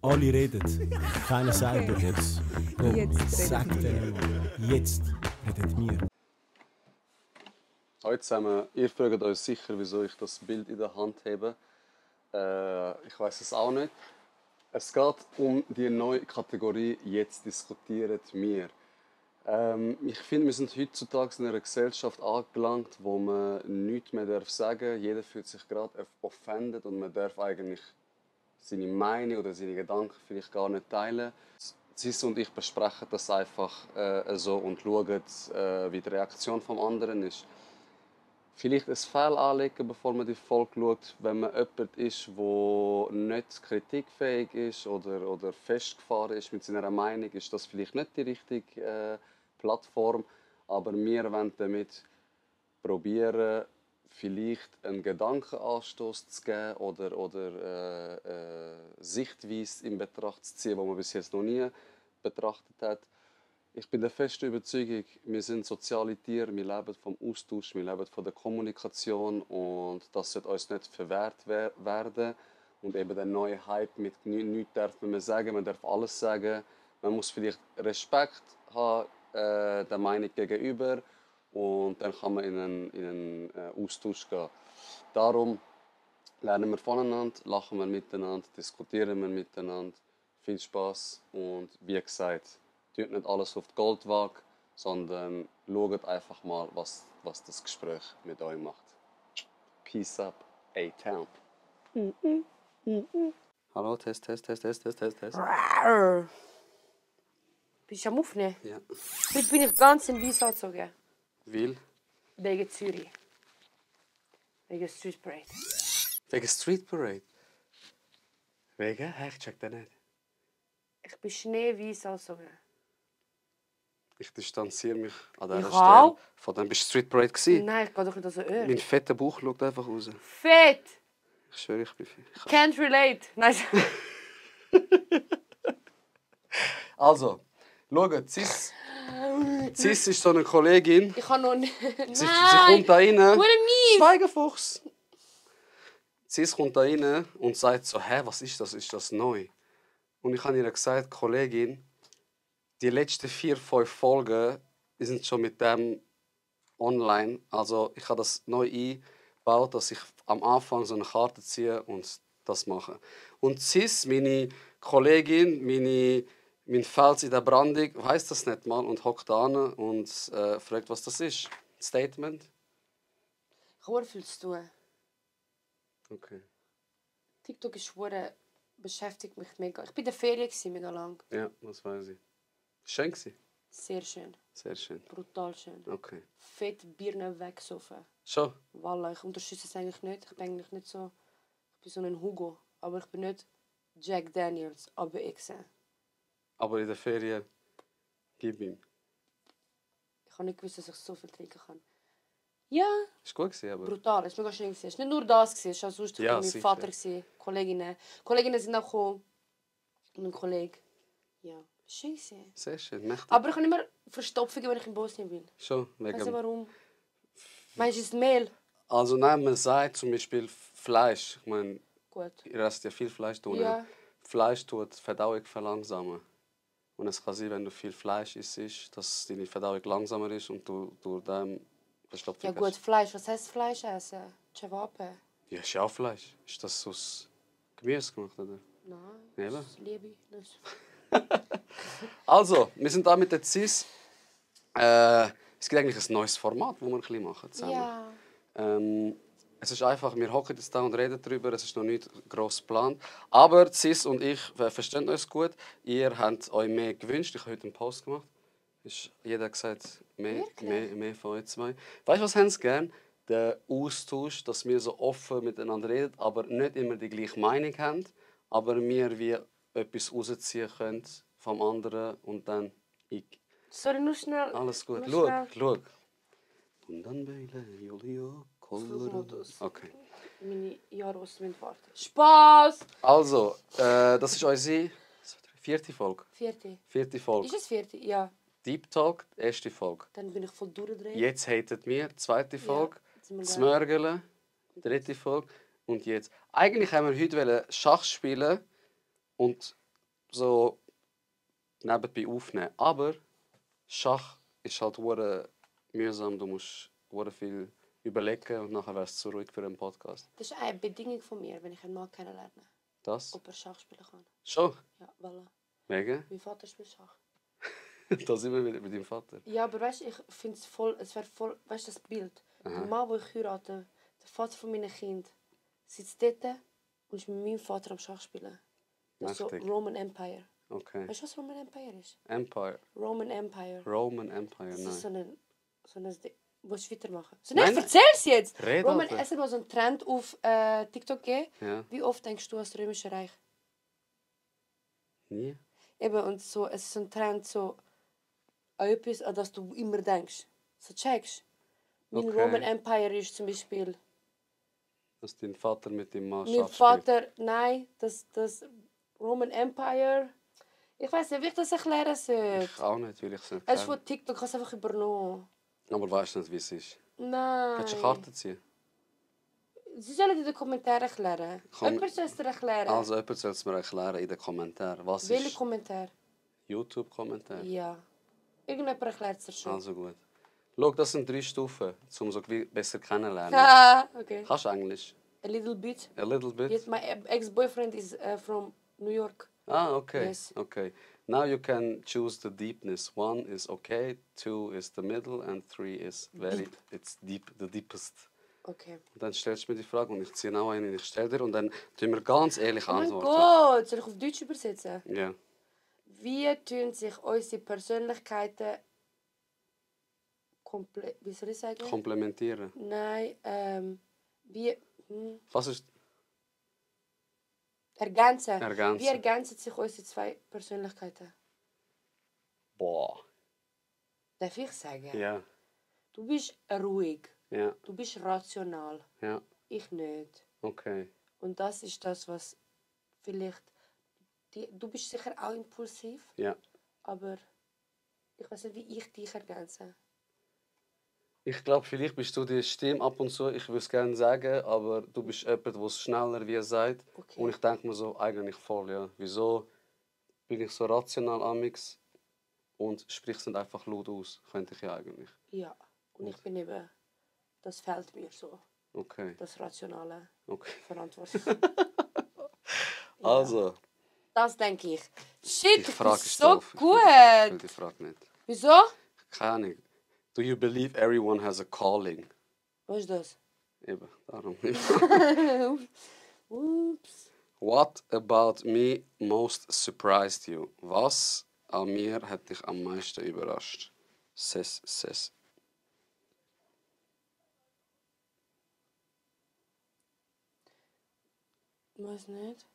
Alle reden, keiner sagt doch jetzt. Komm, Jetzt sag redet denen mal. Jetzt redet wir. Hallo zusammen, ihr fragt euch sicher, wieso ich das Bild in der Hand habe. Ich weiß es auch nicht. Es geht um die neue Kategorie «Jetzt diskutieren wir». Ich finde, wir sind heutzutage in einer Gesellschaft angelangt, wo man nichts mehr sagen darf. Jeder fühlt sich gerade offended und man darf eigentlich seine Meinung oder seine Gedanken vielleicht gar nicht teilen. Sis und ich besprechen das einfach so und schauen, wie die Reaktion vom anderen ist. Vielleicht ein Fell anlegen, bevor man die Folge schaut, wenn man jemand ist, der nicht kritikfähig ist oder festgefahren ist mit seiner Meinung, ist das vielleicht nicht die richtige Plattform. Aber wir wollen damit probieren, vielleicht einen Gedankenanstoß zu geben oder Sichtweise in Betracht zu ziehen, die man bis jetzt noch nie betrachtet hat. Ich bin der festen Überzeugung, wir sind soziale Tiere, wir leben vom Austausch, wir leben von der Kommunikation und das sollte uns nicht verwehrt werden. Und eben der neue Hype mit nichts darf man mehr sagen, man darf alles sagen. Man muss vielleicht Respekt haben der Meinung gegenüber und dann kann man in einen Austausch gehen. Darum lernen wir voneinander, lachen wir miteinander, diskutieren wir miteinander. Viel Spaß und wie gesagt, tut nicht alles auf die Goldwaage, sondern schaut einfach mal, was das Gespräch mit euch macht. Peace up, A-Town. Hallo, Test. Rar. Bist du am Aufnehmen? Ja. Heute bin ich ganz in Weiss angezogen. Will? Wegen Zürich. Wegen Street Parade. Wegen Street Parade? Wegen? Ich check das nicht. Ich bin schneeweiss angezogen. Ich distanziere mich an Ich dieser auch. Stelle. Von dem bist du Street Parade gewesen. Nein, ich gehe doch nicht an so Öl. Mein fetter Bauch schaut einfach raus. Fett! Ich schwöre, ich bin Can't relate. Nein. Also, schaut, Sis ist so eine Kollegin. Ich kann noch nicht. Sie kommt da rein. Hure mies. Schweigefuchs. Sis kommt da rein und sagt so, hä, was ist das? Ist das neu? Und ich habe ihr gesagt, Kollegin, die letzten 4-5 Folgen die sind schon mit dem online. Also ich habe das neu eingebaut, dass ich am Anfang so eine Karte ziehe und das mache. Und Sis, meine Kollegin, mein Fels in der Brandung, weiss das nicht mal und hockt da an und fragt, was das ist. Statement? Ich habe viel zu tun. Okay. TikTok ist beschäftigt mich mega. Ich war in der Ferien mega lang. Ja, das weiß ich. Schön gewesen? Sehr schön. Sehr schön. Brutal schön. Okay. Fett Birnen weggesoffen. Schon? Wallah, ich unterstütze es eigentlich nicht. Ich bin eigentlich nicht so... Ich bin so ein Hugo. Aber ich bin nicht Jack Daniels, aber ich. Aber in der Ferien, gib ihm. Ich habe nicht gewusst, dass ich so viel trinken kann. Ja, Ist gut gewesen, aber... brutal. Es war mega schön. Es war nicht nur das, es war auch sonst Ja, mein sicher. Vater, Kolleginnen. Kolleginnen sind auch gekommen. Und ein Kollege. Ja, schön gewesen. Sehr schön, mächtig. Aber ich habe immer Verstopfungen, wenn ich in Bosnien bin. Schon, Weißt du wegen... warum? Meinst du, es ist Mehl? Also nein, man sagt zum Beispiel Fleisch. Ich meine, Gut. ihr esst ja viel Fleisch tun. Ja. Fleisch tut die Verdauung verlangsamen. Und es kann sein, wenn du viel Fleisch isst, dass deine Verdauung langsamer ist und du durch den Verstopfung Ja gut, Fleisch. Was heisst Fleisch essen? Cevape? Ja, ist ja auch Fleisch. Ist das aus Gemüse gemacht, oder? Nein, Eben. das liebe ich nicht. Also, wir sind da mit der CIS. Es gibt eigentlich ein neues Format, das wir ein bisschen machen zusammen. Ja. Es ist einfach, wir hocken jetzt da und reden darüber, es ist noch nicht gross geplant. Aber Sis und ich verstehen uns gut. Ihr habt euch mehr gewünscht. Ich habe heute einen Post gemacht. Jeder hat gesagt, mehr von euch zwei. Weißt du, was haben sie gern? Den Austausch, dass wir so offen miteinander reden, aber nicht immer die gleiche Meinung haben. Aber wir wie etwas rausziehen können vom anderen und dann ich. Sorry, nur schnell. Alles gut. Nur schnell. Schau. Und dann Beile, Julio, Flugmodus. Okay. Meine Jahre müssen warten. Spaß! Also, das ist unsere 4. Folge. Vierte. Folge. Ist es 4? Ja. Deep Talk, 1. Folge. Dann bin ich voll durchgedreht. Jetzt hatet wir, 2. Folge. jetzt sind wir Das da. Mörgeln, 3. Folge. Und jetzt. Eigentlich haben wir heute Schach spielen und so nebenbei aufnehmen. Aber Schach ist halt hure mühsam. Du musst hure viel überlegen und nachher wärst du zu ruhig für einen Podcast. Das ist eine Bedingung von mir, wenn ich einen Mann kennenlerne. Das? Ob er Schach spielen kann. Schon? Ja, voilà. Mega. Mein Vater spielt Schach. Da sind wir wieder mit deinem Vater. Ja, aber weißt du, ich finde es voll, es wäre voll, weißt du, das Bild. Der Mann, den ich heirate, der Vater von meinen Kindern, sitzt dort und ist mit meinem Vater am Schach spielen. Das ist so Mächtig. Roman Empire. Okay. Weißt du, was Roman Empire ist? Empire. Roman Empire. Roman Empire, Das nein. ist so ein Ding. Willst du weitermachen? So, Nein, nein, nein. erzähl's jetzt! Red Roman, einfach. es hat mal so einen Trend auf TikTok gegeben. Ja. Wie oft denkst du an das Römische Reich? Nie? Eben, und so, es ist so ein Trend, so an etwas, an das du immer denkst. So checkst. Mein Okay. Roman Empire ist zum Beispiel... Dass dein Vater mit dem Mann Mein Schach spielt. Vater, nein, das Roman Empire... Ich weiß nicht, wie ich das erklären soll. Ich auch nicht, weil ich es nicht Es ist kenne. von TikTok, ich habe es einfach übernommen. Aber weißt du nicht, wie es ist? Nein. Kannst du eine Karte ziehen? Sie sollen in den Kommentaren erklären. Jemand soll es dir erklären. Also jemand soll es mir erklären in den Kommentaren. Was Welche ist Kommentar? YouTube-Kommentar? Ja. Irgendjemand erklärt es dir schon. Also gut. Schau, das sind 3 Stufen, um so besser kennenlernen. Ah, okay. Kannst du Englisch? A little bit. A little bit? Yes, my ex-boyfriend is from New York. Ah, okay. Yes. Okay. Now you can choose the deepness. 1 is okay, 2 is the middle, and 3 is very, it's deep, the deepest. Okay. Und dann stellst du mir die Frage und ich ziehe auch eine und ich stelle dir und dann tun wir ganz ehrlich Oh mein antworten. Gott, soll ich auf Deutsch übersetzen? Ja. Wie tun sich unsere Persönlichkeiten wie soll ich sagen? Komplementieren. Nein, wie Was ist ergänzen. ergänzen? Wie ergänzen sich unsere 2 Persönlichkeiten? Boah. Darf ich sagen? Ja. Du bist ruhig, Ja. du bist rational, Ja. ich nicht. Okay. Und das ist das, was vielleicht... du bist sicher auch impulsiv, Ja. aber ich weiß nicht, wie ich dich ergänze. Ich glaube, vielleicht bist du die Stimme ab und zu, ich würde es gerne sagen, aber du bist jemand, der es schneller wie er sagt. Okay. Und ich denke mir so, eigentlich voll, ja. Wieso bin ich so rational amix und sprich es nicht einfach laut aus? Könnte ich ja eigentlich. Ja, und ich bin eben... Das fällt mir so, Okay. das Rationale, Okay. Verantwortung. Also, Das denke ich. Shit, die ich bin Frage ist so doof. Ich gut. will die Frage nicht. Wieso? Keine Ahnung. Do you believe everyone has a calling? Was ist das? Eben, darum. Ups. What about me most surprised you? Was an mir hat dich am meisten überrascht? Ses. Weiß nicht.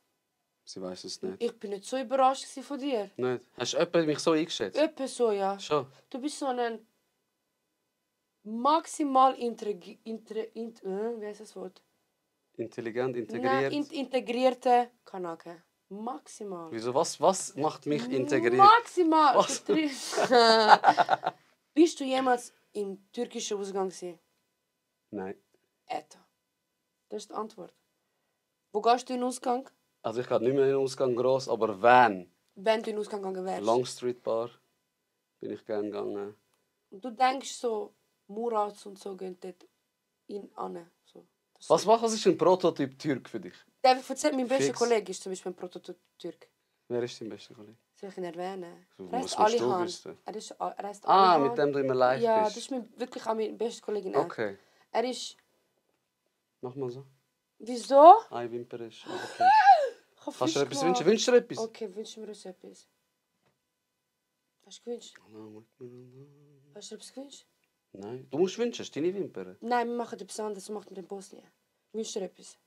Sie weiß es nicht. Ich bin nicht so überrascht von dir. Nicht? Hast du jemanden mich so eingeschätzt? Etwa so, ja. Schon? Du bist so ein maximal wie heißt das Wort? Intelligent, Nein, integriert? integrierter Kanake. Maximal. Wieso? Was macht mich integriert? Maximal. Was? Bist du jemals im türkischen Ausgang gewesen? Nein. Eta. Das ist die Antwort. Wo gehst du in den Ausgang? Also ich gehe nicht mehr in den Ausgang gross, aber wenn? Wenn du in den Ausgang gegangen wärst. Longstreet Bar bin ich gerne gegangen. Und du denkst so, Murats und so gehen dort in an. So. Was ist ein Prototyp Türk für dich? Darf ich erzählen, mein bester Fix. Kollege ist zum Beispiel ein Prototyp-Türk. Wer ist dein bester Kollege? Soll ich ihn erwähnen? So, Er was heißt musst du Alihan. wissen? Er heißt Ah, Alihan. mit dem du immer live Ja, das bist. ist wirklich auch mein bester Kollege. Okay, Er ist... mach mal so. Wieso? Eine Wimper ist. Okay. Ich habe Kannst du dir frisch etwas gemacht. wünschen? Wünschst du dir etwas? Okay, wünschen wir uns etwas. Hast du gewünscht? Hast du etwas gewünscht? Nein, du musst wünschen, hast du deine Wimpern? Nein, wir machen etwas anderes. Wir machen mit dem Bosnien. Wünschst du dir etwas?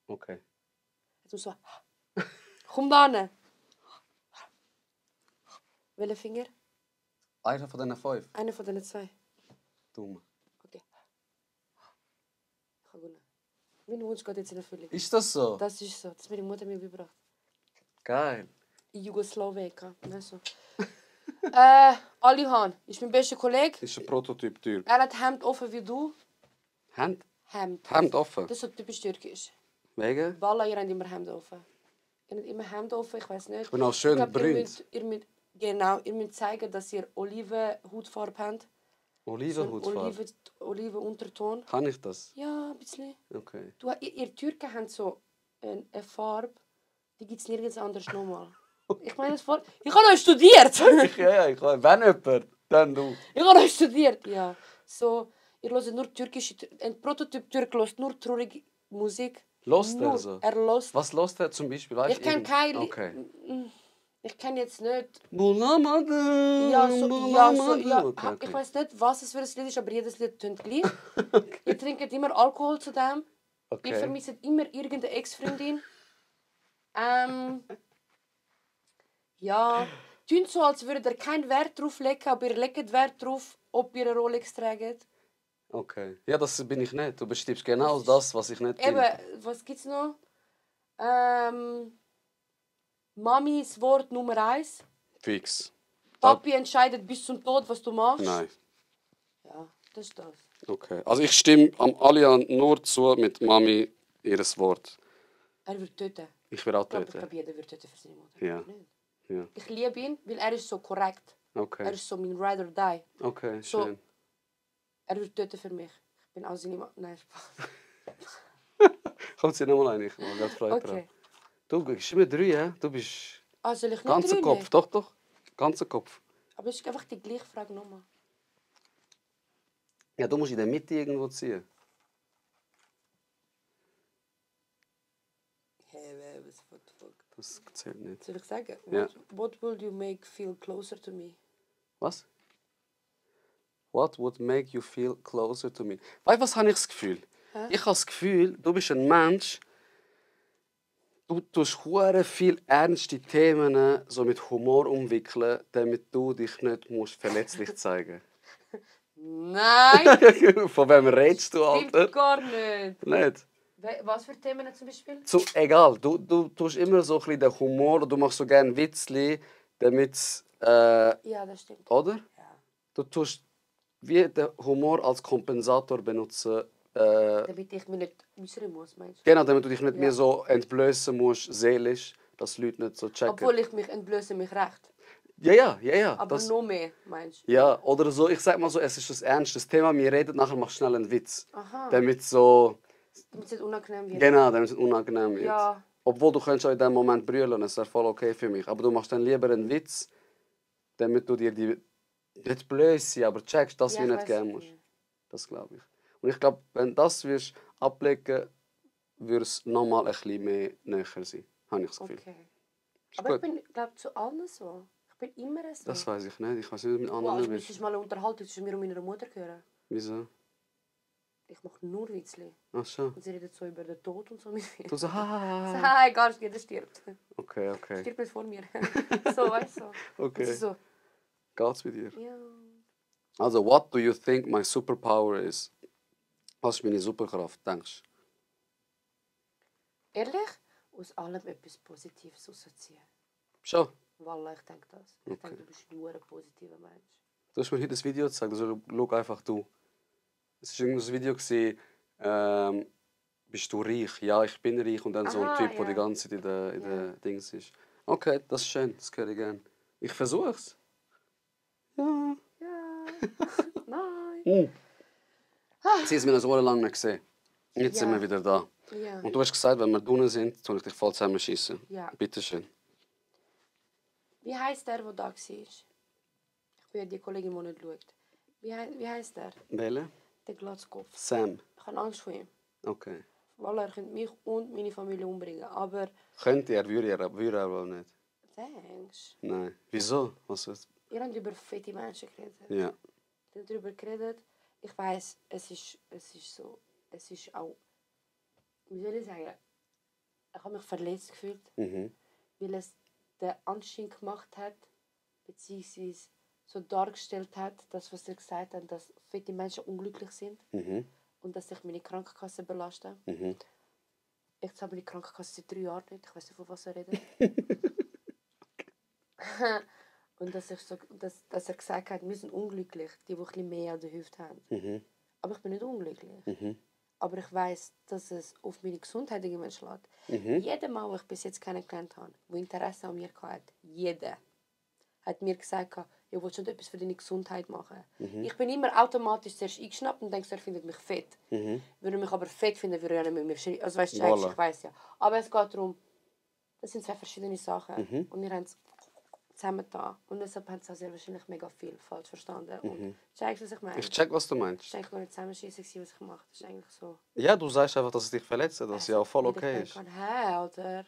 Okay. Jetzt musst du so... Komm da hin. Welcher Finger? Einer von diesen 5. Einer von diesen 2. Dumm. Okay. Ich habe gewonnen. Mein Wunsch geht jetzt in Erfüllung. Ist das so? Das ist so. Das hat meine Mutter mir beigebracht. Geil. In Jugoslawien. Also. Alihan ist mein bester Kollege. Ist ein Prototyp Türk. Er hat Hemd offen wie du. Hemd? Hemd. Hemd offen. Das ist so typisch türkisch. Wegen? Wallah, ihr habt immer Hemd offen. Ihr habt immer Hemd offen, ich weiß nicht. Ich bin auch schön glaub, brünt. Ihr müsst zeigen, dass ihr Olivenhautfarbe habt. Olivenhautfarbe. Olivenunterton. Kann ich das? Ja, ein bisschen. Okay. Ihr Türken haben so eine Farbe, die gibt es nirgends anders nochmal. Ich meine es vor. Ich habe euch studiert! Ja, ich kann. Wenn jemand, dann du. Ich habe euch studiert, ja. So, ihr hört nur türkische. Ein Prototyp-Türk hört nur traurige Musik. Lost Nur. er so? Er hört. Was lost er zum Beispiel? Weißt, Ich kenne kein Lied. Okay. Ich kenne jetzt nicht. Bulamade. Ja, ja. Okay. Ich weiß nicht, was es für ein Lied ist, aber jedes Lied tönt gleich. Ihr trinkt immer Alkohol zu dem. Okay. Ihr vermisst immer irgendeine Ex-Freundin. Ja, tun so, als würdet ihr keinen Wert drauf legen, aber ihr legt Wert drauf, ob ihr eine Rolex trägt. Okay. Ja, das bin ich nicht. Du bestimmst genau das, was ich nicht bin. Eben, was gibt's noch? Mamis Wort Nummer 1. Fix. Papi entscheidet bis zum Tod, was du machst. Nein. Ja, das ist das. Okay. Also ich stimme am Alian nur zu mit Mami ihres Wort. Er wird töten. Ich will auch Ich töten. glaube, jeder wird töten für seine Mutter. Ja. Nicht? Ja. Ich liebe ihn, weil er ist so korrekt. Er Okay. ist so mein Ride or Die. Okay, So, schön. er wird töten für mich. Ich bin auch seine Mutter. Nein, Spaß. Kommt sie nochmal ein, ich habe gerade Freude dran. Okay. Du gibst mir 3, hä? Du bist Ah, soll ich nicht ganzer drüber? Kopf. Doch. Ganzer Kopf. Aber es ist einfach die gleiche Frage nochmal. Ja, du musst in der Mitte irgendwo ziehen. Hey, what the fuck? Das zählt nicht. Soll ich sagen? Ja. What will you make feel closer to me? Was? What would make you feel closer to me? Weißt du, was habe ich das Gefühl? Hä? Ich habe das Gefühl, du bist ein Mensch, du tust hure viel ernste Themen so mit Humor umwickeln, damit du dich nicht musst verletzlich zeigen Nein! musst. Von wem redest du, Alter? Stimmt gar nicht. Nicht? Was für Themen zum Beispiel? So, egal, du tust immer so ein bisschen den Humor, du machst so gerne Witzli, damit Ja, das stimmt. oder? Ja. Du tust wie den Humor als Kompensator benutzen. Damit ich mich nicht äußern muss, meinst du? Genau, damit du dich nicht Ja. mehr so entblößen musst, seelisch, dass die Leute nicht so checken. Obwohl ich mich entblöße, mich recht. Ja. Aber Das, noch mehr, meinst du? ja, oder so, ich sag mal so, es ist ein ernstes Thema, wir reden, nachher machst du schnell einen Witz. Aha. Damit so, Damit es nicht unangenehm wird. genau, damit es unangenehm wird. Ja. Obwohl du könntest auch in dem Moment brüllen, das wäre voll okay für mich. Aber du machst dann lieber einen Witz, damit du dir die, nicht blöse, aber checkst, dass Ja, du ich nicht weiss. gerne musst. Das glaube ich. Und ich glaube, wenn das wirst ablegen, würde es nochmal ein bisschen mehr näher sein. Habe ich das Gefühl. Okay. Ist Aber ich gut. bin, glaube zu allen so. Ich bin immer so. Das weiß ich nicht. Ich weiß nicht, mit Wow, anderen du bist. müsstest mal eine Unterhaltung zwischen mir und meiner Mutter hören. Wieso? Ich mache nur Witzli. Ach schon. Und sie redet so über den Tod und so mit mir. Du so, ha. Nein, gar nicht, jeder stirbt. Okay. Stirbt nicht vor mir. So, weißt du. So. Okay. Und sie so, Geht's mit dir? ja. Also, what do you think my superpower is? Was ist meine Superkraft, denkst Ehrlich? Aus allem etwas Positives rausziehen. du? Schon. Wallah, ich denke das. Ich Okay. denke, du bist nur ein positiver Mensch. Du hast mir heute ein Video gezeigt, also schau einfach du. Es war irgendein Video, bist du reich? Ja, ich bin reich. Und dann so ein Aha, Typ, der ja. die ganze Zeit in der Dings ist. Okay, das ist schön, das höre ich gerne. Ich versuch's. Ja. Ja. Nein. Sie haben mir so lange nicht gesehen. Jetzt sind Ja. wir wieder da. Ja. Und du hast gesagt, wenn wir drinnen sind, tue ich dich voll zusammenschießen. Ja. Bitte schön. Wie heisst der da war? Ich bin ja die Kollegin, die nicht schaut. Wie heisst der? Wählen? Der Glatzkopf. Sam. Ich habe Angst vor ihm. Okay. Wallah, er könnte mich und meine Familie umbringen. Aber, Könnte er, würde er wohl nicht. thanks. Nein. Wieso? Was ist? Ihr habt über fette Menschen geredet. Ja. Ihr habt darüber geredet. Ich weiss, es ist so, es ist auch, wie soll ich sagen, ich habe mich verletzt gefühlt, Mhm. weil es den Anschein gemacht hat, beziehungsweise so dargestellt hat, das, was er gesagt hat, dass fette Menschen unglücklich sind Mhm. und dass ich meine Krankenkasse belaste. Mhm. Ich zahle meine Krankenkasse seit 3 Jahren nicht, ich weiß nicht, von was er redet. Und dass er gesagt hat, wir sind unglücklich, die ein bisschen mehr an der Hüfte haben. Mhm. Aber ich bin nicht unglücklich. Mhm. aber ich weiß, dass es auf meine Gesundheit irgendwann schlägt. Jeder Mann, den ich bis jetzt kennengelernt habe, der Interesse an mir hatte, jeder, hat mir gesagt, ich will schon etwas für deine Gesundheit machen. Ich bin immer automatisch zuerst eingeschnappt und denke, er findet mich fett. Würde er mich aber fett finden, würde er ja nicht mit mir schreiben. Also weißt du, Voilà. ich weiß ja. Aber es geht darum, das sind zwei verschiedene Sachen. Und wir haben es zusammen da. Und deshalb haben sie auch sehr wahrscheinlich mega viel falsch verstanden. Und checkst du, was ich meine? Ich check, was du Das meinst. ist eigentlich gar nicht zusammenschießen, was ich mache. Das ist eigentlich so. Ja, du sagst einfach, dass es dich verletzt, dass ja auch voll Wie ich okay ist. denke, hey, Alter,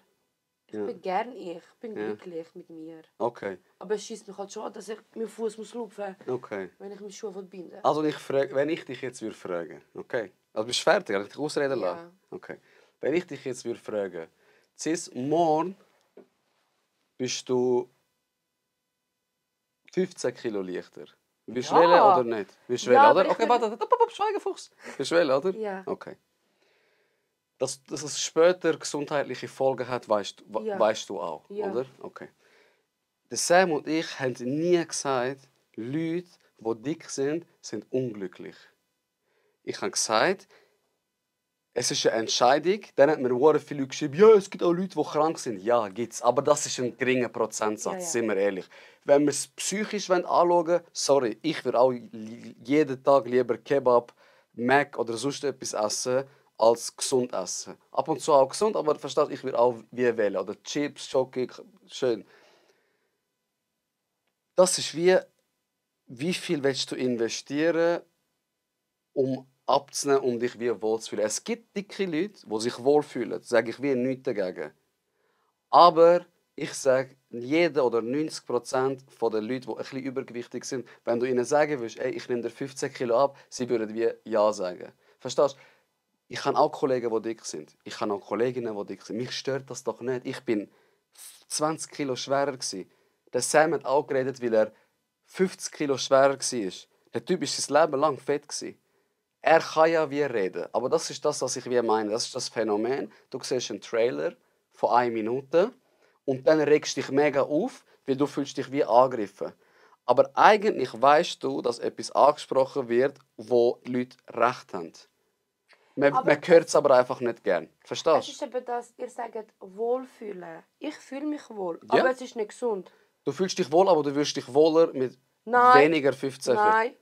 ich bin gern ich. bin glücklich mit mir. Okay, Aber es schießt mich halt schon an, dass ich meinen Fuß muss lupfen, okay. wenn ich meine Schuhe binden will. Also wenn ich dich jetzt würde fragen, okay? Also bist du fertig? Habe ich dich ausreden lassen? Ja. Okay. Wenn ich dich jetzt würde fragen, Cis, morgen bist du 15 Kilo leichter. Willst du Ja. wählen oder nicht? Willst du Ja, wählen, aber oder? ich Okay, will- warte, Schweigefuchs. Willst du wählen, oder? Ja. Okay. Dass es später gesundheitliche Folgen hat, weißt Ja. du auch, Ja. oder? Okay. Der Sam und ich haben nie gesagt, Leute, die dick sind unglücklich. Ich habe gesagt, es ist eine Entscheidung. Dann hat mir sehr viele Leute geschrieben, ja, es gibt auch Leute, die krank sind. Ja, gibt es. Aber das ist ein geringer Prozentsatz, Ja, ja. sind wir ehrlich. Wenn wir es psychisch anschauen wollen, sorry, ich würde auch jeden Tag lieber Kebab, Mac oder sonst etwas essen, als gesund essen. Ab und zu auch gesund, aber verstehst du, ich würde auch wie wählen. Oder Chips, Schoki, schön. Das ist wie viel willst du investieren, um abzunehmen, um dich wie wohl zu fühlen. Es gibt dicke Leute, die sich wohlfühlen. Das sage ich wie nichts dagegen. Aber ich sage, jeder oder 90% der Leute, die ein bisschen übergewichtig sind, wenn du ihnen sagen willst, ey, ich nehme dir 15 Kilo ab, sie würden wie Ja sagen. Verstehst du? Ich habe auch Kollegen, die dick sind. Ich habe auch Kolleginnen, die dick sind. Mich stört das doch nicht. Ich bin 20 Kilo schwerer gewesen. Der Sam hat auch geredet, weil er 50 Kilo schwerer war. Der Typ war sein Leben lang fett gewesen. Er kann ja wie reden. Aber das ist das, was ich wie meine. Das ist das Phänomen. Du siehst einen Trailer von 1 Minute und dann regst du dich mega auf, weil du fühlst dich wie angegriffen. Aber eigentlich weißt du, dass etwas angesprochen wird, wo die Leute recht haben. Man hört es aber einfach nicht gern. Es Verstehst ist eben das, ihr sagt wohlfühlen. Ich fühle mich wohl, Ja. aber es ist nicht gesund. du? Du fühlst dich wohl, aber du wirst dich wohler mit Nein. weniger 15 Kilo. Nein.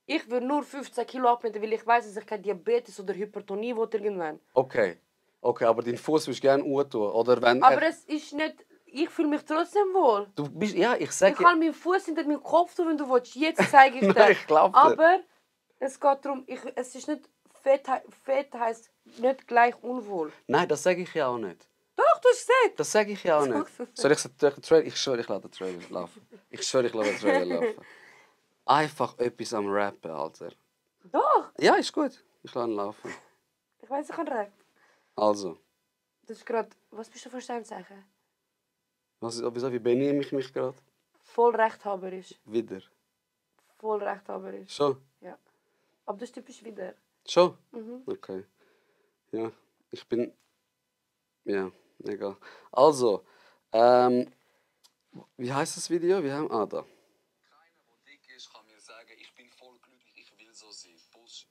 Ich will nur 15 Kilo abnehmen, weil ich weiß, dass ich kein Diabetes oder Hypertonie will irgendwann. Okay, aber deinen Fuß willst du gerne tun. Oder wenn Aber es ist nicht... Ich fühle mich trotzdem wohl. du bist, ja, ich Ich sage... kann meinen Fuß hinter meinem Kopf tun, wenn du willst. Jetzt zeige ich dir. Nein, ich glaub dir. Aber es geht darum, es ist nicht... Fett heisst nicht gleich unwohl. Nein, das sage ich ja auch nicht. Doch, du hast gesagt. Das sage ich ja auch nicht. Soll ich den Trailer? Ich schwöre, ich lasse den Trailer laufen. Ich schwöre, ich lasse den Trailer laufen. Einfach etwas am Rappen, Alter. Doch. Ja, ist gut. Ich lasse ihn laufen. Ich weiß, ich kann recht. Also, Das ist gerade... Was bist du für ein Sternzeichen? wieso, wie benehme ich mich gerade? Voll rechthaberisch. Wieder. Voll rechthaberisch. Schon? Ja. Aber das ist typisch wieder. Schon? Okay. Ja, ich bin... Ja, egal. Also, wie heißt das Video? Wir haben... da. Keiner, der dick ist, kann mir sagen, ich bin voll glücklich, ich will so sein. Bullshit.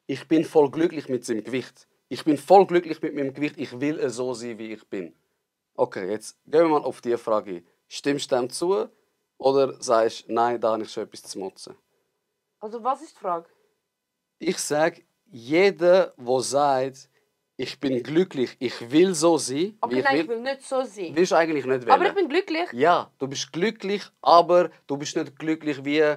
Ich bin voll glücklich mit seinem Gewicht. Ich bin voll glücklich mit meinem Gewicht, ich will so sein, wie ich bin. Okay, jetzt gehen wir mal auf die Frage ein. Stimmst du dem zu oder sagst du, nein, da habe ich schon etwas zu motzen? Also was ist die Frage? Ich sage, jeder, der sagt, ich bin glücklich, ich will so sein, Okay, wie ich nein, will, ich will nicht so sein. willst du eigentlich nicht wählen. Aber ich bin glücklich. Ja, du bist glücklich, aber du bist nicht glücklich wie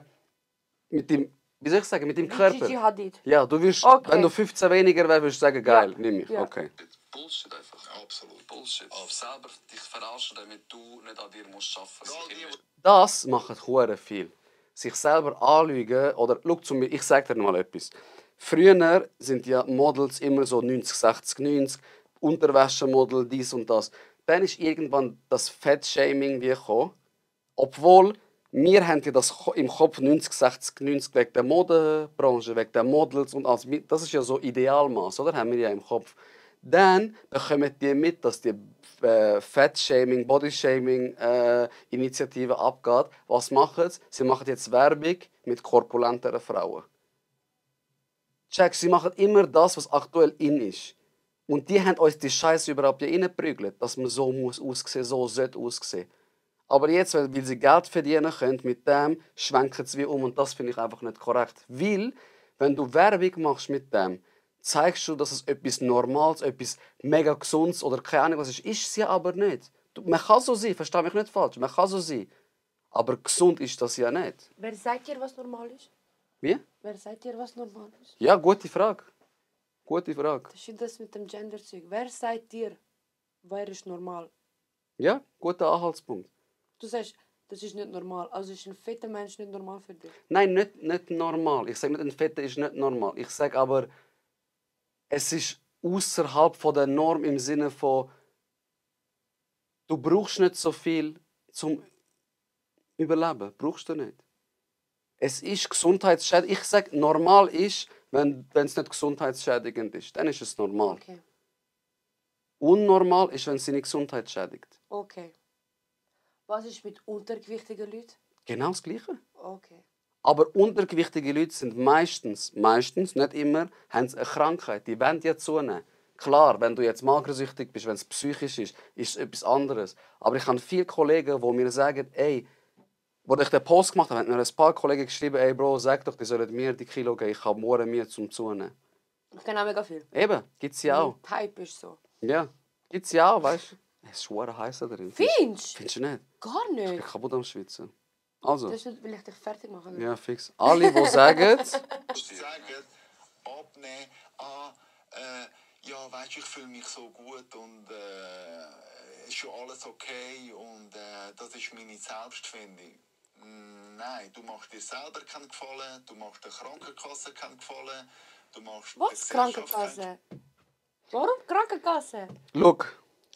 mit dem, wie soll ich sagen, mit dem Wie Körper. Gigi Hadid. Ja, du wirst, Okay. wenn du 15 weniger wärst, würdest du sagen, geil, nimm mich. Ja. Okay. Bullshit einfach. Absolut. Bullshit. Selber dich verarschen, damit du nicht an dir musst arbeiten musst. Das machen hure viel. Sich selber anlügen oder schau zum Beispiel, ich sage dir noch mal etwas. Früher sind ja Models immer so 90, 60, 90, Unterwäschemodel, dies und das. Dann ist irgendwann das Fettshaming wie gekommen. Obwohl, wir haben ja das im Kopf 90, 60, 90 wegen der Modebranche, wegen der Models und alles. Das ist ja so Idealmaß, oder? Haben wir ja im Kopf. Dann bekommen die mit, dass die Fettshaming, Bodyshaming Initiative abgeht. Was machen sie? Sie machen jetzt Werbung mit korpulenteren Frauen. Check, sie machen immer das, was aktuell in ist. Und die haben uns die Scheiße überhaupt reingeprügelt, dass man so muss aussehen, so sollte aussehen. Aber jetzt, weil sie Geld verdienen können, mit dem schwenken sie wie um. Und das finde ich einfach nicht korrekt. Weil, wenn du Werbung machst mit dem, zeigst du, dass es etwas Normales, etwas mega Gesundes oder keine Ahnung was ist. Ist es ja aber nicht. Man kann so sein, versteh mich nicht falsch, man kann so sein. Aber gesund ist das ja nicht. Wer sagt dir, was normal ist? Wie? Wer sagt dir, was normal ist? Ja, gute Frage. Gute Frage. Das ist das mit dem Gender-Zeug. Wer sagt dir, wer ist normal? Ja, guter Anhaltspunkt. Du sagst, das ist nicht normal. Also ist ein fetter Mensch nicht normal für dich? Nein, nicht normal. Ich sage nicht, ein Fetter ist nicht normal. Ich sage aber, es ist außerhalb der Norm im Sinne von, du brauchst nicht so viel zum Überleben. Brauchst du nicht. Es ist gesundheitsschädigend. Ich sage, normal ist, wenn es nicht gesundheitsschädigend ist. Dann ist es normal. Okay. Unnormal ist, wenn es deine Gesundheit schädigt. Okay. Was ist mit untergewichtigen Leuten? Genau das Gleiche. Okay. Aber untergewichtige Leute sind meistens, nicht immer, haben sie eine Krankheit. Die wollen ja zunehmen. Klar, wenn du jetzt magersüchtig bist, wenn es psychisch ist es etwas anderes. Aber ich habe viele Kollegen, die mir sagen, ey, wo ich den Post gemacht habe, haben mir ein paar Kollegen geschrieben, ey Bro, sag doch, die sollen mir die Kilo geben, ich habe morgen mehr zum Zunehmen. Ich kenne auch mega viel. Eben, gibt es ja auch. Mein Type ist so. Ja, gibt es ja auch, weißt du. Es ist schwer heiß da drin. Findest Findest du nicht? Gar Ich bin nicht. kaputt am Schwitzen. Also, Das ist nicht, will ich dich fertig machen. ja, fix. Alle, die sagen, Sagen, abnehmen, ja, weißt du, ich fühle mich so gut und ist schon alles okay und das ist meine Selbstfindung. Nein, du machst dir selber keinen Gefallen, du machst der Krankenkasse keinen Gefallen, du machst der Was? Gesellschaft Krankenkasse? Warum Krankenkasse? schau,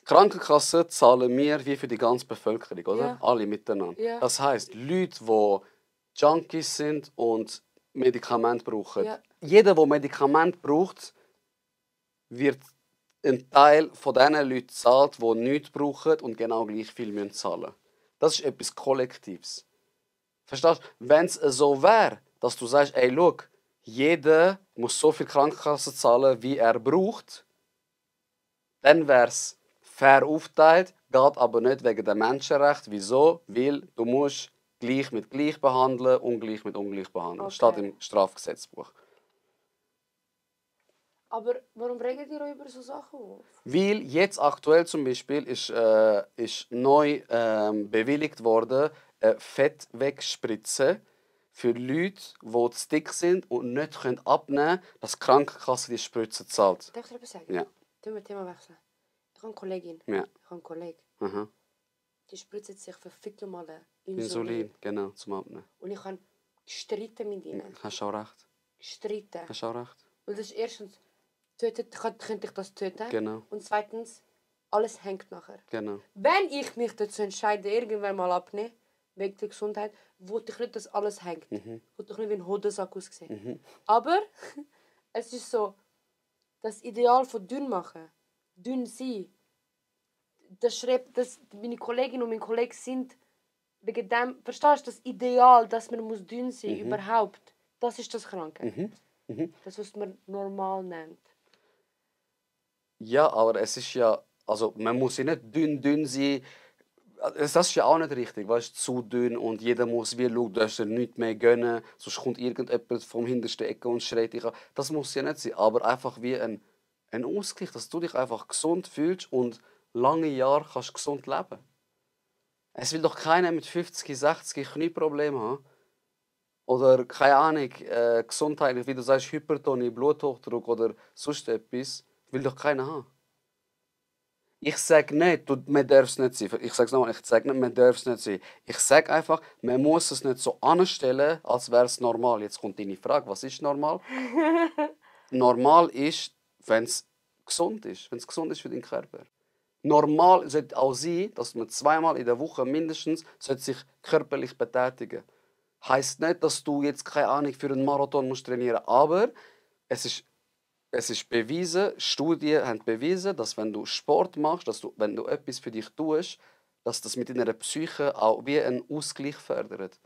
Krankenkassen zahlen wir wie für die ganze Bevölkerung, oder? Ja. Alle miteinander. Ja. Das heisst, Leute, die Junkies sind und Medikamente brauchen. Ja. Jeder, der Medikamente braucht, wird ein Teil von diesen Leuten zahlt, die nichts brauchen und genau gleich viel müssen zahlen. Das ist etwas Kollektives. Verstehst du? Wenn es so wäre, dass du sagst, ey, schau, jeder muss so viel Krankenkasse zahlen, wie er braucht, dann wäre es fair aufgeteilt, geht aber nicht wegen der Menschenrechte. Wieso? Weil du musst gleich mit gleich behandeln, ungleich mit ungleich behandeln. Okay. Steht im Strafgesetzbuch. Aber warum regt ihr euch über so Sachen auf? Weil jetzt aktuell zum Beispiel ist neu bewilligt worden, Fett wegspritzen für Leute, die zu dick sind und nicht abnehmen können, dass die Krankenkasse die Spritze zahlt. Darf ich dir etwas sagen? Ja. Tun wir Thema wechseln. Ich habe eine Kollegin. Ja. Ich habe einen Kollegen. Aha. Die spritzt sich verfickt mal Insulin, genau, zum Abnehmen. Und ich habe gestritten mit ihnen. Hast du auch recht. Gestritten. Hast du auch recht. Weil das ist erstens, könnte ich das töten. Genau, Und zweitens, alles hängt nachher. genau. Wenn ich mich dazu entscheide, irgendwann mal abnehmen, wegen der Gesundheit, wollte ich nicht, dass alles hängt. Ich wollte doch nicht wie ein Hodensack aussehen. Aber es ist so, das Ideal von dünn machen, dünn sein, das schreibt, dass meine Kollegin und mein Kollege sind wegen dem, verstehst du, das Ideal, dass man muss dünn sein muss, überhaupt, das ist das Kranke. Das, was man normal nennt. Ja, aber es ist ja, also man muss ja nicht dünn sein. Das ist ja auch nicht richtig, weißt du, zu dünn und jeder muss wie schauen, du darfst dir nichts mehr gönnen, sonst kommt irgendjemand vom hintersten Ecke und schreit dich an. Das muss ja nicht sein, aber einfach wie ein Ausgleich, dass du dich einfach gesund fühlst und lange Jahre kannst gesund leben. Es will doch keiner mit 50, 60 Knieprobleme haben. Oder, keine Ahnung, gesundheitlich, wie du sagst, Hypertonie, Bluthochdruck oder sonst etwas. Will doch keiner haben. Ich sage nicht, man darf es nicht sein. Ich sage es nochmal, ich sage nicht, man darf es nicht sein. Ich sage einfach, man muss es nicht so anstellen, als wäre es normal. Jetzt kommt deine Frage, was ist normal? Normal ist, wenn es gesund ist. Wenn es gesund ist für deinen Körper. Normal sollte auch sein, dass man 2-mal in der Woche mindestens sich körperlich betätigen sollte. Heißt nicht, dass du jetzt, keine Ahnung, für einen Marathon musst trainieren musst. Aber es ist bewiesen, Studien haben bewiesen, dass wenn du Sport machst, wenn du etwas für dich tust, dass das mit deiner Psyche auch wie einen Ausgleich fördert.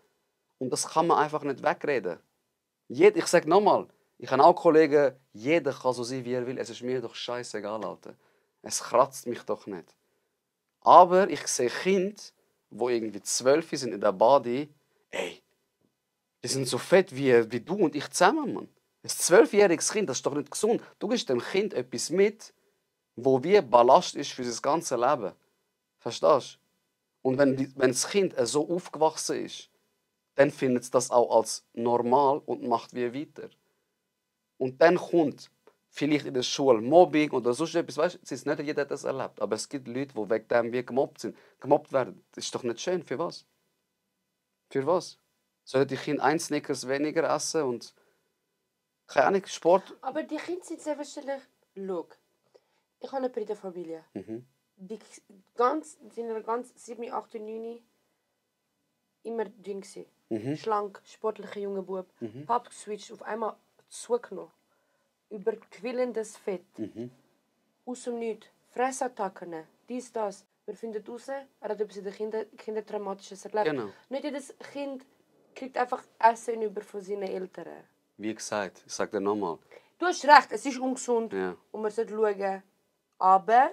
Und das kann man einfach nicht wegreden. Ich sage nochmal, Ich habe auch Kollegen, jeder kann so sein, wie er will. Es ist mir doch scheißegal, Alter. Es kratzt mich doch nicht. Aber ich sehe Kinder, die irgendwie 12 sind in der Body, ey, die sind so fett wie du und ich zusammen, Mann. Ein 12-jähriges Kind, das ist doch nicht gesund. Du gibst dem Kind etwas mit, wo wie Ballast ist für das ganze Leben. Verstehst du? Und wenn das Kind so aufgewachsen ist, dann findet es das auch als normal und macht wie weiter. Und dann kommt vielleicht in der Schule Mobbing oder sonst etwas. Weißt du, es ist nicht jeder hat das erlebt. Aber es gibt Leute, die wegen dem wie gemobbt werden. Das ist doch nicht schön. Für was? Für was? Sollen die Kinder ein Snickers weniger essen und keine Ahnung, Sport? Aber die Kinder sind sehr wahrscheinlich... Schau, ich habe eine in der Familie. Die sind ganz 7, 8, 9 immer dünn gewesen. Schlank, sportlicher junger Bub. Pap geswitcht, auf einmal zugenommen. Überquillendes Fett. Aus dem Nichts. Fressattacken. Dies, das. Wir finden raus, er hat etwas in den Kindern Traumatisches erlebt. Genau. Nicht jedes Kind kriegt einfach Essen über von seinen Eltern. Wie gesagt, ich sage dir nochmal. Du hast recht, es ist ungesund Ja. und man sollte schauen. Aber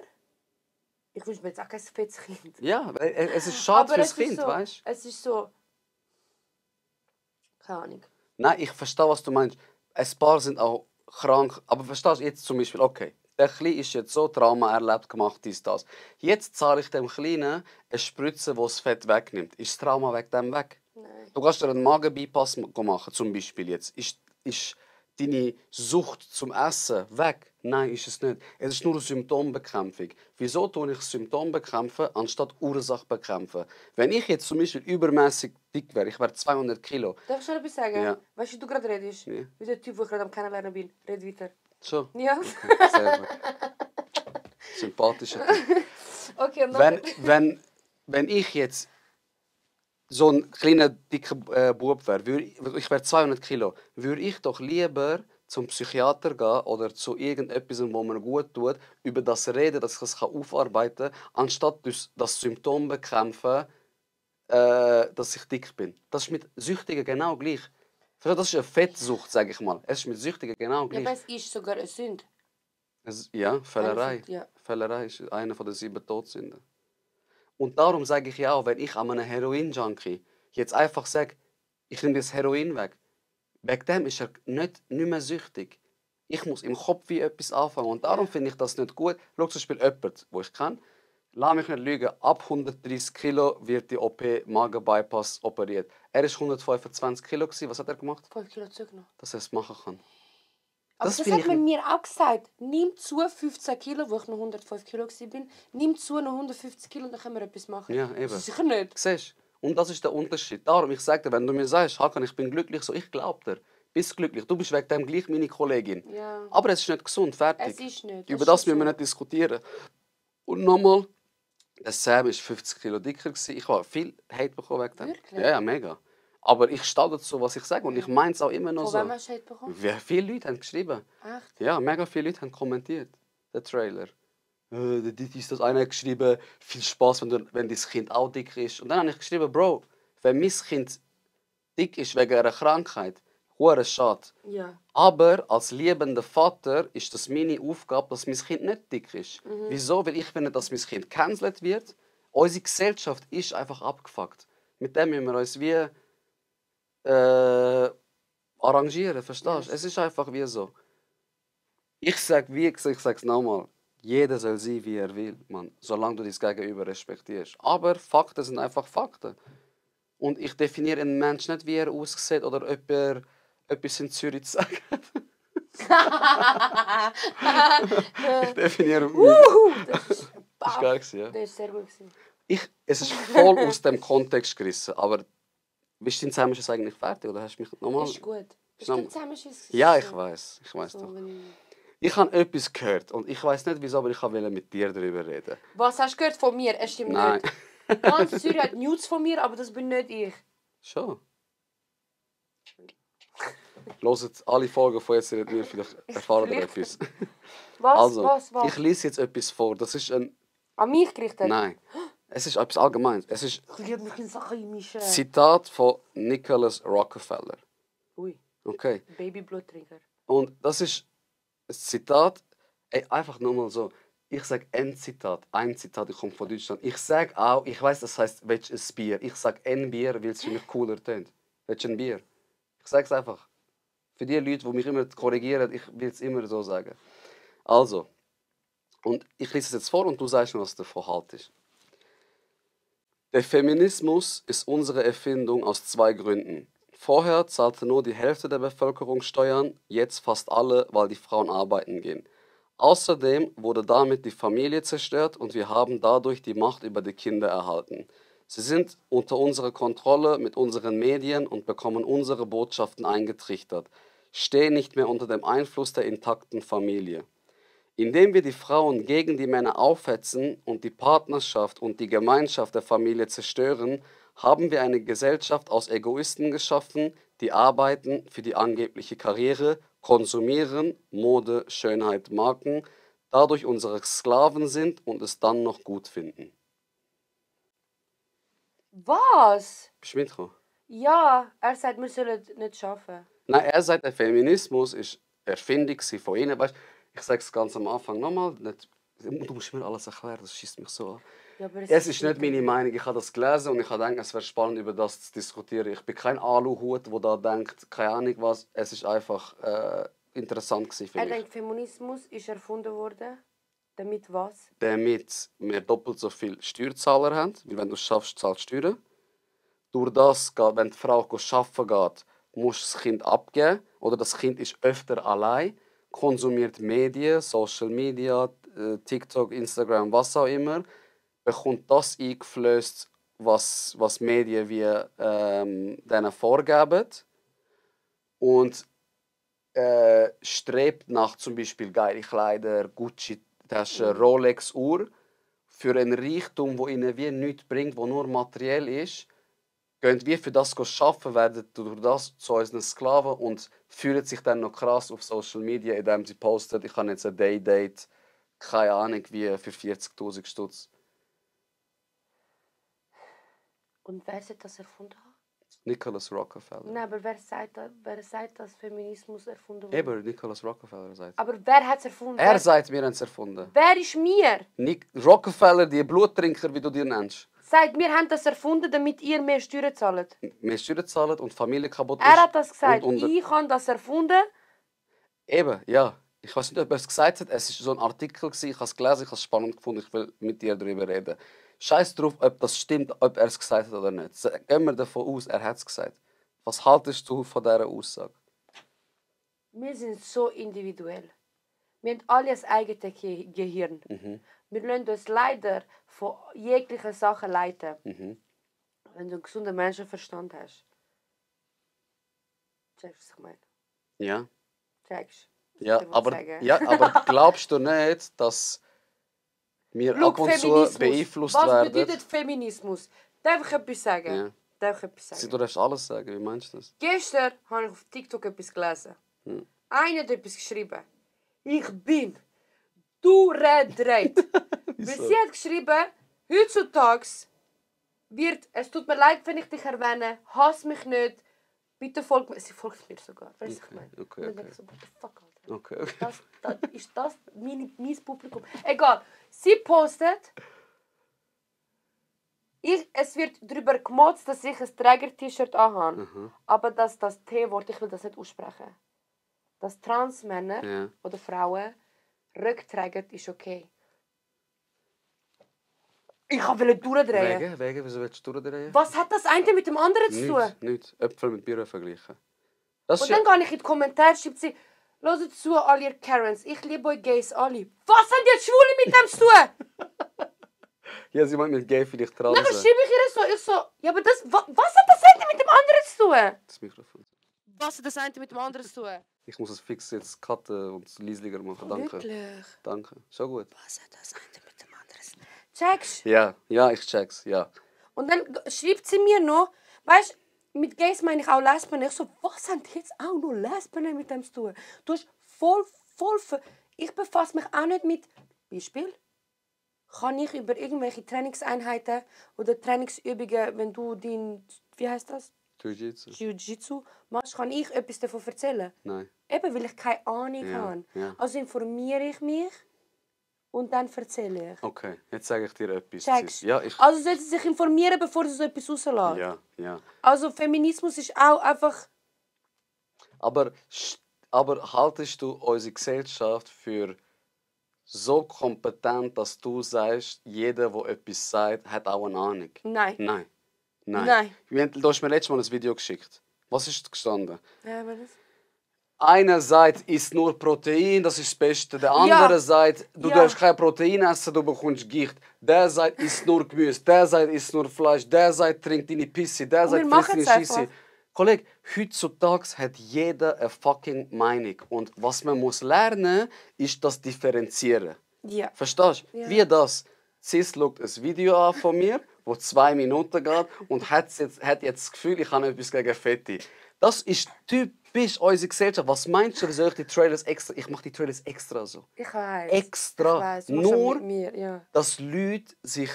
ich wünsche mir jetzt auch kein fettes Kind. Ja, es ist schade fürs Kind, so, weißt du? Es ist so... Keine Ahnung. Nein, ich verstehe, was du meinst. Ein paar sind auch krank. Aber verstehst du jetzt zum Beispiel, okay, der Kleine ist jetzt so Trauma erlebt, gemacht, dies, das. Jetzt zahle ich dem Kleinen eine Spritze, die das Fett wegnimmt. Ist das Trauma wegen dem weg? Nein. Du kannst dir einen Magenbypass machen, zum Beispiel jetzt. Ist deine Sucht zum Essen weg? Nein, ist es nicht. Es ist nur eine Symptombekämpfung. Wieso tue ich Symptome bekämpfen, anstatt Ursache bekämpfen? Wenn ich jetzt zum Beispiel übermäßig dick wäre, ich wäre 200 Kilo. Darf ich schon etwas sagen? Ja. Weißt du, wie du gerade redest? Ja. Wie der Typ, den ich gerade am Kennenlernen bin. Red weiter. So, Ja? sehr gut. Sympathischer Typ. Okay, und dann... Wenn ich jetzt so ein kleiner, dicker Bub wäre, ich wäre 200 Kilo, würde ich doch lieber zum Psychiater gehen oder zu irgendetwas, wo mir gut tut, über das reden, dass ich das aufarbeiten kann, anstatt das Symptom bekämpfen, dass ich dick bin. Das ist mit Süchtigen genau gleich. Das ist eine Fettsucht, sage ich mal. Es ist mit Süchtigen genau Ja, gleich. aber es ist sogar eine Sünde. Ja, Völlerei. Ja. Völlerei ist eine der 7 Todsünden. Und darum sage ich ja auch, wenn ich an einem Heroin-Junkie jetzt einfach sage, ich nehme das Heroin weg, wegen dem ist er nicht mehr süchtig. Ich muss im Kopf wie etwas anfangen. Und darum finde ich das nicht gut. Schau zum Beispiel jemand, den ich kenne, lass mich nicht lügen, ab 130 Kilo wird die OP Magenbypass operiert. Er war 125 Kilo. Was hat er gemacht? 5 Kilo zurückgenommen. Dass er es machen kann. Aber das finde hat man mir auch gesagt. Nimm zu 15 Kilo, wo ich noch 105 Kilo war. Nimm zu noch 150 Kilo und dann können wir etwas machen. Ja, eben. Sicher nicht. Siehst du? Und das ist der Unterschied. Darum, ich sage dir, wenn du mir sagst, Hakan, ich bin glücklich, so, ich glaube dir. Bist glücklich. Du bist wegen dem gleich meine Kollegin. Ja. Aber es ist nicht gesund, fertig. Es ist nicht. Über das müssen wir nicht diskutieren. Und nochmal, der Sam war 50 Kilo dicker. Ich habe viel Hate bekommen wegen dem. Wirklich? Ja, mega. Aber ich stehe dazu, was ich sage. Und ich meine es auch immer noch Von so. wem hast du Hate bekommen? Viele Leute haben geschrieben. Echt? Ja, mega viele Leute haben kommentiert. Den Trailer. Das eine hat geschrieben, viel Spaß, wenn dein Kind auch dick ist. Und dann habe ich geschrieben, Bro, wenn mein Kind dick ist wegen einer Krankheit, hure schade. Ja. Aber als liebender Vater ist das meine Aufgabe, dass mein Kind nicht dick ist. Wieso? Weil ich finde, dass mein Kind gecancelt wird. Unsere Gesellschaft ist einfach abgefuckt. Mit dem müssen wir uns wie arrangieren, verstehst du? Es ist einfach wie so. Ich sage es nochmal, jeder soll sein, wie er will, Mann, solange du dein Gegenüber respektierst. Aber Fakten sind einfach Fakten. Und ich definiere einen Menschen nicht, wie er aussieht oder ob er etwas in Zürich zu sagen hat. Ich definiere Das ist geil gewesen, ja. Das war sehr gut. Es ist voll aus dem Kontext gerissen, aber bist du dein Zusammenschluss eigentlich fertig oder hast du mich nochmal... Das ist gut. Bist Nochmal- du Zusammenschluss? Ja, ich weiß So, doch. wenn- Ich habe etwas gehört und ich weiß nicht wieso, aber ich wollte mit dir darüber reden. Was hast du gehört von mir? Es stimmt Nein. nicht. Ganz Zürich hat News von mir, aber das bin nicht ich. Schon. Hört alle Folgen von jetzt, werdet ihr vielleicht erfahren ihr etwas. Was? Also, was? ich lese jetzt etwas vor. Das ist ein... An mich gerichtet? Nein. Es ist etwas Allgemeines. Es ist Ich liebe mich in Sachen einmischen. ein Zitat von Nicholas Rockefeller. Ui, Okay. Babyblutttrinker. Und das ist ein Zitat, ey, einfach nur mal so. Ich sage ein Zitat, ich komme von Deutschland. Ich sage auch, ich weiß, das heißt, willst du ein Bier? Ich sage ein Bier, weil es für mich cooler tönt. Willst du ein Bier? Ich sage es einfach. Für die Leute, die mich immer korrigieren, ich will es immer so sagen. Also, und ich lese es jetzt vor und du sagst mir, was du davon haltest. Der Feminismus ist unsere Erfindung aus 2 Gründen. Vorher zahlte nur die Hälfte der Bevölkerung Steuern, jetzt fast alle, weil die Frauen arbeiten gehen. Außerdem wurde damit die Familie zerstört und wir haben dadurch die Macht über die Kinder erhalten. Sie sind unter unserer Kontrolle mit unseren Medien und bekommen unsere Botschaften eingetrichtert, stehen nicht mehr unter dem Einfluss der intakten Familie. Indem wir die Frauen gegen die Männer aufhetzen und die Partnerschaft und die Gemeinschaft der Familie zerstören, haben wir eine Gesellschaft aus Egoisten geschaffen, die arbeiten für die angebliche Karriere, konsumieren, Mode, Schönheit, Marken, dadurch unsere Sklaven sind und es dann noch gut finden. Was? Bist du mitgekommen? Ja, er sagt, wir sollen nicht arbeiten. Nein, er sagt, der Feminismus ist Erfindung von ihnen. Weißt, ich sage es ganz am Anfang nochmal, du musst mir alles erklären, das schießt mich so an. Ja, aber Es ist nicht meine Meinung, ich habe das gelesen und ich habe gedacht, es wäre spannend, über das zu diskutieren. Ich bin kein Aluhut, der da denkt, keine Ahnung was. Es ist einfach interessant gewesen für Er mich. denkt, Feminismus ist erfunden worden. Damit was? Damit wir doppelt so viele Steuerzahler haben, weil wenn du es schaffst, zahlst du Steuern. Durch das, wenn die Frau arbeiten geht, musst du das Kind abgeben. Oder das Kind ist öfter allein, konsumiert Medien, Social Media, TikTok, Instagram, was auch immer. Bekommt das eingeflößt, was Medien wie denen vorgeben. Und strebt nach zum Beispiel geile Kleider, Gucci-Taschen, Rolex-Uhr für einen Reichtum, der ihnen wie nichts bringt, der nur materiell ist. Gehen wir für das arbeiten, werden durch das zu unseren Sklaven und fühlen sich dann noch krass auf Social Media, indem sie posten, ich habe jetzt ein Day-Date, keine Ahnung wie, für 40'000 Stutz. Und wer hat das erfunden? Nicholas Rockefeller. Nein, aber wer sagt, dass Feminismus erfunden wurde? Eben, Nicholas Rockefeller sagt. Aber wer hat es erfunden? Er sagt, wir haben es erfunden. Wer ist mir? Rockefeller, die Bluttrinker, wie du dir nennst. Sagt, wir haben das erfunden, damit ihr mehr Steuern zahlt. Mehr Steuern zahlen und die Familie kaputt ist. Er hat das gesagt. Und Ich habe das erfunden. eben, ja. Ich weiß nicht, ob er es gesagt hat. Es war so ein Artikel, ich habe es gelesen, ich habe es spannend gefunden, ich will mit dir darüber reden. Scheiß drauf, ob das stimmt, ob er es gesagt hat oder nicht. Gehen wir davon aus, er hat es gesagt. Was haltest du von dieser Aussage? Wir sind so individuell. Wir haben alle ein eigenes Gehirn. Wir lassen uns leider von jeglichen Sachen leiten. Wenn du einen gesunden Menschenverstand hast. Checkst du, was ich meine? Ja. Checkst du? Ja, aber glaubst du nicht, dass wir ab und zu beeinflusst was werden? Was bedeutet Feminismus? Darf ich etwas sagen? Ja. Darf ich etwas sagen? Du darfst alles sagen, wie meinst du das? Gestern habe ich auf TikTok etwas gelesen. Einer hat etwas geschrieben. Ich bin durchgedreht. Weil sie hat geschrieben, heutzutage wird, es tut mir leid, wenn ich dich erwähne, hass mich nicht, bitte folg mir. Sie folgt mir sogar, weißt du, ich meine. Okay. Und dann denke ich so, what the fuck, Alter. Okay. Ist das mein Publikum? Egal, sie postet, es wird darüber gemotzt, dass ich ein Träger-T-Shirt anhabe. Aber das T-Wort, ich will das nicht aussprechen. Dass Transmänner oder Frauen Röcke tragen, ist okay. Ich wollte durchdrehen. Wegen? Wieso willst du durchdrehen? Was hat das eine mit dem anderen zu tun? Nichts. Äpfel mit Birnen vergleichen. Und dann gehe ich in die Kommentare, schreibt sie, hört zu, all ihr Karens, ich liebe euch Gays alle. Was haben die Schwule mit dem zu tun? Ja, sie meint mit Gay vielleicht dran. Dann schreibe ich ihr so, ja, aber was hat das eine mit dem anderen zu tun? Das Mikrofon. Was hat das eine mit dem anderen zu tun? Ich muss es fix jetzt cutten und es leislicher machen. Danke. Wirklich? Danke. Schon gut. Was hat das eine mit dem anderen zu tun? Checkst? Ja, ich check's, ja. Und dann schreibt sie mir noch, weißt du, mit Gays meine ich auch Lesben. Ich so, was haben jetzt auch noch Lesben mit dem zu tun? Du hast voll. Ich befasse mich auch nicht mit. Beispiel. Kann ich über irgendwelche Trainingseinheiten oder Trainingsübungen, wenn du wie heißt das? Jiu-Jitsu machst, kann ich etwas davon erzählen? Nein. Eben, weil ich keine Ahnung habe. Ja. Also informiere ich mich und dann erzähle ich. Okay, jetzt sage ich dir etwas. Checkst? Ja, ich... Also sollten sie sich informieren, bevor sie so etwas rauslässt. Ja. Also Feminismus ist auch einfach... Aber haltest du unsere Gesellschaft für so kompetent, dass du sagst, jeder, der etwas sagt, hat auch eine Ahnung? Nein. Nein. Du hast mir letztes Mal ein Video geschickt. Was ist gestanden? Ja, aber das... Einer sagt, isst nur Protein, das ist das Beste. Der andere sagt, du darfst kein Protein essen, du bekommst Gicht. Der sagt, isst nur Gemüse. Der sagt, isst nur Fleisch. Der sagt, trink deine Pisse. Der sagt, friss deine Scheisse. Kollege, heutzutage hat jeder eine fucking Meinung. Und was man muss lernen, ist das Differenzieren. Ja. Verstehst du? Ja. Wie das? Sis schaut ein Video an von mir, das 2 Minuten geht und hat jetzt das Gefühl, ich habe etwas gegen Fette. Das ist typisch unsere Gesellschaft. Was meinst du, wieso ich die Trailers extra... Ich mache die Trailers extra so. Ich weiß. Extra. Ich weiss. Nur, mit mir, ja. dass Leute sich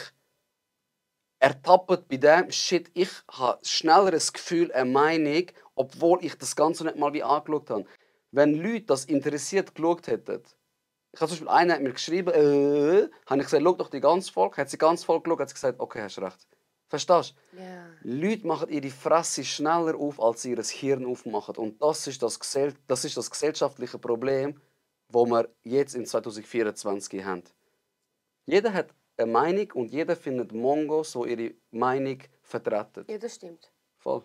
ertappen bei dem, shit, ich habe schneller das Gefühl, eine Meinung, obwohl ich das Ganze nicht mal wie angeschaut habe. Wenn Leute das interessiert geschaut hätten, ich habe zum Beispiel einer hat mir geschrieben, habe ich gesagt, schau doch die ganze Folge, hat sie die ganze Folge geschaut, hat sie gesagt, okay, hast recht. Verstehst du? Ja. Leute machen ihre Fresse schneller auf, als sie ihr Hirn aufmachen. Und das ist das gesellschaftliche Problem, das wir jetzt in 2024 haben. Jeder hat eine Meinung und jeder findet Mongos, die ihre Meinung vertreten. Ja, das stimmt. Voll.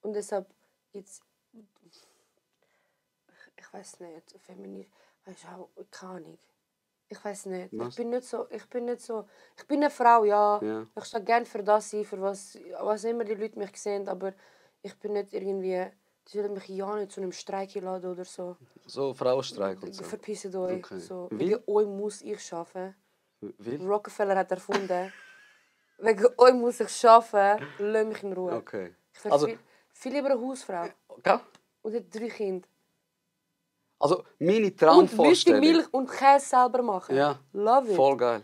Und deshalb jetzt... Ich weiß nicht, Feminismus... Weißt du, keine Ahnung. Ich weiß nicht. Was? Ich bin nicht so... Ich bin eine Frau, ja. Ich stehe gerne für das ein, für was immer die Leute mich sehen, aber ich bin nicht irgendwie... Die sollen mich ja nicht zu einem Streik einladen oder so. So Frauenstreik und so. Verpisst euch. Okay. So. Wie? Wegen euch muss ich arbeiten. Wie? Rockefeller hat erfunden. Wegen euch muss ich arbeiten. Lass mich in Ruhe. Okay. Ich wäre Also- viel lieber eine Hausfrau. Okay. Und hätte 3 Kinder. Also meine Und Lüste, Traumvorstellung... Milch und Käse selber machen. Ja, Love it. voll geil.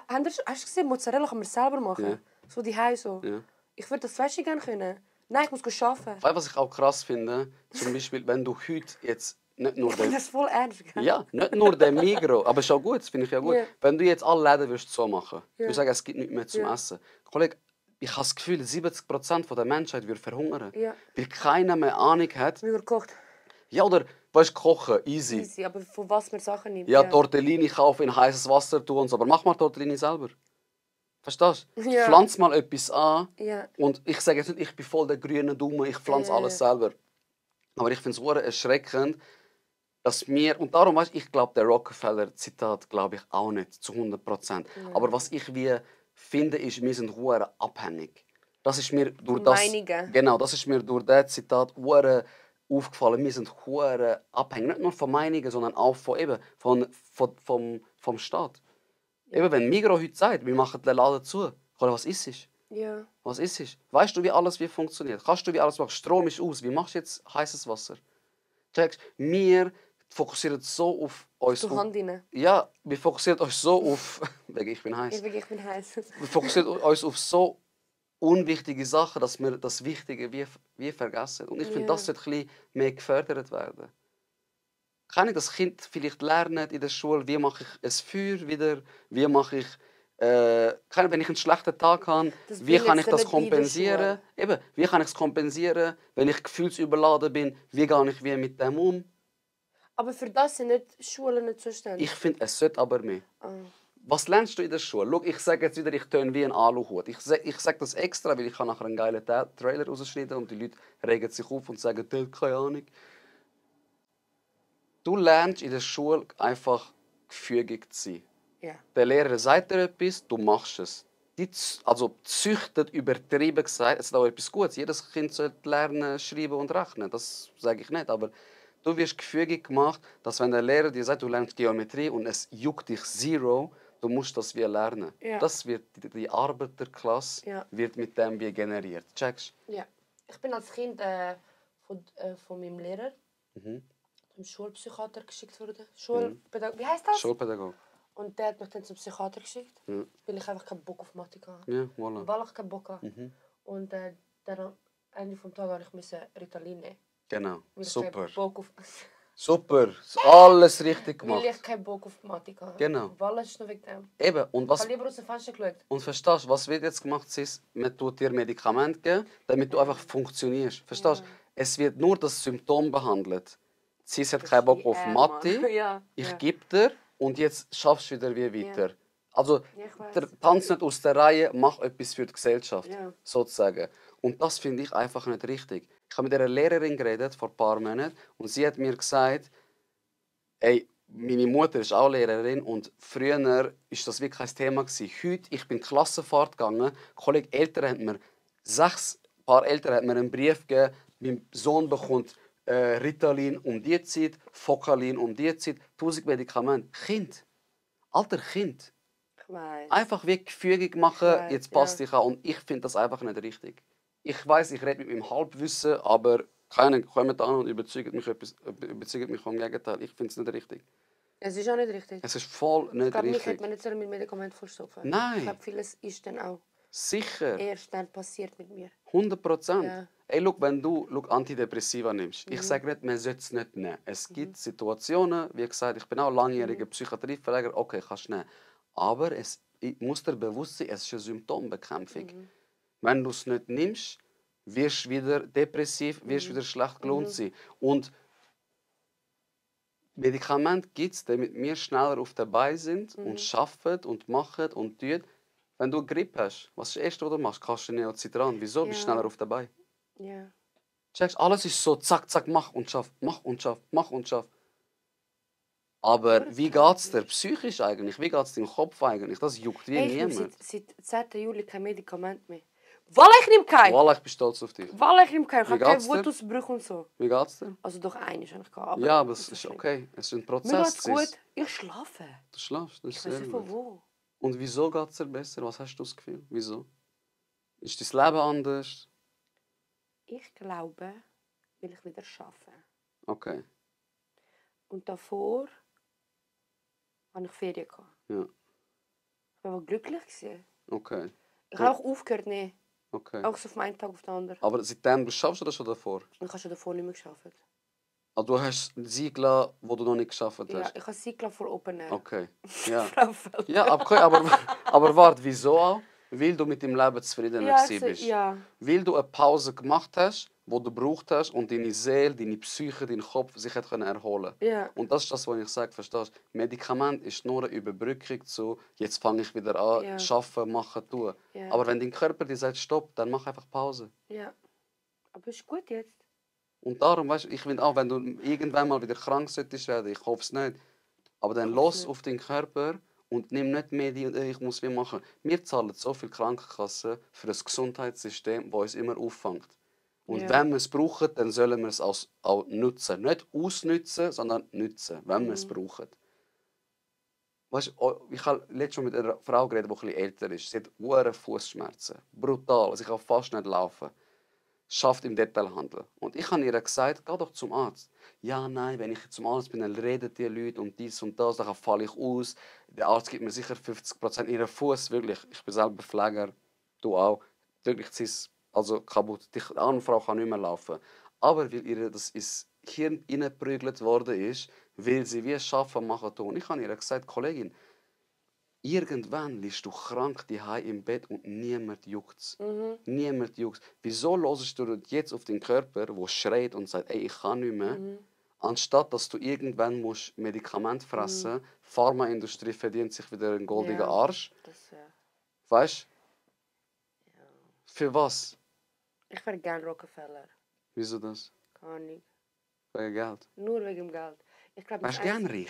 Hast du gesehen, Mozzarella kann man selber machen? Ja. So die Hause so. Ja. Ich würde das Fleisch gerne können. Nein, ich muss arbeiten. Weißt du, was ich auch krass finde? Zum Beispiel, wenn du heute jetzt nicht nur Ich finde das voll ernst. Gell? Ja, nicht nur der Migros, aber ist auch gut, das finde ich ja gut. Ja. Wenn du jetzt alle Läden würdest so machen, Ja. du sagst, es gibt nichts mehr zum Ja. Essen. Kollege, ich habe das Gefühl, 70% der Menschheit würde verhungern. Ja. Weil keiner mehr Ahnung hat. Wie man kocht. Ja, oder weißt du, kochen, easy. Easy, aber von was man Sachen nimmt. Ja, Tortellini kaufen, in heißes Wasser tun und so, aber mach mal Tortellini selber. Verstehst du? Ja. Pflanz mal etwas an. Ja. Und ich sage jetzt nicht, ich bin voll der grüne Dumme, ich pflanze Ja. alles selber. Aber ich finde es sehr erschreckend, dass wir, und darum weißt, ich glaube, der Rockefeller-Zitat glaube ich auch nicht zu 100%. Aber was ich wie finde, ist, wir sind sehr abhängig. Das ist mir durch das, Meinungen. genau, das ist mir durch das Zitat sehr aufgefallen. Wir sind sehr abhängig, nicht nur von Meinungen, sondern auch vom Staat. Eben, wenn Migros heute sagt, wir machen den Laden zu, was ist es? Ja. Was ist es? Weißt du, wie alles funktioniert? Kannst du, wie alles machen? Strom ist aus. Wie machst du jetzt heißes Wasser? Checkst? Wir fokussieren so auf uns. Du Hand rein. Ja, wir fokussieren uns so auf. Wegen ich bin heiß. Ich bin heiß. Wir fokussieren uns auf so unwichtige Sachen, dass wir das Wichtige wie vergessen. Und ich finde, Ja. das sollte ein bisschen mehr gefördert werden. Kann ich das Kind vielleicht lernen in der Schule, wie mache ich ein Feuer wieder, wie mache ich, wenn ich einen schlechten Tag habe, Das wie will kann ich jetzt das nicht bei der kompensieren? Eben, wie kann ich es kompensieren, wenn ich gefühlsüberladen bin, wie gehe ich mit dem um? Aber für das sind nicht Schulen nicht zuständig. Ich finde, es sollte aber mehr. Ah. Was lernst du in der Schule? Schau, ich sage jetzt wieder, ich töne wie ein Aluhut. Ich sage das extra, weil ich kann nachher einen geilen Trailer rausschneiden und die Leute regen sich auf und sagen, der hat keine Ahnung. Du lernst in der Schule einfach gefügig zu sein. Ja. Der Lehrer sagt dir etwas, du machst es. Also züchtet, übertrieben gesagt, es ist auch etwas Gutes. Jedes Kind sollte lernen, schreiben und rechnen. Das sage ich nicht, aber du wirst gefügig gemacht, dass wenn der Lehrer dir sagt, du lernst Geometrie und es juckt dich zero, du musst das wie lernen. Ja. Das wird die Arbeiterklasse wird mit dem wie generiert. Checkst? Ja. Ich bin als Kind von meinem Lehrer zum Schulpsychiater geschickt worden. Wie heißt das? Schulpädagoge. Und der hat mich dann zum Psychiater geschickt, weil ich einfach keinen Bock auf Mathe hatte. Ja, voilà. Weil ich keinen Bock hatte. Und dann Ende vom Tag musste ich Ritalin nehmen. Genau. Weil ich Super. keinen Bock auf... Super. Alles richtig Weil gemacht. ich keinen Bock auf Mathematik habe. Genau. Weil es ist nur wegen dem. Eben. Und Ich was... habe lieber aus dem Fenster geschaut. Und verstehst du, was wird jetzt gemacht? Ist, man tut dir Medikamente geben, damit du einfach funktionierst. Verstehst du? Es wird nur das Symptom behandelt. Sie hat keinen Bock auf Mathe. Ja. Ich gebe dir und jetzt schaffst du wieder wie weiter. Also, Ja, ich weiss. der Tanz nicht aus der Reihe, mach etwas für die Gesellschaft. Ja. Sozusagen. Und das finde ich einfach nicht richtig. Ich habe mit einer Lehrerin geredet vor ein paar Monaten und sie hat mir gesagt, ey, meine Mutter ist auch Lehrerin und früher war das wirklich kein Thema gewesen. Heute, ich bin Klassenfahrt gegangen, Kollege Eltern haben mir, 6 Paar Eltern haben mir einen Brief gegeben, mein Sohn bekommt Ritalin um die Zeit, Focalin um die Zeit, 1000 Medikamente. Kind. Alter Kind. Ich weiss. Einfach wie Gefügig machen, weiß, jetzt passt ja. dich an. Und ich finde das einfach nicht richtig. Ich weiß, ich rede mit meinem Halbwissen, aber keiner kommt an und überzeugt mich vom Gegenteil. Ich finde es nicht richtig. Es ist auch nicht richtig. Es ist voll Ich nicht glaube, mich richtig. hätte man nicht so mit Medikamenten verstopfen. Nein. Ich glaube, vieles ist dann auch Sicher. erst dann passiert mit mir. 100%. Ja. Ey, schau, wenn du Antidepressiva nimmst, ich sage nicht, man sollte es nicht nehmen. Es gibt Situationen, wie gesagt, ich bin auch langjähriger Psychiatrieverleger, okay, kannst du nehmen. Aber es muss dir bewusst sein, es ist eine Symptombekämpfung. Wenn du es nicht nimmst, wirst du wieder depressiv, wirst du wieder schlecht gelohnt sein. Und Medikamente gibt es, damit wir schneller auf der Beine sind und arbeiten und machen und tun. Wenn du eine Grippe hast, was ist das Erste, was du machst? Kannst du Neocitran. Wieso? Bist du schneller auf der Beine. Ja. Checkst, alles ist so, zack, zack, mach und schaff, mach und schaff, mach und schaff. Aber wie geht es dir psychisch eigentlich? Wie geht es deinem Kopf eigentlich? Das juckt wie Hey, ich nehme niemand. seit 10. Juli kein Medikament mehr. Weil ich nehme kein. Wallah, ich bin stolz auf dich. Weil ich nehme kein. Ich Wie habe keine geht's dir? Wutausbrüche und so. Wie geht's dir? Also doch einiges habe ich gehabt. Ja, aber es ist okay. Es ist ein Mir Prozess. geht's gut. Ich schlafe. Du schlafst, das Ich ist weiß sehr nicht gut. von wo. Und wieso geht es dir besser? Was hast du das Gefühl? Wieso? Ist dein Leben anders? Ich glaube, will ich wieder arbeiten. Okay. Und davor hatte ich Ferien. Ja. Ich war aber glücklich. Okay. Ich habe auch aufgehört, nee. Okay. Auch so von einem Tag auf den anderen. Aber seitdem du schaffst oder schon davor? Ich habe schon davor nicht mehr gearbeitet. Ah, du hast Siegel, wo du noch nicht geschafft hast? Ja, ich habe Sigla vor Open Air. Okay. Ja. Frau Felder. Ja, okay, aber warte, wieso auch? Weil du mit dem Leben zufrieden Ja, bist. ja. Weil du eine Pause gemacht hast, wo du gebraucht hast und deine Seele, deine Psyche, dein Kopf sich hat erholen können. Ja. Und das ist das, was ich sage, verstehst du? Medikament ist nur eine Überbrückung zu, jetzt fange ich wieder an, Ja. arbeiten, machen, tun. Ja. Aber wenn dein Körper dir sagt, stopp, dann mach einfach Pause. Ja. Aber ist gut jetzt. Und darum, weißt du, ich finde auch, wenn du irgendwann mal wieder krank solltest werden, ich hoffe es nicht, aber dann los auf deinen Körper und nimm nicht mehr die, ich muss wie machen. Wir zahlen so viel Krankenkassen für ein Gesundheitssystem, das uns immer auffängt. Und Ja. wenn wir es brauchen, dann sollen wir es auch nutzen. Nicht ausnutzen, sondern nutzen, wenn wir es brauchen. Weißt du, ich habe letztens schon mit einer Frau geredet, die etwas älter ist. Sie hat hohe Fußschmerzen. Brutal. Sie kann fast nicht laufen. Schafft im Detailhandel. Und ich habe ihr gesagt, geh doch zum Arzt. Ja, nein, wenn ich zum Arzt bin, dann reden die Leute und dies und das, dann falle ich aus. Der Arzt gibt mir sicher 50% ihrer Fuß. Wirklich, ich bin selber Pfleger, du auch. Wirklich, sie ist also kaputt. Die arme Frau kann nicht mehr laufen. Aber weil ihr das ins Hirn hineingeprügelt worden ist, will sie wie Schaffen machen tun. Ich habe ihr gesagt, Kollegin, irgendwann liegst du krank daheim im Bett und niemand juckt's. Niemand juckt's. Wieso hörst du jetzt auf den Körper, der schreit und sagt, ey, ich kann nicht mehr, anstatt dass du irgendwann musst Medikamente fressen musst? Pharmaindustrie verdient sich wieder einen goldenen Ja. Arsch. Das, Weißt du? ja. Für was? Ich wäre gerne Rockefeller. Wieso das? Keine Ahnung. Wegen Geld. Nur wegen dem Geld. Ich glaube, Wärst du gern reich?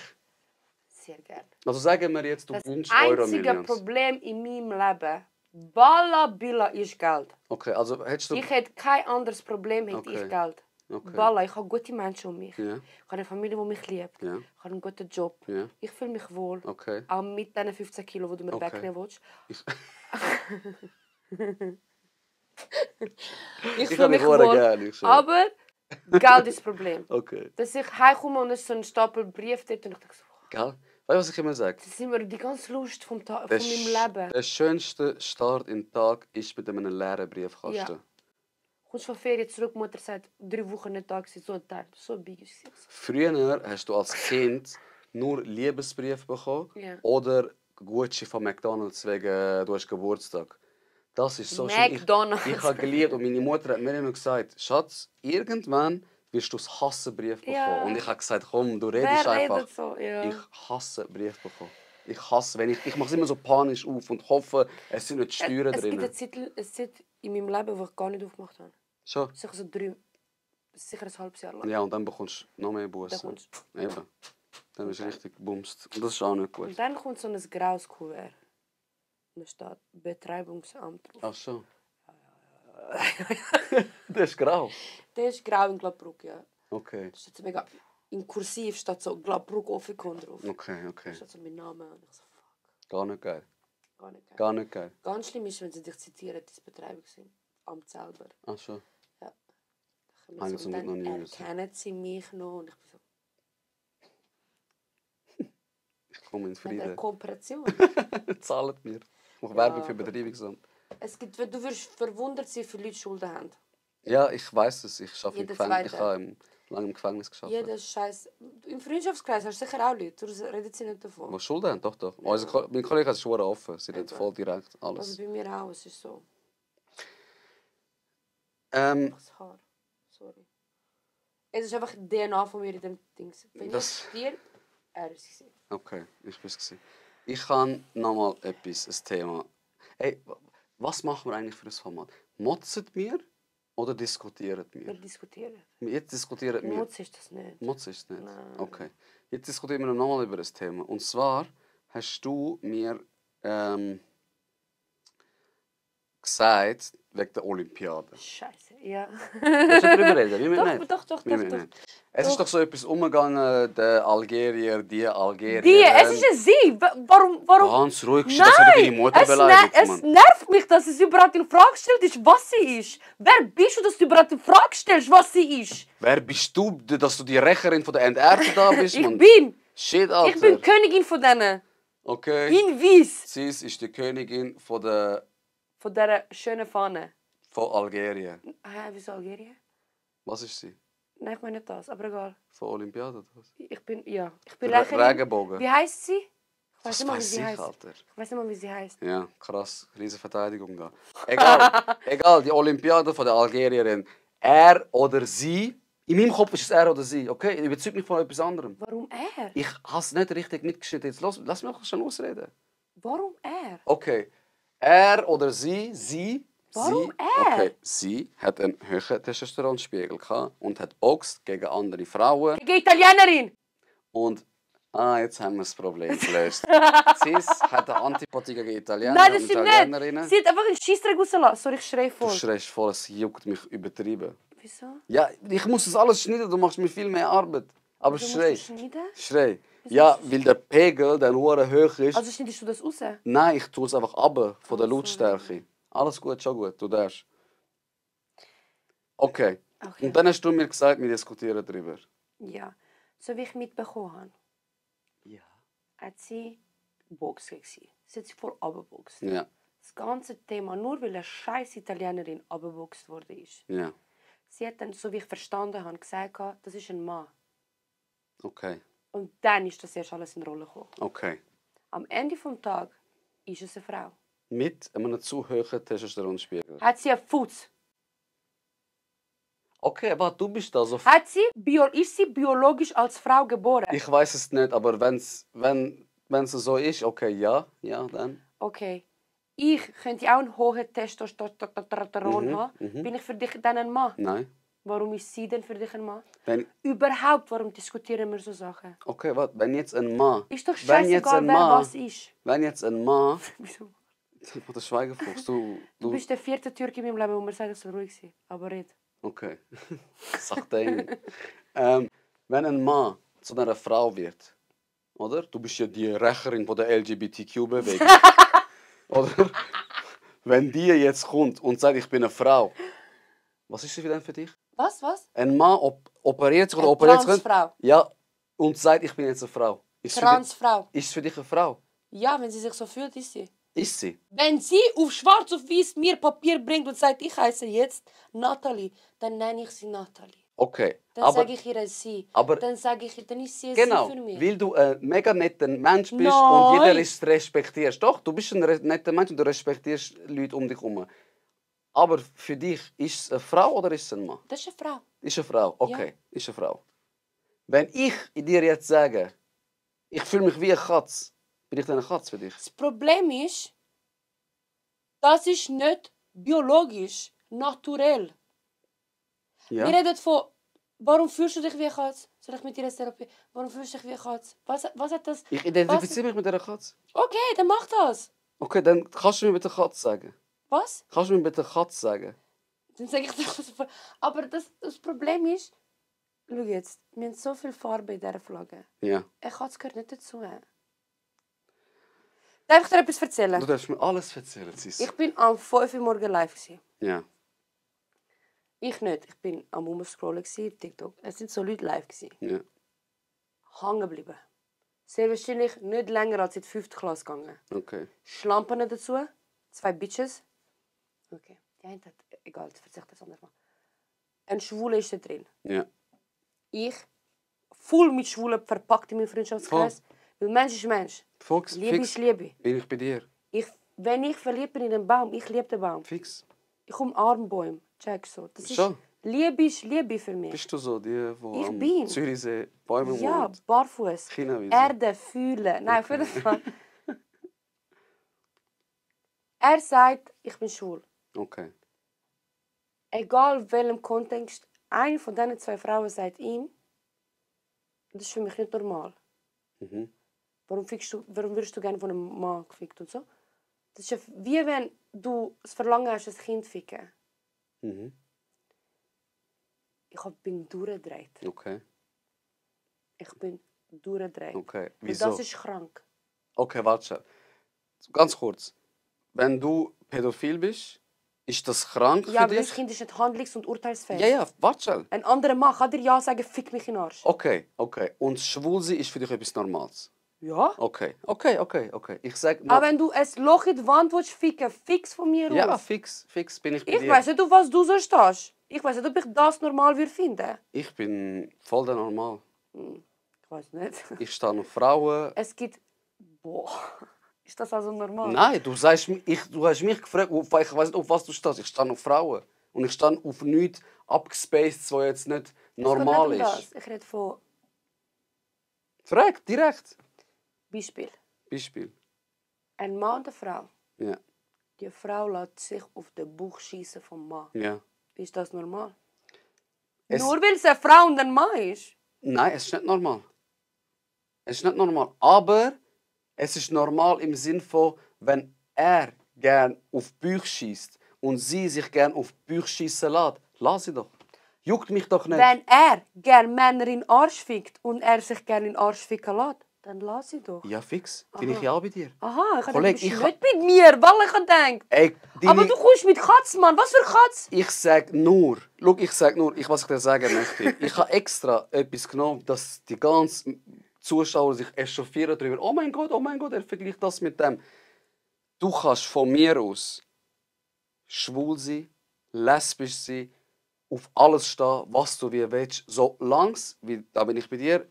Sehr gerne. Also sagen wir jetzt, du Das wohnst einzige Euro-Millions. Problem in meinem Leben, Balla ist Geld. Okay, also hättest du... Ich hätte kein anderes Problem, hätte Okay. ich Geld. Okay. Balla, ich habe gute Menschen um mich. Ja, Ich habe eine Familie, die mich liebt. ja, Ich habe einen guten Job. ja. Ich fühle mich wohl. Okay. Auch mit diesen 15 Kilo, die du mir Okay. wegnehmen willst. Ich, Ich ich fühle habe mich dich wohl wohl. gerne. Ich schon. Aber Geld ist das Problem. Okay. Dass ich heimkomme und es so einen Stapel Brief dort und ich denke so, Gell? Weißt du, was ich immer sage? das ist immer die ganze Lust von meinem Der Leben. schönste Start in den Tag ist mit einem leeren Briefkasten. Kommst von Ferien zurück, Mutter sagt, 3 Wochen nicht da gewesen, so ein Teil, so big ist es. Früher hast du als Kind nur Liebesbrief bekommen Ja. oder Gucci von McDonald's wegen du hast Geburtstag. Das ist so schön. McDonald's. Ich habe geliebt und meine Mutter hat mir immer gesagt, Schatz, irgendwann wirst du das Hassenbrief bekommen. Ja. Und ich habe gesagt, komm, du redest Wer einfach. redet so? Ja. Ich hasse Brief bekommen. Ich hasse, wenn ich mache es immer so panisch auf und hoffe, es sind nicht Steuern Es drin. gibt eine Zeit in meinem Leben, wo ich gar nicht aufgemacht habe. Schon? Sicher so sicher ein halbes Jahr lang. Ja, und dann bekommst du noch mehr Dann Bussen. kommst Eben. Dann bist du richtig gebumst. Und das ist auch nicht gut. Und dann kommt so ein graues Kuvert. Und da steht Betreibungsamt drauf. Ach schon. Das ist grau. Der ist grau in Gladbruck, ja. Okay. Da steht so mega, in Kursiv steht so Gladbruck Offikon drauf. Okay, Da okay. steht so mein Name und ich so, fuck, Gar nicht geil. gar nicht geil. Gar nicht geil. Ganz schlimm ist, wenn sie dich zitieren, das Betreibungsamt selber. Ach schon. Da kommen Habe ich sie zum und Glück noch dann nie gesehen. erkennen sie mich noch und ich bin so, Ich komme in mit der Frieden. Kooperation. Zahlt mir. Ich mache Ja, Werbung für aber- Betreibungsamt. Du wirst verwundert sein, wie viele Leute Schulden haben. Ja, ich weiß es. Ich arbeite im Jeder Gefängnis. Ich Zweite. habe lange im Gefängnis gearbeitet. Jeder Scheiß. Im Freundschaftskreis hast du sicher auch Leute, du redest sie nicht davon. Was Schulden haben? Doch, doch. Mein Kollege ist schon offen. Sie redet Eben. voll direkt Also alles. bei mir auch, es ist so. Das Haar. Sorry. Es ist einfach die DNA von mir in dem Ding. Wenn Das- ich dir, er ist es. Okay, ich bin es. Ich habe nochmal etwas, ein Thema. Hey, was machen wir eigentlich für ein Format? Motzen wir oder diskutieren Wir wir? diskutieren. Jetzt diskutieren wir. Mutz ist das nicht. Motzen ist es nicht? Nein. Okay. Jetzt diskutieren wir nochmal über ein Thema. Und zwar hast du mir gesagt, wegen der Olympiade. Scheiße, ja. Willst du darüber reden? Wie wir Doch, nicht? doch, Wie wir doch. nicht. Es ist doch so etwas umgegangen, der Algerier, die Algerierin. Die, es ist ein Sie. Warum? Ganz ruhig, dass du deine Mutter beleidigt, es Mann. nervt mich, dass es überhaupt in Frage gestellt ist, was sie ist. Wer bist du, dass du überhaupt in Frage stellst, was sie ist? Wer bist du, dass du die Rächerin von der Enterbten da bist, Ich Mann? bin. Shit, Alter. Ich bin Königin von denen. Okay. In Wies. Sie ist die Königin von Von dieser schönen Fahne. Algerien. Wieso Algerien? Was ist sie? Nein, ich meine nicht das, aber egal. Von Olympiade oder was? Ich bin Rächerin. Regenbogen. Wie heisst sie? Ich weiß Das nicht mal, wie weiss sie ich, heißt. Alter. Ich weiß nicht mal, wie sie heißt. Ja, krass. Riesige Verteidigung da. Egal. Egal, die Olympiade von der Algerierin. Er oder sie. In meinem Kopf ist es er oder sie. Okay, überzeugt mich von etwas anderem. Warum er? Ich habe es nicht richtig mitgeschnitten. Jetzt lass mich doch schon ausreden. Warum er? Okay. Er oder sie. Warum sie, er? Okay, sie hat einen hohen Testosteronspiegel gehabt und hat boxt gegen andere Frauen. Gegen Italienerin! Und jetzt haben wir das Problem gelöst. Cis hat eine Antipathie gegen Italiener Nein, das und stimmt Italienerinnen. nicht. Sie hat einfach einen Scheissdreck rausgelassen. Sorry, ich schreie Du voll. schreist voll, es juckt mich übertrieben. Wieso? Ja, ich muss das alles schneiden, du machst mir viel mehr Arbeit. Aber Du schrei. musst es schneiden? Schrei. Ja, weil der Pegel dann hure hoch ist. Also schneidest du das raus? Nein, ich tue es einfach ab von der Ach so, Lautstärke. Alles gut, schon gut, du darfst. Okay. Okay. Und dann hast du mir gesagt, wir diskutieren darüber. Ja. So wie ich mitbekommen habe, Ja. hat sie Boxen gewesen. Sie hat sich voll abgeboxt. Ja, Das ganze Thema, nur weil eine scheiß Italienerin abgeboxt worden ist. ja. Sie hat dann, so wie ich verstanden habe, gesagt, das ist ein Mann. Okay, Und dann ist das erst alles in Rolle gekommen. okay. Am Ende des Tages ist es eine Frau. Mit einem zu hohen Testosteronspiegel. Hat sie einen Fuß? Okay, aber du bist da so... Ist sie biologisch als Frau geboren? Ich weiß es nicht, aber wenn es so ist, okay, ja, dann. Okay. Ich könnte auch einen hohen Testosteron haben. Bin ich für dich dann ein Mann? Nein. Warum ist sie denn für dich ein Mann? Wenn, Überhaupt, warum diskutieren wir so Sachen? okay, warte, wenn jetzt ein Mann... Ist doch Wenn jetzt scheißegal, ein wer Mann- was ist. Wenn jetzt ein Mann... Wieso? Der Schweigefuchs, du... Du bist der 4. Türk in meinem Leben, wo man sagt, es soll ruhig sein. Aber red. Okay. Sag den. Wenn ein Mann zu einer Frau wird, oder? Du bist ja die Rächerin von der LGBTQ-Bewegung. Oder? Wenn die jetzt kommt und sagt, ich bin eine Frau, was ist sie denn für dich? Was? Ein Mann operiert sich oder Eine operiert sich? Transfrau. Ja, und sagt, ich bin jetzt eine Frau. Ist Transfrau. Ist es für dich eine Frau? Ja, wenn sie sich so fühlt, ist sie. Ist sie? Wenn sie auf schwarz auf weiß mir Papier bringt und sagt, ich heiße jetzt Natalie, dann nenne ich sie Natalie. Okay. Dann sage ich ihr sie. aber- Dann sage ich, dann ist sie Genau, sie für mich. weil du ein mega netter Mensch bist Nein. und jeder respektierst. Doch, du bist ein netter Mensch und du respektierst Leute um dich herum. Aber für dich, ist es eine Frau oder ist es ein Mann? Das ist eine Frau. Ist eine Frau, okay, ist eine Frau. Wenn ich dir jetzt sage, ich fühle mich wie eine Katze, bin ich dann eine Katze für dich? Das Problem ist, das ist nicht biologisch, naturell. Ja? Wir reden von, warum fühlst du dich wie eine Katze? Soll ich mit dir eine Therapie? Warum fühlst du dich wie eine Katze? Was hat das? Ich identifiziere mich mit dieser Katze. Okay, dann mach das. Okay, dann kannst du mir bitte Katze sagen. Was? Kannst du mir bitte Katze sagen? Dann sage ich dir, aber das Problem ist, schau jetzt, wir haben so viel Farbe in dieser Flagge. Ja. Eine Katze gehört nicht dazu. Darf ich dir etwas erzählen? Du darfst mir alles erzählen, Sis. Ich bin am 5 Uhr morgens live gewesen. Ja. Ich nicht. Ich bin am Umscrollen auf TikTok. Es sind so Leute live gewesen. Ja. Hängen geblieben. Sehr wahrscheinlich nicht länger als in die 5. Klasse gegangen. Okay. Schlampen dazu. 2 Bitches. Okay. Die eine hat... Egal, das erzähle ich das anders mal. Ein Schwuler ist da drin. Ja. Ich, voll mit Schwulen verpackt in meinen Freundschaftskreis. Weil Mensch ist Mensch. Fox, Liebe fix. ist Liebe. Bin ich bei dir? Wenn ich verliebt bin in den Baum, ich liebe den Baum. Fix. Ich umarme Bäume. Check so. Das Schon? Liebe ist Liebe für mich. Bist du so die, die Ich am bin. Zürichsee Bäume Ja, wohnt? barfuß. China-Wiese. Erde fühlen. Nein, auf jeden Fall. Er sagt, ich bin schwul. Okay. Egal welchem Kontext, eine von diesen 2 Frauen sagt ihm, das ist für mich nicht normal. Mhm. Warum würdest du gerne von einem Mann gefickt und so? Das ist ja wie wenn du das Verlangen hast, ein Kind zu ficken. Mhm. Ich bin durchgedreht. Okay. Ich bin durchgedreht. Okay. Und Wieso? das ist krank. Okay, warte schon. Ganz kurz. Wenn du pädophil bist, ist das krank Ja, für aber dich? das Kind ist nicht handlungs- und urteilsfähig. Ja, warte schon. Ein anderer Mann kann dir ja sagen, fick mich in den Arsch. Okay. Und schwul sein ist für dich etwas Normales? Ja. Okay. Ich sag Aber wenn du ein Loch in die Wand willst ficken, fix von mir ja, aus. fix bin ich bei Ich dir. weiss nicht, auf was du so stehst. Ich weiss nicht, ob ich das normal würde finden. Ich bin voll der Normal. Ich weiss nicht. Ich stehe auf Frauen. Es gibt... Boah. Ist das also normal? Nein, du hast mich gefragt, ich weiß nicht, auf was du stehst. Ich stehe auf Frauen. Und ich stehe auf nichts abgespaced, was jetzt nicht normal Es geht nicht um ist. das. Ich rede von Frag, direkt. Beispiel. Ein Mann und eine Frau. Ja. Die Frau lässt sich auf den Bauch schießen vom Mann. Ja. Ist das normal? Es- Nur weil es eine Frau und ein Mann ist? Nein, es ist nicht normal. Es ist nicht normal. Aber es ist normal im Sinne von, wenn er gern auf Bauch schießt und sie sich gern auf Bauch schießen lässt, lass sie doch. Juckt mich doch nicht. Wenn er gerne Männer in den Arsch fickt und er sich gerne in den Arsch ficken lässt, dann lass sie doch. Ja, fix. Bin ich ja bei dir. Aha, ich habe Kollege, nicht ich mit mir, weil ich denke. Ey, Aber du kommst mit Katz, Mann. Was für Katz? Ich sag nur, was ich dir sagen möchte. Ich habe extra etwas genommen, dass die ganzen Zuschauer sich echauffieren darüber. Oh mein Gott, er vergleicht das mit dem. Du kannst von mir aus schwul sein, lesbisch sein, auf alles stehen, was du wie willst, solange es, da bin ich bei dir,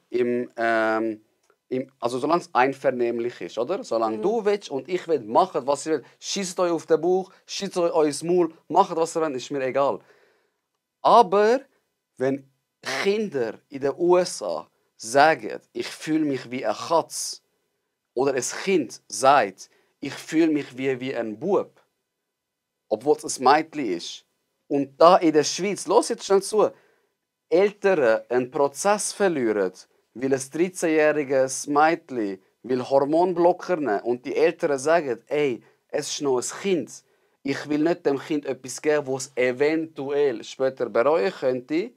also solange es einvernehmlich ist, oder? Solange du willst und ich will, macht was ihr wollt. Schießt euch auf den Bauch, schießt euch ins Maul, macht was ihr wollt, ist mir egal. Aber wenn Kinder in den USA sagen, ich fühle mich wie eine Katze, oder ein Kind sagt, ich fühle mich wie ein Bub, obwohl es ein Mädchen ist, und da in der Schweiz, los jetzt schnell zu, Eltern einen Prozess verlieren, weil ein 13-jähriges Mädchen will Hormonblocker nehmen und die Eltern sagen, ey, es ist noch ein Kind, ich will nicht dem Kind etwas geben, was es eventuell später bereuen könnte,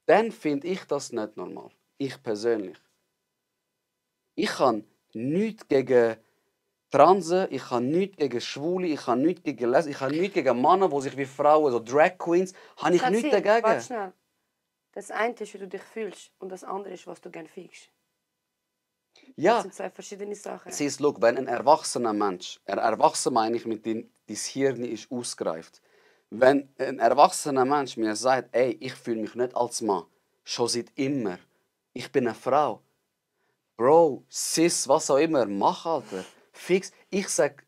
dann finde ich das nicht normal. Ich persönlich. Ich kann nichts gegen Transen, ich habe nichts gegen Schwule, ich habe nichts gegen Lesben, ich habe nichts gegen Männer, die sich wie Frauen, so Drag Queens, habe ich nichts dagegen. Warte schnell. Das eine ist, wie du dich fühlst und das andere ist, was du gerne fickst. Ja. Das sind zwei verschiedene Sachen. Siehst du, wenn ein erwachsener Mensch, erwachsen meine ich mit dem, dein Hirn ist ausgereift. Wenn ein erwachsener Mensch mir sagt, ey, ich fühle mich nicht als Mann, schon seit immer, ich bin eine Frau. Bro, Sis, was auch immer, mach, Alter. Fix. Ich sag,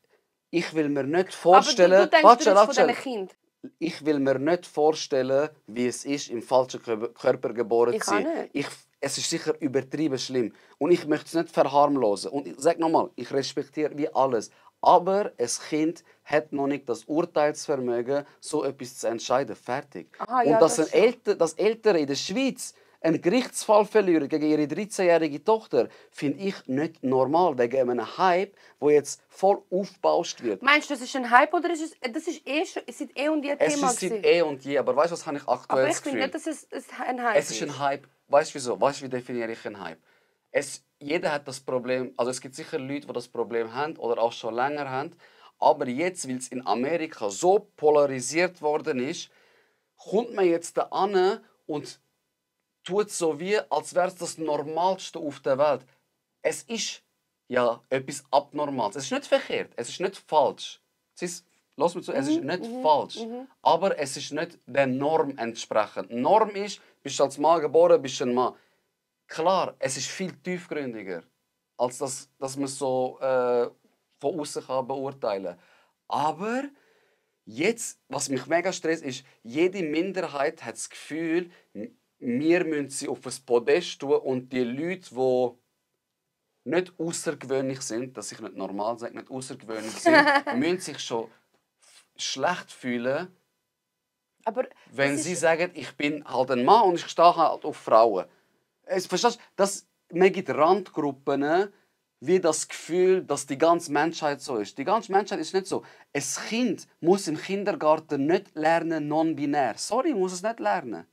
ich will mir nicht vorstellen... Aber du denkst Warte, jetzt von warte. deinem Kind. Ich will mir nicht vorstellen, wie es ist, im falschen Körper geboren Ich zu sein. auch nicht. Es ist sicher übertrieben schlimm. Und ich möchte es nicht verharmlosen. Und ich sage nochmal, ich respektiere wie alles. Aber ein Kind hat noch nicht das Urteilsvermögen, so etwas zu entscheiden. Fertig. Aha, Und ja, dass das dass Eltern in der Schweiz einen Gerichtsfall verlieren gegen ihre 13-jährige Tochter, finde ich nicht normal, wegen einem Hype, der jetzt voll aufgebauscht wird. Meinst du, das ist ein Hype oder ist es, das ist eh schon, seit eh und je Es Thema ist seit gewesen? eh und je, aber weißt du, was habe ich aktuell Aber ich das finde Gefühl? nicht, dass es ein Hype Es ist ein Hype. Weißt du wieso? Weißt du, wie definiere ich einen Hype? Jeder hat das Problem, also es gibt sicher Leute, die das Problem haben oder auch schon länger haben, aber jetzt, weil es in Amerika so polarisiert worden ist, kommt man jetzt da an und tut so wie, als wäre es das Normalste auf der Welt. Es ist ja etwas Abnormales. Es ist nicht verkehrt, es ist nicht falsch. Lass mir zu, es ist nicht falsch. Aber es ist nicht der Norm entsprechend. Norm ist, bist du als Mann geboren, bist du ein Mann. Klar, es ist viel tiefgründiger, als dass man so von außen beurteilen kann. Aber jetzt, was mich mega stresst, ist, jede Minderheit hat das Gefühl, wir müssen sie auf ein Podest tun und die Leute, die nicht außergewöhnlich sind, dass ich nicht normal sage, nicht außergewöhnlich sind, müssen sich schon schlecht fühlen, Aber wenn das sie ist- sagen, ich bin halt ein Mann und ich stehe halt auf Frauen. Verstehst du? Man gibt Randgruppen wie das Gefühl, dass die ganze Menschheit so ist. Die ganze Menschheit ist nicht so. Ein Kind muss im Kindergarten nicht lernen non-binär. Sorry, muss es nicht lernen.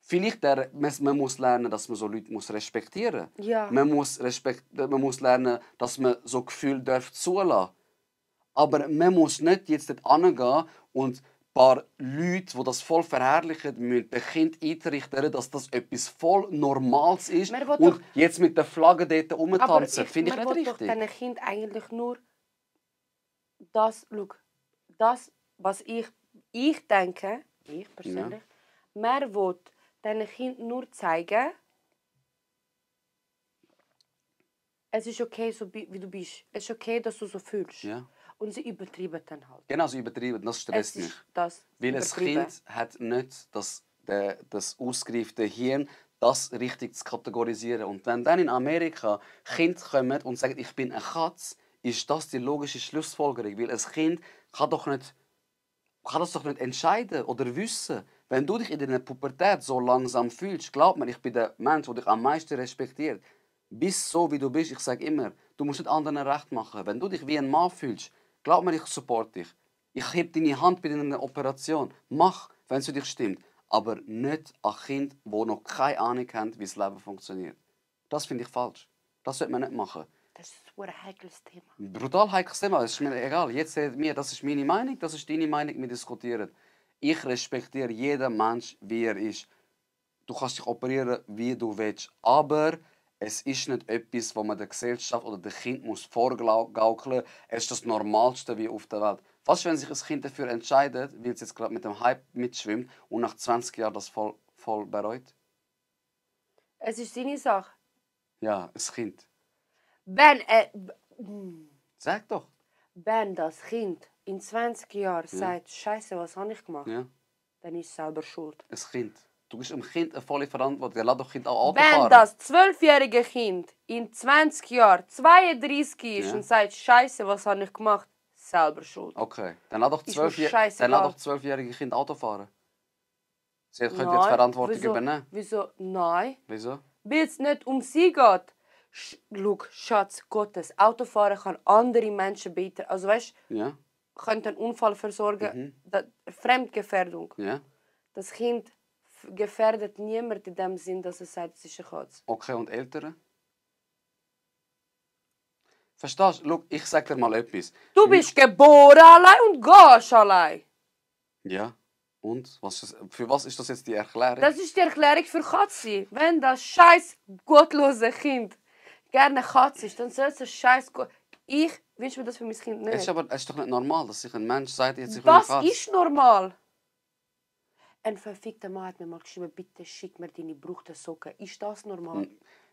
Vielleicht man muss lernen, dass man so Leute respektieren muss. Ja. Man muss lernen, dass man so Gefühle zulassen darf. Aber man muss nicht jetzt dort hingehen und ein paar Leute, die das voll verherrlichen, müssen dem Kind eintrichtern, dass das etwas voll Normales ist Man will und doch- jetzt mit der Flagge dort Aber rumtanzen. Finde ich man nicht will doch richtig. deinem Kind eigentlich nur das, was ich denke, ich persönlich, man will deinem Kind nur zeigen, es ist okay, so wie du bist. Es ist okay, dass du so fühlst. Ja. Und sie übertreiben dann halt. Genau, so übertrieben. Das Es stresst mich. ist das Weil ein übertrieben. Kind hat nicht das ausgereifte Hirn, das richtig zu kategorisieren. Und wenn dann in Amerika Kinder kommen und sagen, ich bin eine Katze, ist das die logische Schlussfolgerung. Weil ein Kind kann das doch nicht entscheiden oder wissen. Wenn du dich in deiner Pubertät so langsam fühlst, glaub mir, ich bin der Mensch, der dich am meisten respektiert. Bist so, wie du bist. Ich sage immer, du musst nicht anderen recht machen. Wenn du dich wie ein Mann fühlst, glaub mir, ich support dich. Ich heb deine Hand bei deiner Operation. Mach, wenn es für dich stimmt. Aber nicht an Kinder, die noch keine Ahnung haben, wie das Leben funktioniert. Das finde ich falsch. Das sollte man nicht machen. Das ist ein heikles Thema. Brutal heikles Thema, das ist mir egal. Jetzt redet mir, das ist meine Meinung, das ist deine Meinung, wir diskutieren. Ich respektiere jeden Mensch, wie er ist. Du kannst dich operieren, wie du willst. Aber es ist nicht etwas, was man der Gesellschaft oder dem Kind vorgaukeln muss. Es ist das Normalste wie auf der Welt. Was, wenn sich ein Kind dafür entscheidet, weil es jetzt gerade mit dem Hype mitschwimmt und nach 20 Jahren das voll bereut? Es ist seine Sache. Ja, ein Kind. Sag doch. Wenn das Kind in 20 Jahren sagt, Scheiße, was habe ich gemacht, Ja, dann ist es selber schuld. ein Kind. Du bist dem Kind eine volle Verantwortung. Lass doch Kind auch Auto Wenn fahren. das 12-jährige Kind in 20 Jahren 32 ist Ja. und sagt, Scheiße, was habe ich gemacht, selber schuld. Okay, dann lass doch Ist mir 12-jährige Kind Auto fahren. Sie könnte jetzt Nein, Verantwortung wieso? übernehmen. Wieso? Nein. Wieso? Weil es nicht um sie geht. Schau, Schatz Gottes, Autofahren kann andere Menschen beten. Also weißt Ja, könnte einen Unfall versorgen. Fremdgefährdung. ja. Das Kind gefährdet niemand in dem Sinn, dass es sagt, es ist eine Katze. Okay, und Eltern? Verstehst du? Schau, ich sag dir mal etwas. Du bist geboren allein und gehst allein. Ja. Und? Für was ist das jetzt die Erklärung? Das ist die Erklärung für Katze. Wenn das scheiß gottlose Kind gerne eine Katze ist, dann soll es ein Scheiß gehen. Ich wünsche mir das für mein Kind nicht. Es ist doch nicht normal, dass sich ein Mensch sagt, jetzt ich will Das eine Katze. ist normal. Ein verfickter Mann hat mir mal geschrieben, bitte schick mir deine gebrauchten Socken. Ist das normal?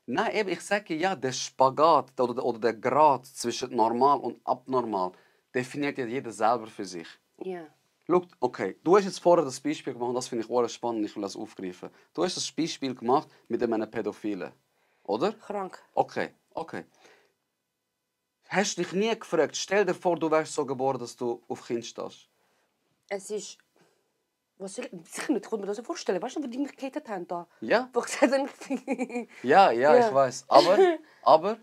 Nein, eben, ich sage ja, der Spagat oder der Grad zwischen normal und abnormal definiert ja jeder selber für sich. Ja. Schau, okay, du hast jetzt vorher das Beispiel gemacht, das finde ich auch spannend, ich will das aufgreifen. Du hast das Beispiel gemacht mit einem Pädophilen, oder? Krank. Okay. Hast du dich nie gefragt, stell dir vor, du wärst so geboren, dass du auf Kind stehst. Es ist... Was soll ich kann mir das so vorstellen. Weißt du, wo die mich gehatet haben da? Ja? Wo ich gesagt habe, Ja, Ja. ich weiß. Aber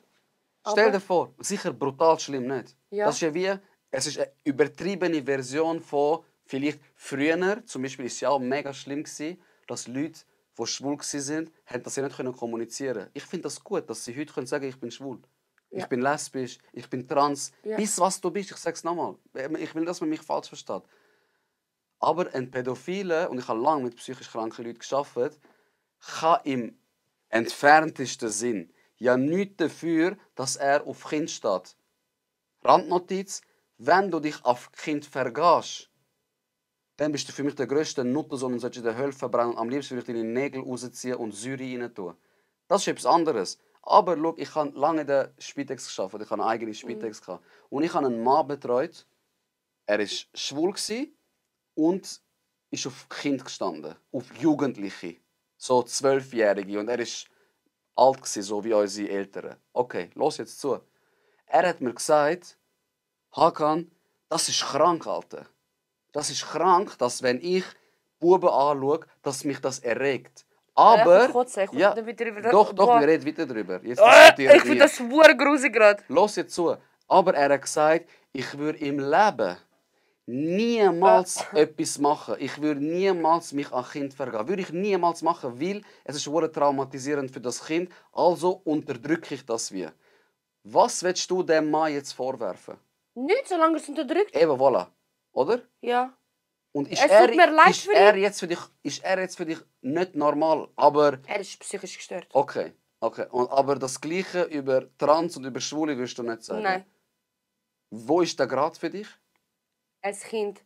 stell dir vor, sicher brutal schlimm nicht. Ja. Das ist ja wie, es ist eine übertriebene Version von vielleicht früher, zum Beispiel ist es ja auch mega schlimm gewesen, dass Leute, die schwul waren, das ja nicht kommunizieren können. Ich finde das gut, dass sie heute sagen können, ich bin schwul. Ja. Ich bin lesbisch, ich bin trans. Ja. Bis was du bist, ich sage es nochmal. Ich will, dass man mich falsch versteht. Aber ein Pädophile, und ich habe lange mit psychisch kranken Leuten gearbeitet, kann im entferntesten Sinn ja nichts dafür, dass er auf Kind steht. Randnotiz: Wenn du dich auf Kind vergehst, dann bist du für mich der grösste Nuttersohn und solltest in der Hölle verbrennen. Am liebsten würde ich deine Nägel rausziehen und Säure rein tun. Das ist etwas anderes. Aber schau, ich habe lange in der Spitex gearbeitet. Ich hatte eine eigene Spitex. Und ich habe einen Mann betreut. Er war schwul und ist auf Kind gestanden. Auf Jugendliche. So 12-Jährige. Und er war alt, so wie unsere Eltern. Okay, los jetzt zu. Er hat mir gesagt, Hakan, das ist krank, Alter. Das ist krank, dass wenn ich Buben anschaue, dass mich das erregt. Aber... Ja, Doch, wir reden weiter darüber. Jetzt ich diskutieren finde wir. das super grusig gerade. Los jetzt zu. Aber er hat gesagt, ich würde im Leben niemals etwas machen. Ich würde niemals mich an Kind vergehen. Würde ich niemals machen, weil es ist sehr traumatisierend für das Kind. Also unterdrücke ich das wie. Was willst du dem Mann jetzt vorwerfen? Nicht, solange es unterdrückt. Eben, voilà. Oder? Ja. Und Es tut mir leid für ihn. ist er jetzt für dich nicht normal? Aber... Er ist psychisch gestört. Okay. Aber das Gleiche über Trans und über Schwule wirst du nicht sagen? Nein. Wo ist der Grad für dich? Als Kind.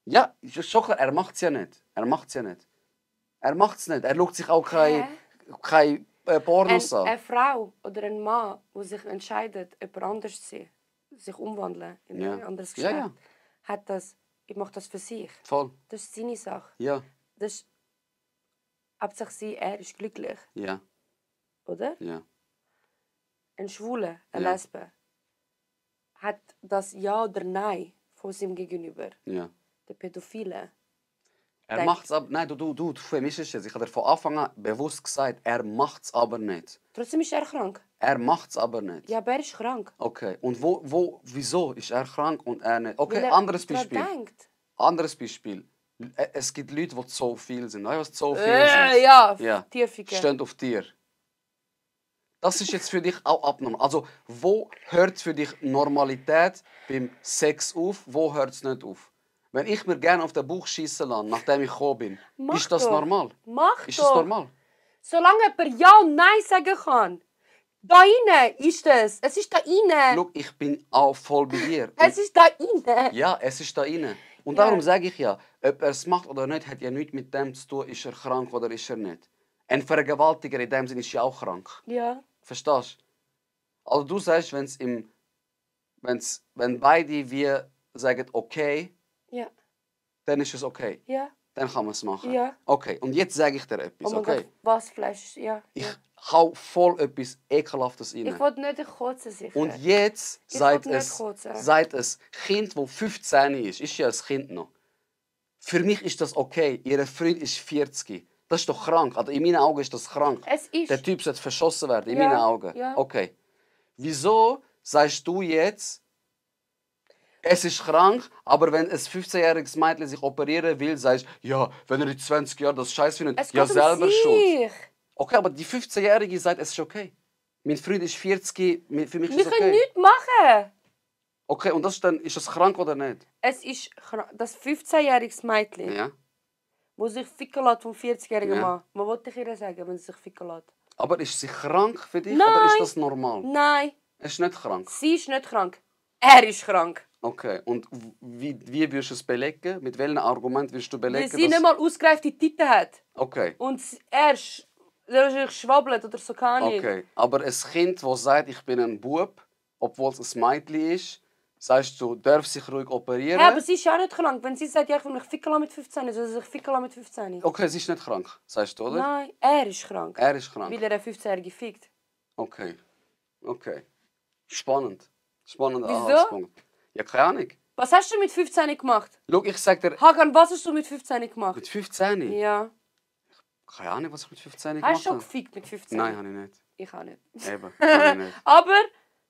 Ja, ist schon klar, er macht es ja nicht. Er macht es nicht. Er schaut sich auch kein Pornos an. Eine Frau oder ein Mann, der sich entscheidet, jemand anders zu sein, sich umwandeln in ein anderes Geschlecht, Ja. hat das, ich mache das für sich. Voll. Das ist seine Sache. Ja. Das ist, Hauptsache sie, er ist glücklich. Ja. Oder? Ja. Ein Schwuler, eine Ja. Lesbe, hat das Ja oder Nein von seinem Gegenüber. Ja. Der Pädophile. Er macht es aber... Nein, du vermischst es. Ich habe dir von Anfang an bewusst gesagt, er macht es aber nicht. Trotzdem ist er krank. Er macht es aber nicht. Ja, aber er ist krank. Okay. Und wieso ist er krank und er nicht? Okay, Weil er anderes dran Beispiel. denkt. Anderes Beispiel. Es gibt Leute, die so viel sind. Weißt du, was so viel sind? Ja, Tierficker. Stehen auf Tier. Das ist jetzt für dich auch abnormal. Also, wo hört für dich Normalität beim Sex auf? Wo hört es nicht auf? Wenn ich mir gerne auf den Bauch schiessen lasse, nachdem ich gekommen bin, Mach ist das doch. normal? Mach Ist doch. das normal? Solange jemand Ja und Nein sagen kann. Da innen ist es. Es ist da innen. Schau, ich bin auch voll bei dir. Es ist da innen. Ja, es ist da rein. Und Ja. darum sage ich ja, ob er es macht oder nicht, hat ja nichts mit dem zu tun, ist er krank oder ist er nicht. Ein Vergewaltiger in dem Sinne ist ja auch krank. Ja. Verstehst du? Also du sagst, wenn beide wie sagen okay, Ja. dann ist es okay. Ja. Dann kann man es machen. Ja. Okay, und jetzt sage ich dir etwas, Oh mein okay? Gott, was Fleisch? Ja. Ich ja. hau voll etwas Ekelhaftes rein. Ich wollte nicht kotzen, sicher. Und jetzt Ich sagt will nicht es, kotzen. sagt es Kind, das 15 ist ja ein Kind noch. Für mich ist das okay. Ihr Freund ist 40. Das ist doch krank. Also in meinen Augen ist das krank. Es ist. Der Typ sollte verschossen werden, in Ja, meinen Augen. ja. Okay. Wieso sagst du jetzt, es ist krank, aber wenn ein 15-jähriges Mädchen sich operieren will, sagst du, ja, wenn er in 20 Jahren das Scheiß findet, Es ja geht selber um schuld. sich. Okay, aber die 15-Jährige sagt, es ist okay. Mein Freund ist 40, für mich ist Wir es können okay. nichts machen. Okay, und ist das krank oder nicht? Es ist das 15-jährige Mädchen, Ja. das sich ficken lässt vom 40-jährigen Ja. Mann. Was wollte ich ihr sagen, wenn sie sich ficken lässt? Aber ist sie krank für dich Nein. oder ist das normal? Nein, Es ist nicht krank. sie ist nicht krank. Er ist krank. Okay, und wie würdest du es belegen? Mit welchem Argument würdest du Weil belegen, sie nicht mal ausgereifte Titten hat. Okay, Und er schwabbelt oder so, keine Ahnung. okay. Aber ein Kind, das sagt, ich bin ein Bub, obwohl es ein Mädchen ist, sagst du, darf sich ruhig operieren? Ja, aber sie ist ja auch nicht krank. Wenn sie sagt, ja, ich will mich ficken lassen mit 15, soll sie sich ficken lassen mit 15. Okay, sie ist nicht krank, sagst du, oder? Nein, er ist krank. Er ist krank. Weil er eine 15-Jährige fickt. Okay. Okay. Spannend. Spannender Wieso? Anhaltspunkt. Ja, keine Ahnung. Was hast du mit 15 gemacht? Schau, ich sag dir, Hakan, was hast du mit 15 gemacht? mit 15? Ja. Keine Ahnung, was ich mit 15 Hast gemacht du schon habe. gefickt mit 15? Nein, habe ich nicht. Ich auch nicht. Eben, habe ich nicht. Aber,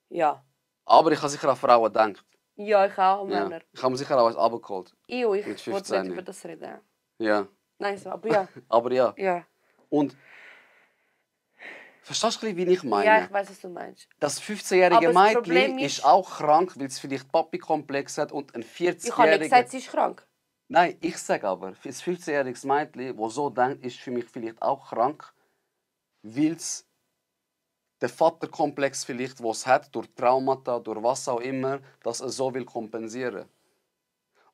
ja. Aber ich habe sicher an Frauen gedacht. Ja, ich auch, Ja. Männer. Ich habe mir sicher auch was abgeholt. Ich Mit wollte 15. nicht über das reden. Ja. Nein, so, aber ja. Aber ja. Ja, Und verstehst du, ein bisschen, wie ich meine? ja ich weiß, was du meinst. Das Aber 15-jährige das Problem Mädchen ist- ist auch krank, weil es vielleicht Papi-Komplex hat und ein Ich habe nicht 40-jähriger... gesagt, sie ist krank. Nein, ich sage aber, ein 15-jähriges Mädchen, das so denkt, ist für mich vielleicht auch krank, weil es den Vaterkomplex vielleicht, den es hat, durch Traumata, durch was auch immer, dass er so will kompensieren.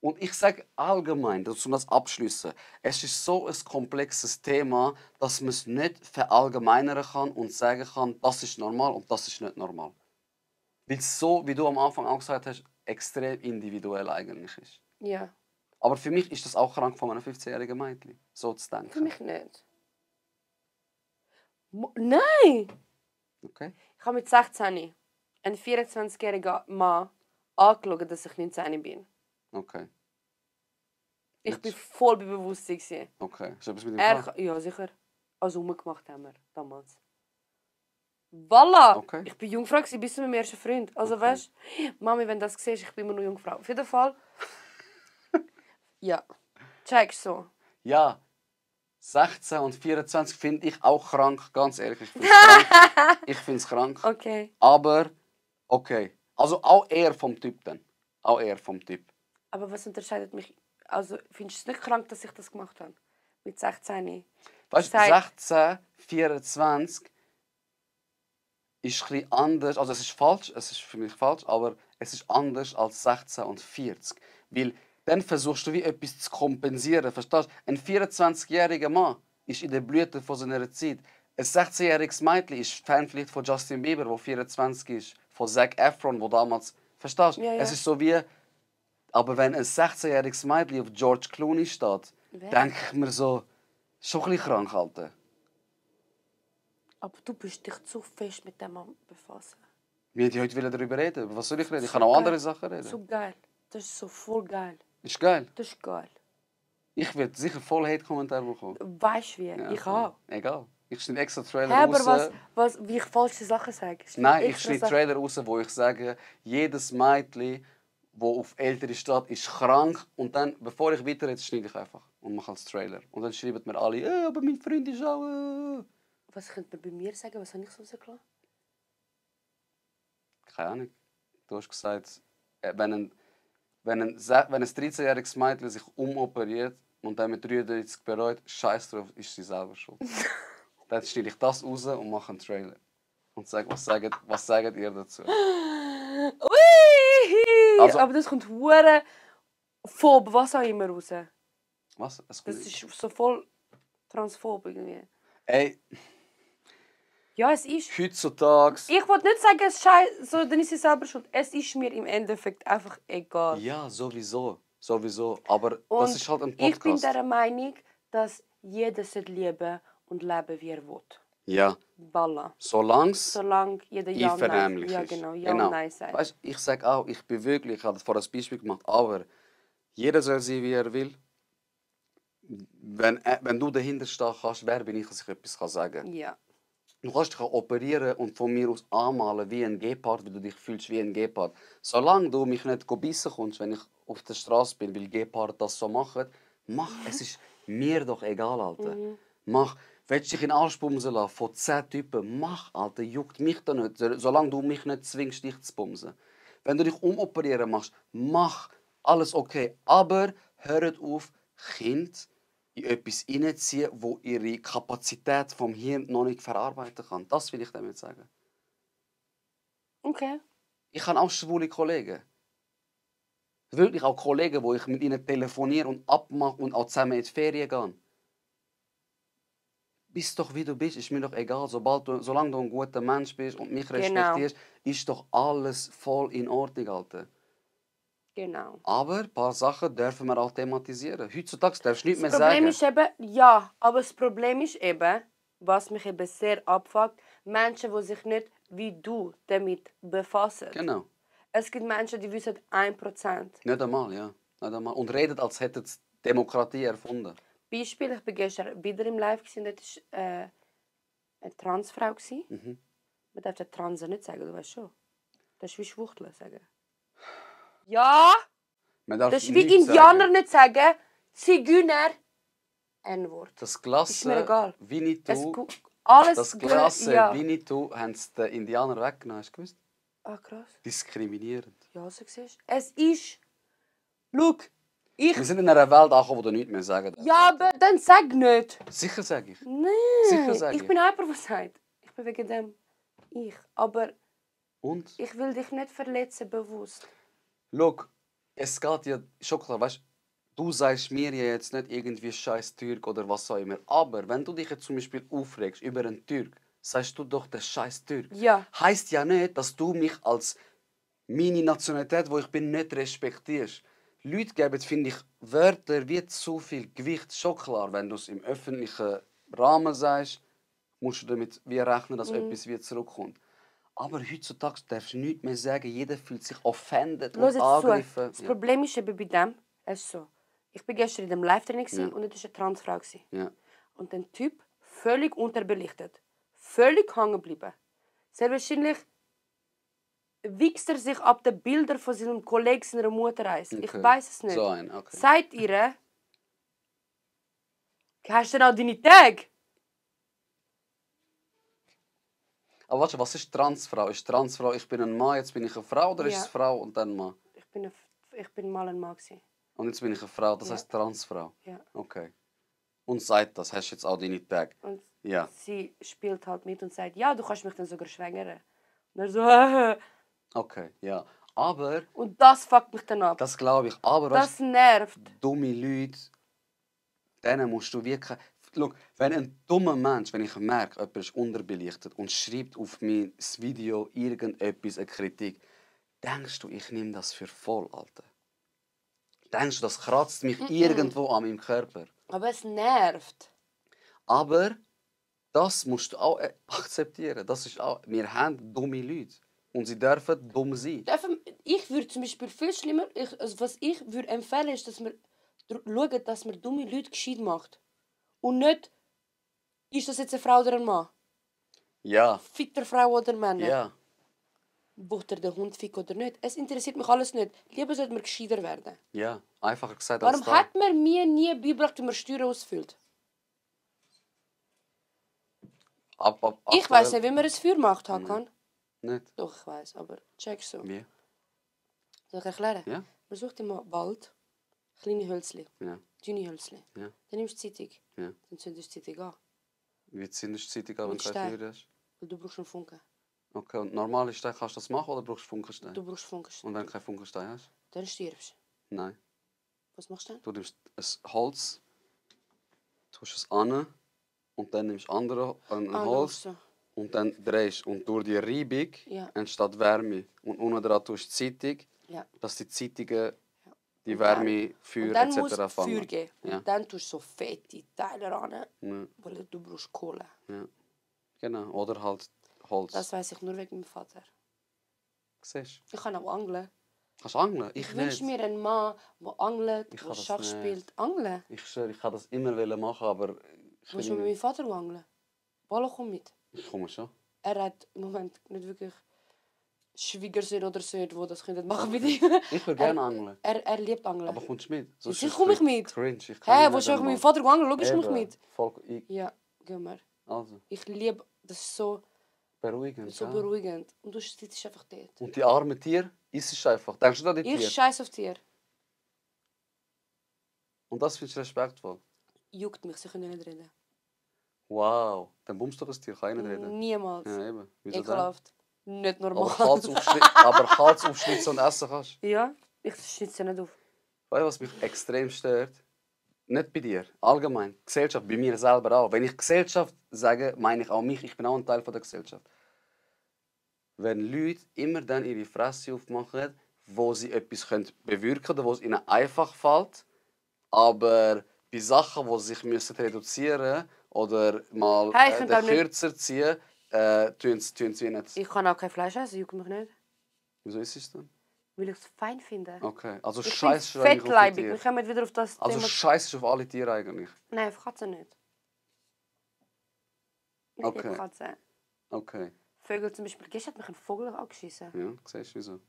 Und ich sage allgemein, um das abschließen, es ist so ein komplexes Thema, dass man es nicht verallgemeinern kann und sagen kann, das ist normal und das ist nicht normal. Weil es so, wie du am Anfang auch gesagt hast, extrem individuell eigentlich ist. Ja. Aber für mich ist das auch krank von einem 15-jährigen Mädchen, so zu denken. Für mich nicht. Nein! Okay? Ich habe mit 16 einen 24-jährigen Mann angeschaut, dass ich 19 bin. Okay. Ich Jetzt- bin voll bei Bewusstsein. gewesen. Okay. Ist etwas mit dem Er, Fall? ja, sicher. Also rumgemacht haben wir damals. Voilà! Okay. Ich bin Jungfrau bis zu meinem ersten Freund. Also Okay. weißt du, Mami, wenn du das siehst, ich bin immer noch Jungfrau. Auf jeden Fall. Ja. Checkst so. Ja. 16 und 24 finde ich auch krank, ganz ehrlich. Ich finde es krank. Ich finde es krank. Okay. Aber, okay. Also auch eher vom Typ dann. Auch eher vom Typ. Aber was unterscheidet mich? Also findest du es nicht krank, dass ich das gemacht habe? Mit 16. Weißt du, Seit- 16, 24 ist ein bisschen anders. Also es ist falsch, es ist für mich falsch, aber es ist anders als 16 und 40. Weil dann versuchst du wie etwas zu kompensieren. Verstehst du? Ein 24-jähriger Mann ist in der Blüte von seiner Zeit. Ein 16-jähriges Mädchen ist Fan vielleicht von Justin Bieber, der 24 ist. Von Zac Efron, der damals... Verstehst du? Ja, ja. Es ist so wie... Aber wenn ein 16-jähriges Mädchen auf George Clooney steht, Wer? denke ich mir so... Schon ein bisschen krank, Alter. Aber du bist dich zu fest mit dem Mann befassen. Wir wollten heute darüber reden. Über was soll ich reden? Ich So kann auch geil. andere Sachen reden. So geil. Das ist so voll geil. Ist geil. Das ist geil. Ich werde sicher voll Hate-Kommentare bekommen. Weißt du wie? Ja, ich voll. auch. Egal. Ich schneide extra Trailer Hä, aber raus. wie ich falsche Sachen sage? Nein, ich Extra schneide Sachen. Trailer raus, wo ich sage, jedes Mädchen, das auf ältere steht, ist krank. Und dann, bevor ich weiterrede, schneide ich einfach und mache als Trailer. Und dann schreiben mir alle, aber mein Freund ist auch... Was könnte man bei mir sagen? Was habe ich so rausgelassen? Keine Ahnung. Du hast gesagt, wenn ein 13-jähriges Mädchen sich umoperiert und dann mit 33 bereut, scheiß drauf, ist sie selber schuld. Dann stelle ich das raus und mache einen Trailer. Und sage, was sagt ihr dazu? Ui! Also- Aber das kommt hure phob, was auch immer raus. Was? Es kommt Das nicht. ist so voll transphob irgendwie. Ey, Ja, es ist. heutzutage... Ich wollte nicht sagen, es ist so, dann ist sie selber schuld. Es ist mir im Endeffekt einfach egal. Ja, sowieso. Sowieso. Aber Und das ist halt ein ich bin Podcast. der Meinung, dass jeder lieben und leben, wie er will. Ja, Balla. solange Solange jeder Ja und Nein. einvernehmlich Ja, ist. genau. Ja und Nein sagt. Weißt, ich sage auch, ich bin wirklich, ich habe vorher ein Beispiel gemacht, aber jeder soll sein, wie er will. Wenn du dahinter stehen kannst, wer bin ich, dass ich etwas sagen kann. Ja. Du kannst dich auch operieren und von mir aus anmalen wie ein Gepard, weil du dich fühlst wie ein Gepard. Solange du mich nicht bissen kommst, wenn ich auf der Straße bin, weil Gepard das so machen, mach. Es ist mir doch egal, Alter. Mach. Willst du dich in den Arsch bumsen lassen von 10 Typen? Mach, Alter. Juckt mich doch nicht, solange du mich nicht zwingst, dich zu bumsen. Wenn du dich umoperieren machst, mach. Alles okay. Aber hört auf, Kind in etwas hineinziehen, wo ihre Kapazität vom Hirn noch nicht verarbeiten kann. Das will ich damit sagen. Okay. Ich habe auch schwule Kollegen. Wirklich auch Kollegen, wo ich mit ihnen telefoniere und abmache und auch zusammen in die Ferien gehe. Bist doch wie du bist, ist mir doch egal. Solange du ein guter Mensch bist und mich respektierst, ist doch alles voll in Ordnung, Alter. Genau. Aber ein paar Sachen dürfen wir auch thematisieren. Heutzutage darfst du nichts mehr Das Problem sagen. ist eben, ja, aber das Problem ist eben, was mich eben sehr abfuckt, Menschen, die sich nicht wie du damit befassen. Genau. Es gibt Menschen, die wissen 1%. Nicht einmal, ja. Nicht einmal. Und reden, als hätten sie Demokratie erfunden. Beispiel, ich war gestern wieder im Live, dort war eine Transfrau. Mhm. Man darf den Transen nicht sagen, du weißt schon. Das ist wie Schwuchteln sagen. Ja! Man darf Das ist wie nichts Indianer sagen. nicht sagen. Zigeuner. N-Wort. Das Ist mir egal. Klasse Winnetou, Alles das Klasse ja. Winnetou haben sie den Indianern weggenommen, hast du gewusst? Ah, krass. Diskriminierend. Ja, so siehst du. Es ist... Schau, ich... Wir sind in einer Welt angekommen, wo du nichts mehr sagen darfst. Ja, aber dann sag nicht. Sicher sage ich. Nein, Sicher sage ich bin jemand, der sagt. Ich bin wegen dem ich. Aber Und? ich will dich nicht verletzen, bewusst. Schau, es geht ja schon klar, weißt du, sagst mir ja jetzt nicht irgendwie scheiß Türk oder was auch immer. Aber wenn du dich jetzt zum Beispiel aufregst über einen Türk, sagst du doch der scheiß Türk. Ja. Heißt ja nicht, dass du mich als meine Nationalität, wo ich bin, nicht respektierst. Leute geben, finde ich, Wörter wie zu viel Gewicht. Schon klar, wenn du es im öffentlichen Rahmen sagst, musst du damit wie rechnen, dass etwas wie zurückkommt. Aber heutzutage darfst du nichts mehr sagen. Jeder fühlt sich offended Los und jetzt zu. angegriffen. Das Problem ist eben bei dem, es ist so. Ich war gestern in dem Live-Training Ja. und es war eine Transfrau. Ja. Und der Typ, völlig unterbelichtet, völlig hängen geblieben. Sehr wahrscheinlich wichst er sich ab den Bildern von seinem Kollegen, seiner Mutter ein. Ich Okay. weiß es nicht. So ein, okay. Sagt ihr, hast du denn auch deine Tage? Aber warte, was ist Transfrau? Ist Transfrau, ich bin ein Mann, jetzt bin ich eine Frau, oder ist Ja. es Frau und dann Mann? Ich bin mal ein Mann gewesen. Und jetzt bin ich eine Frau, das Ja. heißt Transfrau. Ja. Okay. Und sagt das, hast du jetzt auch deine Tage? Und Ja. sie spielt halt mit und sagt, ja, du kannst mich dann sogar schwängern. Und er so, Okay, ja. Aber, Und das fuckt mich dann ab. das glaube ich, aber weißt Das nervt. dumme Leute, denen musst du wirklich... Schau, wenn ein dummer Mensch, wenn ich merke, jemand ist unterbelichtet und schreibt auf mein Video irgendetwas, eine Kritik, denkst du, ich nehme das für voll, Alter? Denkst du, das kratzt mich irgendwo an meinem Körper? Aber es nervt. Aber das musst du auch akzeptieren. Das ist auch, wir haben dumme Leute und sie dürfen dumm sein. Ich würde zum Beispiel viel schlimmer, was ich würde empfehlen, ist, dass wir schauen, dass man dumme Leute gescheit macht. Und nicht, ist das jetzt eine Frau oder ein Mann? Ja, Fitter Frau oder Männer? ja. Bucht er den Hund fick oder nicht? Es interessiert mich alles nicht. Lieber sollte man gescheiter werden. Ja, einfacher gesagt Warum als da. hat man mir nie beigebracht, wie man Steuern ausfüllt? Ich weiss nicht, wie man ein Feuer macht, Hakan. Nicht. Doch, ich weiss, aber check so. Wie? Soll ich erklären? Ja. Man sucht immer Wald, kleine Hölzli, Ja. dünne Hölzli. Ja. Dann nimmst du die Zeitung. Ja. Dann zündest du die Zeitung an. Wie zündest du die Zeitung an, wenn Mit du kein Stein. Feuer hast? Weil du brauchst einen Funken. Okay, und normale Stein kannst du das machen oder brauchst du Funkenstein? Du brauchst Funken. Und wenn du keinen Funkenstein hast? Dann stirbst du. Nein. Was machst du dann? Du nimmst ein Holz, tust es an und dann nimmst du ein Ah, Holz so. und dann drehst und durch die Reibung Ja. entsteht Wärme. Und unten dran tust du die Zeitung, Ja. dass die Zeitungen die Und Wärme, Und Feuer dann muss etc. es Feuer fangen. geben. Ja. Und dann tust du so fette Teile ran, Ja, weil du brauchst Kohle. ja. Genau. Oder halt Holz. Das weiss ich nur wegen meinem Vater. Siehst Ich kann auch angeln. du? Kannst du angeln? Ich nicht. wünsche mir einen Mann, der angelt, Ich der kann das Schach nicht. spielt. Angeln? Ich schwöre, ich wollte das immer machen, aber ich, Willst du mit meinem Vater angeln? Ballo, komm mit. ich komme schon. Er hat im Moment nicht wirklich Schwiegersöhne oder Söhne, die das können machen mit ihm. Ich würde gerne angeln. Er liebt Angeln. Aber kommst du mit? Sonst Sicher ist es komme ich ein bisschen mit. Cringe. Ich Hä, kann willst du nicht auch mit meinem einmal. Vater angeln? Logisch komme ich Eben. mit. Voll, Ja, gehen wir. also, Ich liebe das ist so beruhigend. ja. beruhigend. Und du sitzt einfach dort. Und die armen Tiere, isst es einfach. Denkst du an die Ich Tiere? scheiß auf dir. Und das findest du respektvoll. juckt mich, sie können nicht reden. Wow, dann bummst du doch ein Tier, kann ich nicht reden. Niemals. Ja, eben. Wieso denn? Ekelhaft. Nicht normal. Aber kannst du aufschnitzen und essen kannst? Ja, ich schnitze nicht auf. Weißt du, was mich extrem stört? Nicht bei dir, allgemein. Gesellschaft, bei mir selber auch. Wenn ich Gesellschaft sage, meine ich auch mich. Ich bin auch ein Teil von der Gesellschaft. Wenn Leute immer dann ihre Fresse aufmachen, wo sie etwas bewirken können, oder wo es ihnen einfach fällt, aber bei Sachen, die sie sich müssen reduzieren oder mal Hey, ich könnte auch nicht- kürzer ziehen, tun sie nicht. Ich kann auch kein Fleisch essen, juckt mich nicht. Wieso ist es denn? Weil ich es fein finde. Okay, also Ich bin scheiße eigentlich auf die fettleibig. Tiere. Wir kommen wieder auf das Also Thema. scheiße auf alle Tiere eigentlich. Nein, auf Katzen nicht. Ich Okay. liebe Katzen. Okay, Vögel zum Beispiel. Gestern hat mich ein Vogel angeschissen. ja, siehst du wieso?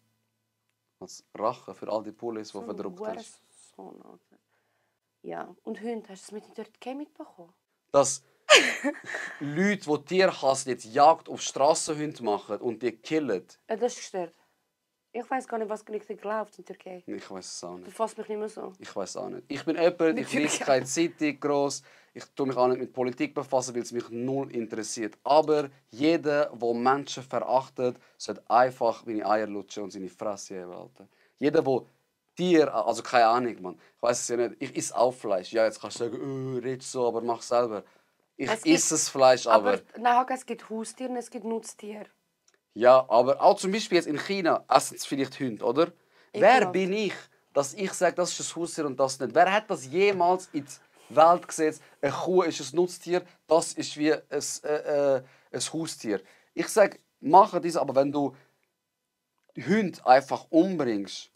Als Rache für all die Pullis, die verdruckt hast. Sohn, Alter. Ja, und Hunde, hast du das mit in die Türkei mitbekommen? Dass Leute, die Tierhass jetzt Jagd auf Strassenhunde machen und die killen, Ja, das ist gestört. Ich weiß gar nicht, was richtig läuft in der Türkei. ich weiß es auch Du nicht. fasst mich nicht mehr so. Ich weiß auch nicht. Ich bin jemand, ich lese keine Zeitung gross. Ich tue mich auch nicht mit Politik befassen, weil es mich null interessiert. Aber jeder, der Menschen verachtet, sollte einfach meine Eier lutschen und seine Fresse heben, Alter. Jeder, der Tier, also keine Ahnung, Mann. Ich weiß es ja nicht. Ich esse auch Fleisch. Ja, jetzt kannst du sagen, redest so, aber mach selber. Ich Es gibt- esse das Fleisch, aber nein, Hagen, es gibt Haustiere und es gibt Nutztiere. ja, aber auch zum Beispiel jetzt in China essen sie vielleicht Hunde, oder? Wer bin ich, dass ich sage, das ist ein Haustier und das nicht? Wer hat das jemals in die Welt gesetzt? Eine Kuh ist ein Nutztier, das ist wie ein Haustier. Ich sage, mache das, aber wenn du Hunde einfach umbringst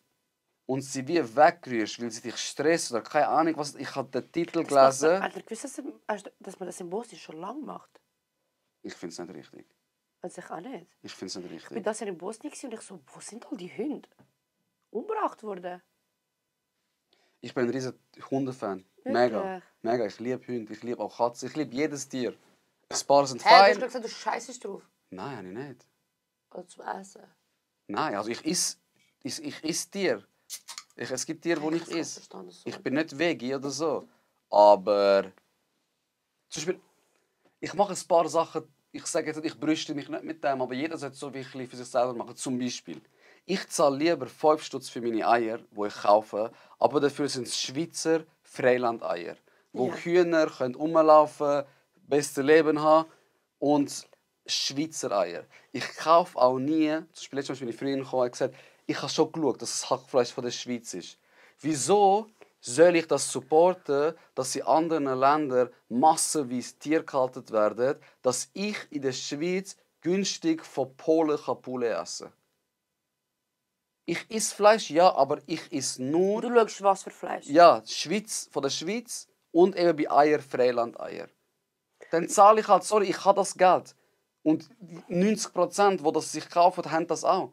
und sie wie wegrührst, weil sie dich stressen oder keine Ahnung was, ich habe den Titel gelesen. Hat er gewusst, dass man das in Bosnien schon lange macht? Ich finde es nicht richtig. Also ich auch nicht. Ich finde es nicht Ich bin richtig. das Jahr in Bosnien und ich so, wo sind all die Hunde? Umgebracht worden. Ich bin ein riesen Hundefan. Wirklich? Mega. Mega. Ich liebe Hunde, ich liebe auch Katzen, ich liebe jedes Tier. Ein paar sind Hey, du hast fein. doch gesagt, du scheißest drauf. Nein, habe ich nicht. Also zum Essen. Nein, also ich esse Tier. Es gibt Tiere, die ich esse. Verstanden, so. Ich bin nicht Veggie oder so. Aber zum Beispiel, ich mache ein paar Sachen, ich sage jetzt nicht, ich brüste mich nicht mit dem, aber jeder sollte so wirklich für sich selber machen. Zum Beispiel, ich zahle lieber 5 Stutz für meine Eier, die ich kaufe, aber dafür sind es Schweizer Freilandeier, wo Ja. Hühner können rumlaufen, beste Leben haben und Schweizer Eier. Ich kaufe auch nie, zum Beispiel letztes Mal, als meine Freundin kam, hat gesagt, ich habe schon geschaut, dass das Hackfleisch von der Schweiz ist. Wieso soll ich das supporten, dass in anderen Ländern massenweise Tiere gehalten werden, dass ich in der Schweiz günstig von Polen Poulet essen kann? Ich esse Fleisch, ja, aber ich esse nur Du schaust, was für Fleisch. ja, Schweiz, von der Schweiz und eben bei Eier Freilandeier. Dann zahle ich halt, sorry, ich habe das Geld. Und 90%, die das sich kaufen, haben das auch.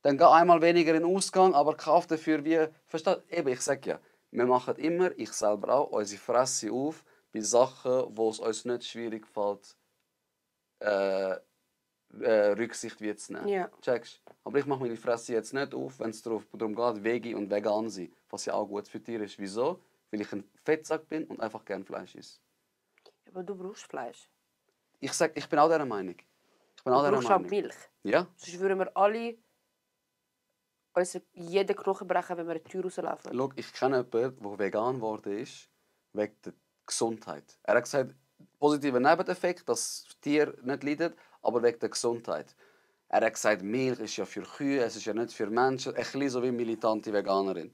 Dann geh einmal weniger in den Ausgang, aber kauf dafür wie... Versteht? Eben, ich sage ja, wir machen immer, ich selber auch, unsere Fresse auf bei Sachen, wo es uns nicht schwierig fällt, Rücksicht wie zu nehmen. Ja. Checkst? Aber ich mache meine Fresse jetzt nicht auf, wenn es darum geht, Veggie und vegan sein. Was ja auch gut für Tiere ist. Wieso? Weil ich ein Fettsack bin und einfach gerne Fleisch esse. Aber du brauchst Fleisch. Ich sag, ich bin auch dieser Meinung. Ich bin auch Du dieser brauchst auch Meinung. Milch. Ja? Sonst würden wir alle jeden Knochen brechen, wenn wir eine Tür rauslaufen. Schau, ich kenne jemanden, der vegan geworden ist, wegen der Gesundheit. Er hat gesagt, positiver Nebeneffekt, dass das Tier nicht leidet, aber wegen der Gesundheit. Er hat gesagt, Milch ist ja für Kühe, es ist ja nicht für Menschen. Ein bisschen so wie militante Veganerin.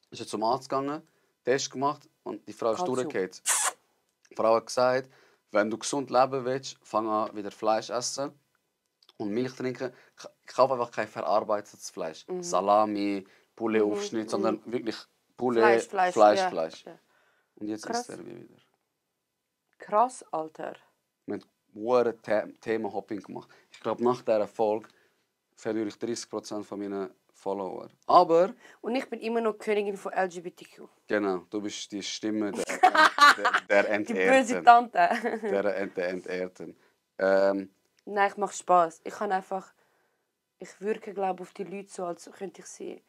Ist er zum Arzt gegangen, Test gemacht und die Frau ist Kalzium. durchgefallen. Die Frau hat gesagt, wenn du gesund leben willst, fang an wieder Fleisch essen und Milch trinken. Kauf einfach kein verarbeitetes Fleisch. Salami, Poulet-Aufschnitt, sondern wirklich Poulet, Fleisch. Ja. Und jetzt Krass. ist er wie wieder. Krass, Alter. Wir haben ein Thema-Hopping gemacht. Ich glaube, nach dieser Folge verliere ich 30% von meinen Follower. Aber, Und ich bin immer noch Königin von LGBTQ. genau, du bist die Stimme der Die böse Entehrten. Tante. Der Entehrten. Nein, ich mache Spaß. Ich wirke, glaube auf die Leute so, als könnte ich sie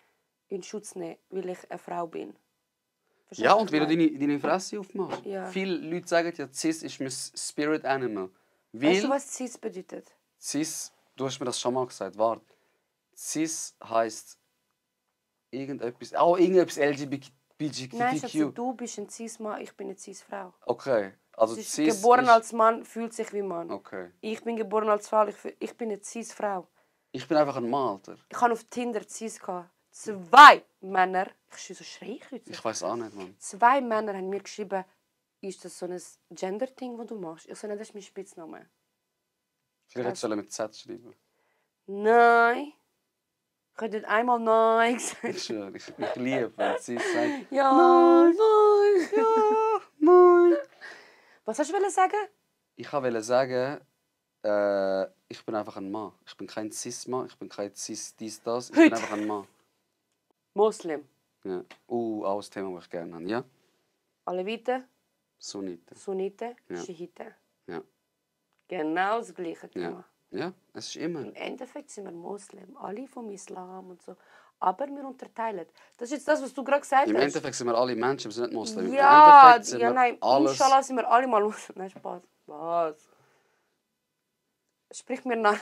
in Schutz nehmen, weil ich eine Frau bin. Ja, und wenn du deine Fresse aufmachst. Ja. Viele Leute sagen ja, Cis ist mein Spirit Animal. Weißt du, Weil was Cis bedeutet? Cis, du hast mir das schon mal gesagt, warte. Cis heisst irgendetwas, irgendetwas Nein, Schatzi, LGBTQ. du bist ein Cis-Mann, ich bin eine Cis-Frau. Okay, also Sie ist Cis geboren ist... als Mann, fühlt sich wie Mann. Okay. Ich bin geboren als Frau, ich bin eine Cis-Frau. Ich bin einfach ein Mann, Alter. Ich hatte auf Tinder Cis. 2 Männer, so schreie ich heute. Ich weiß auch nicht, Mann. 2 Männer haben mir geschrieben, ist das so ein Gender-Ding, das du machst? Ich so, nein, das ist mein Spitzname. Vielleicht soll er mit Z schreiben. Nein. Ich habe nicht einmal Nein gesagt. Ich schwöre, ich liebe, wenn sie sagt, Ja, nein. ja, nein. Was hast du sagen? Ich wollte sagen, ich bin einfach ein Mann. Ich bin kein Cis-Mann, ich bin kein Cis dies, das. Ich bin Heute. einfach ein Mann. Muslim. Ja. Auch ein Thema, das ich gerne habe. Ja? Aleviten, Sunniten. Sunniten, Ja. Schiiten. Ja. Genau das gleiche Thema. Ja, es ist immer. Im Endeffekt sind wir Muslim, alle vom Islam und so. Aber wir unterteilen. Das ist jetzt das, was du gerade gesagt Im hast. Endeffekt sind wir alle Menschen, wir sind nicht Muslim. Im Ja, Endeffekt sind ja, wir nein, alles... Inshallah sind wir alle mal Muslim. Nein, Spaß. Was? Sprich mir nach.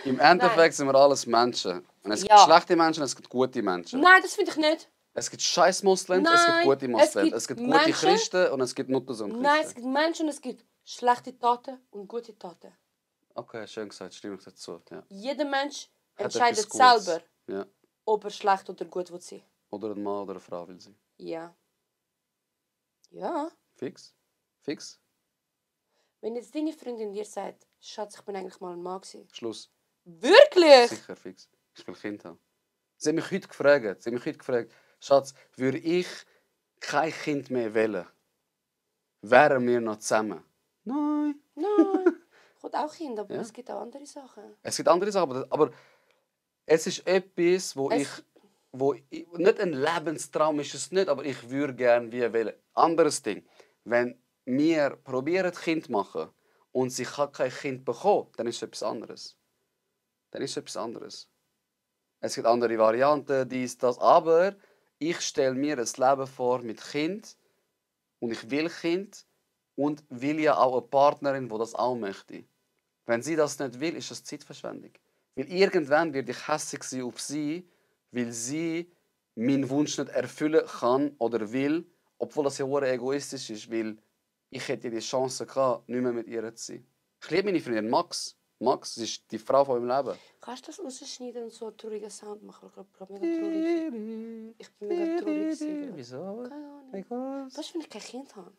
Im Endeffekt sind wir alles Menschen. Und es gibt Ja. schlechte Menschen, es gibt gute Menschen. Nein, das finde ich nicht. Es gibt scheiß Moslems, es gibt Nein, gute es Moslems. gibt Es gibt gute Menschen- Christen und es gibt Nutters und Christen. Nein, es gibt Menschen, es gibt schlechte Taten und gute Taten. Okay, schön gesagt, stimme ich dazu. Ja. Jeder Mensch Hat entscheidet etwas Gutes. selber, Ja. ob er schlecht oder gut will sein. Oder ein Mann oder eine Frau will sie. Ja. Ja. Fix? Fix? Wenn jetzt deine Freundin dir sagt, Schatz, ich bin eigentlich mal ein Mann gewesen. Schluss. Wirklich? Sicher, fix. Ich will Kind haben. Sie haben mich heute gefragt, Schatz, würde ich kein Kind mehr wählen, wären wir noch zusammen? Nein. Nein. Ich will auch Kinder, aber Ja. es gibt auch andere Sachen. Es gibt andere Sachen, aber es ist etwas, wo ich nicht ein Lebenstraum ist es nicht, aber ich würde gerne wie wählen. Anderes Ding, wenn wir probieren Kind zu machen und sie kann kein Kind bekommen, dann ist es etwas anderes. Es gibt andere Varianten, dies, das, aber ich stelle mir ein Leben vor mit Kind und ich will Kind und will ja auch eine Partnerin, die das auch möchte. Wenn sie das nicht will, ist das Zeitverschwendung. Weil irgendwann werde ich hässlich sein auf sie, weil sie meinen Wunsch nicht erfüllen kann oder will, obwohl das ja sehr egoistisch ist, weil ich hätte die Chance gehabt, nicht mehr mit ihr zu sein. Ich liebe meine Freundin Max. Max ist die Frau von meinem Leben. Kannst du das rausschneiden und so einen traurigen Sound machen? Ich glaube, mega traurig. Ich bin mega traurig gewesen. Wieso? Keine Ahnung. Was ist, wenn ich kein Kind habe?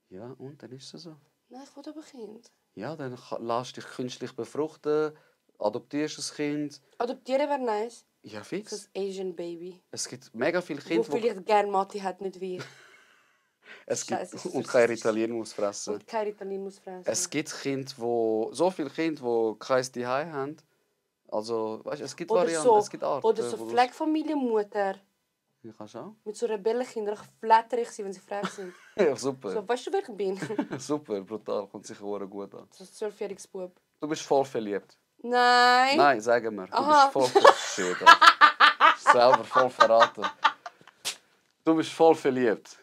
Ja, und dann ist es so. Nein, ich will aber Kind. Ja, dann lässt dich künstlich befruchten, adoptierst ein Kind. Adoptieren wäre nice. Ja, Das fix. Asian Baby. Es gibt mega viele Wo Kinder, vielleicht gerne Matti hat, nicht wie ich. es gibt, Scheiße, ist und so kein süß. Ritalin muss fressen. Und kein Ritalin muss fressen. Es gibt Kinder, so viele Kinder, die kein Zuhause haben. Also, weißt, es gibt oder Varianten, so, es gibt Arten. oder so wo du- Pflegefamilienmutter. Ja, kannst du auch. Mit so Rebellenkinder. Ich flatter ich sie, wenn sie frech sind. Ja, super. So, weißt du, wer ich bin? Super, brutal. Kommt sicher sehr gut an. So ein 12-jähriges Bub. Du bist voll verliebt. Nein. Nein, sagen wir. Du Aha. bist voll verliebt. Shit, Alter. Selber voll verraten. Du bist voll verliebt.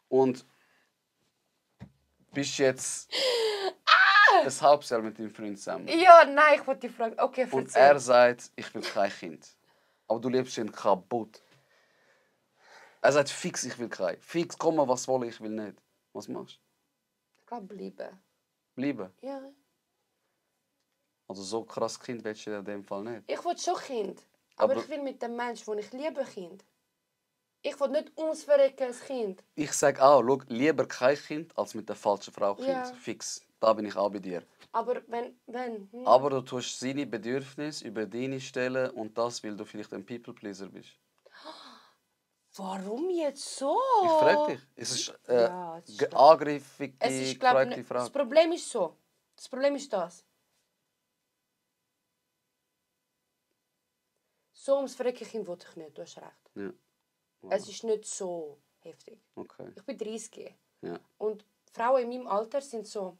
Und bist jetzt ein halbes Jahr mit deinem Freund zusammen. Ja, nein, ich wollte die Frage. Okay, Und erzähl. er sagt, ich will kein Kind. Aber du liebst ihn kaputt. Er sagt fix, ich will kein. Fix, komm mal, was wolle ich will nicht. Was machst du? Ich glaube, bleiben. Bleiben. Ja. Also so krass Kind willst du in dem Fall nicht. Ich will schon Kind. Aber Aber- ich will mit dem Menschen, den ich liebe, Kind. Ich will nicht ums Verrecken ein Kind. Ich sage auch, schau, lieber kein Kind als mit der falschen Frau Kind. Ja. Fix. Da bin ich auch bei dir. Aber wenn. Aber du tust seine Bedürfnisse über deine stellen und das, weil du vielleicht ein People-Pleaser bist. Warum jetzt so? Ich frage dich. Es ist Ja, es ist angriffige, Es ist, glaube korrekte ich, das Frage. Problem ist so. Das Problem ist das. So ums Verrecken Kind will ich nicht, du hast recht. Ja. Es ist nicht so heftig. Okay. Ich bin 30. Ja. Und Frauen in meinem Alter sind so,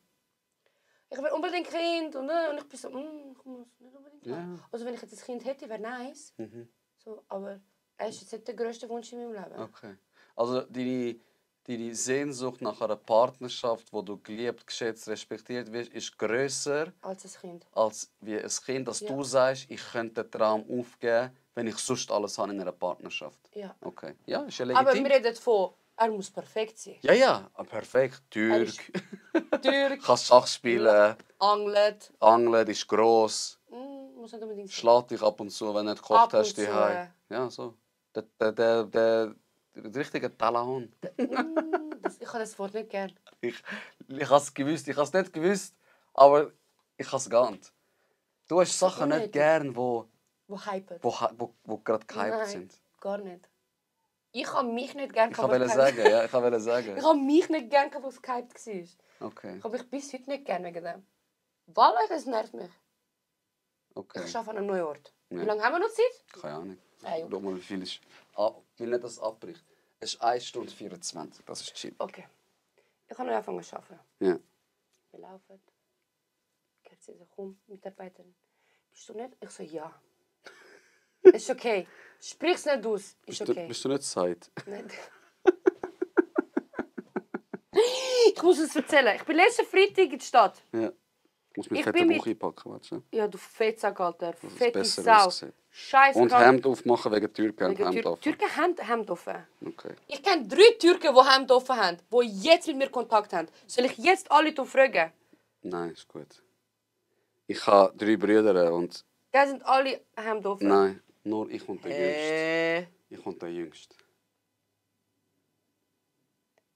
ich will unbedingt Kind und ich bin so, ich muss nicht unbedingt haben. Ja. Also wenn ich jetzt ein Kind hätte, wäre nice. Mhm. So, aber Es ist jetzt nicht der grösste Wunsch in meinem Leben. Okay. Also deine Sehnsucht nach einer Partnerschaft, wo du geliebt, geschätzt, respektiert wirst, ist grösser Als ein Kind. als wie ein Kind, dass Ja. du sagst, ich könnte den Traum aufgeben, wenn ich sonst alles habe in einer Partnerschaft. Ja. Okay. Ja, ist ja Aber legitim. wir reden von, er muss perfekt sein. Ja, perfekt. Er ist Türk, Türk, kannst Schach spielen, angelt. angeln, ist gross, Muss nicht unbedingt sein. schlägt dich ab und zu, wenn du nicht Ab gekocht und hast. zu. Daheim. Ja, so. Der richtige Talahon. Ich habe das Wort nicht gern. Ich habe es gewusst. Ich habe es nicht gewusst, aber ich habe es geahnt. Du hast Sachen nicht unnötig. gern, wo Hypen. gerade gehypt Nein, sind. gar nicht. Ich habe mich nicht gern Ich wollte sagen, ja, ich wollte sagen. Ich habe mich nicht gern, was gehypt war. Okay, Ich habe mich bis heute nicht gern wegen dem. Weil es nervt mich. okay. Ich arbeite an einem neuen Ort. Ja. Wie lange haben wir noch Zeit? Keine Ahnung. Okay. Schau mal, wie viel ist. Ich will nicht, dass es abbricht. Es ist 1 Stunde 24. Das ist chill. Okay. Ich kann noch anfangen zu arbeiten. Ja. Wir laufen. Kerzi so, komm, Mitarbeiterin. Bist du nicht? Ich so, ja. Ist okay. Sprich's nicht aus. Ist okay. Bist du nicht Zeit? Nicht. Ich muss es erzählen. Ich bin letzten Freitag in der Stadt. Ja. Du musst mir Ich fette bin mit- Buch einpacken, weißt du? Ja, du Fettsack, Alter. es Fette besser Sau. aussieht. Scheiß Und krank. Hemd aufmachen wegen Türken und Wegen Hemd offen. Türken haben Hemd offen. Okay. Ich kenne 3 Türken, die Hemd offen haben, die jetzt mit mir Kontakt haben. Soll ich jetzt alle fragen? Nein, ist gut. Ich habe 3 Brüder und Die sind alle Hemd offen. nein, nur ich und der Jüngste. Ich und der Jüngste.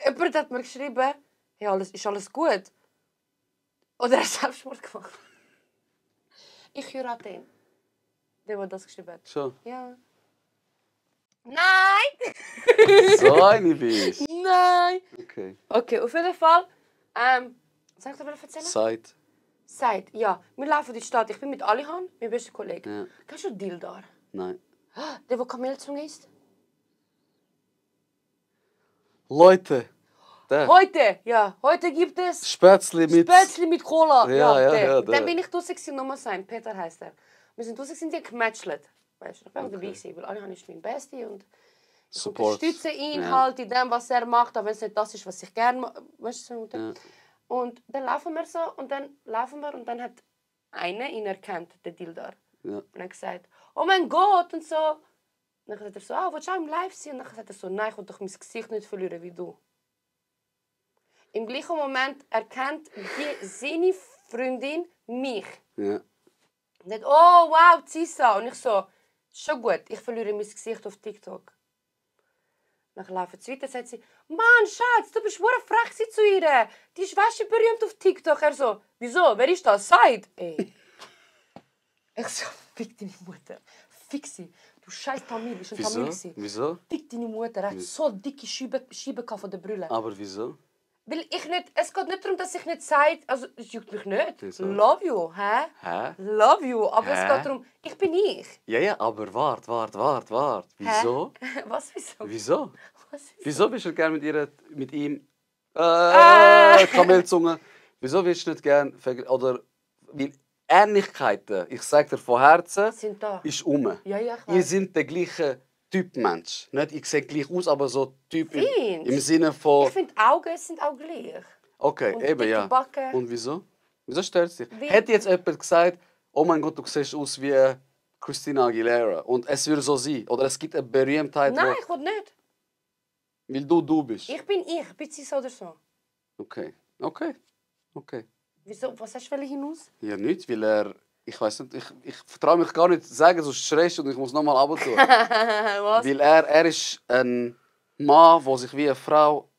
Jemand hat mir geschrieben, hey, ist alles gut? Oder er hat Selbstmord gemacht. Ich heirate ihn. Der das geschrieben hat. Schon. Ja. Nein! So eine bist. Nein! Okay. Okay, auf jeden Fall. Was soll ich dir erzählen? Zeit. Sagt, ja, wir laufen in die Stadt. Ich bin mit Alihan, meinem besten Kollegen. Ja. Kennst du Dildar? Nein. Der, der Kamelzunge isst? Leute, der Heute gibt es Spätzli mit. Spätzli mit Cola. Ja, ja, der. ja, Und der. dann bin ich draussen, nochmal sein. Peter heisst er. Wir sind draussen, die gematchelt. Weißt du, ich bin auch dabei gewesen, weil Alihan ist mein Bestie und ich Support. unterstütze ihn Ja. halt in dem, was er macht, auch wenn es nicht das ist, was ich gerne mache. Weißt du, so. Ja. Und dann laufen wir so und dann hat einer ihn erkannt, der Dildar. Ja. Und er hat gesagt, oh mein Gott und so. Und dann sagt er so, willst du auch im Live sein? Und dann sagt er so, nein, ich will doch mein Gesicht nicht verlieren wie du. Im gleichen Moment erkennt seine Freundin mich. Ja. Und sagt, oh wow, Cisa. Und ich so, schon gut, ich verliere mein Gesicht auf TikTok. Dann laufen sie weiter und sagt sie, Mann, Schatz, du bist verdammt frech zu ihr. Die ist wäsche berühmt auf TikTok. Er so, wieso, wer ist das? Said. Ey. Ich so, fick deine Mutter. Fick sie. Du scheiß Tamil, ist ein Tamil Wieso? gewesen. Wieso? Fick deine Mutter. Er hat so dicke Scheiben von der Brille. Aber wieso? Weil ich nicht, es geht nicht darum, dass ich nicht sage, also es juckt mich nicht. Wieso? Love you, hä? Hä? Love you. Aber es Hä? geht darum, ich bin ich. Ja, aber warte. Wieso? Hä? Was, wieso? Wieso? Was, wieso? Wieso bist du gerne mit ihm? Kamelzunge. Wieso willst du nicht gerne oder weil Ähnlichkeiten, ich sage dir von Herzen, Sind da. ist um. Ja, ich Ihr weiß. seid der gleiche Typ Mensch. Nicht, ich sehe gleich aus, aber so Typ Findest? im Sinne von. Ich finde, Augen sind auch gleich. Okay, und eben dicke ja. Backen. Und wieso? Wieso stört es dich? Weil- Hätte jetzt jemand gesagt, oh mein Gott, du siehst aus wie Christina Aguilera und es würde so sein. Oder es gibt eine Berühmtheit, Nein, ich will nicht. weil du bist. Ich bin sie so oder so. Okay. Wieso? Was hast du hinaus? Ja, nicht, weil ich weiß nicht, ich vertraue mich gar nicht zu sagen, sonst schreist du und ich muss nochmal runter tun. Was? Weil er ist ein Mann, der sich wie eine Frau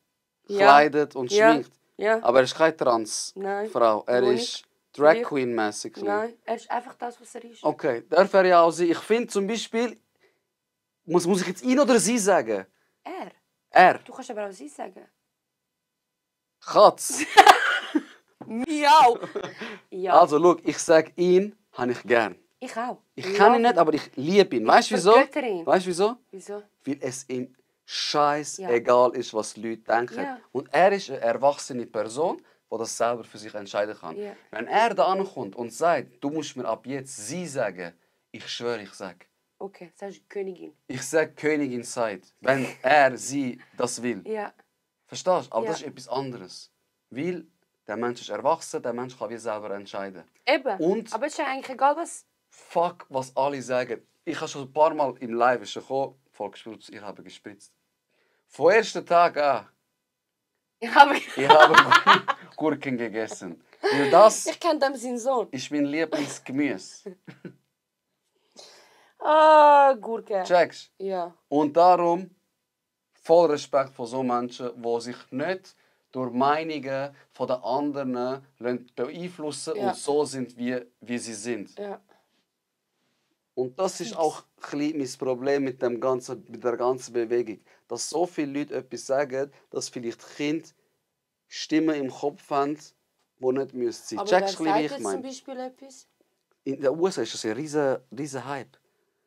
Ja. kleidet und Ja. schminkt. Ja. Aber er ist keine Trans-Frau. Er Wo ist Drag Wie? Queen-mäßig. Nein, er ist einfach das, was er ist. Okay, darf er ja auch sein. Ich finde zum Beispiel, muss ich jetzt ihn oder sie sagen? Er. Er. Du kannst aber auch sie sagen. Katz. Miau! Ja, Also, schau, ich sage ihn, habe ich gern. ich auch. Ich kenne ihn nicht, aber ich liebe ihn. Weißt du wieso? vergötter ihn. Weißt du wieso? Wieso? Weil es ihm scheiß Ja. egal ist, was die Leute denken. Ja. Und er ist eine erwachsene Person, die das selber für sich entscheiden kann. Ja. Wenn er da ankommt und sagt, du musst mir ab jetzt sie sagen, ich schwöre, ich sage, Okay, sagst du Königin. Ich sage Königin sagt, wenn er, sie das will. Ja. Verstehst du? Aber Ja. das ist etwas anderes. Weil der Mensch ist erwachsen, der Mensch kann wie selber entscheiden. Eben. Und- Aber es ist ja eigentlich egal, was... Fuck, was alle sagen. Ich habe schon ein paar Mal im Live schon gekommen, voll gespritzt, ich habe gespritzt. Vom ersten Tag an, Ich habe... ich habe Gurken gegessen. Weil das Ich kenne dem seinen Sohn. ist mein Lieblingsgemüse. Ah, Gurke. Checkst? Ja. Und darum voll Respekt vor so Menschen, die sich nicht durch Meinungen von den anderen beeinflussen Ja. und so sind, wie sie sind. Ja. Und das ist auch ein bisschen mein Problem mit der ganzen Bewegung. Dass so viele Leute etwas sagen, dass vielleicht Kinder Stimmen im Kopf haben, die nicht sein müssen. Aber wer Checkst du, sagt wie jetzt ich zum meine? Beispiel etwas? In den USA ist das ein riesen Hype.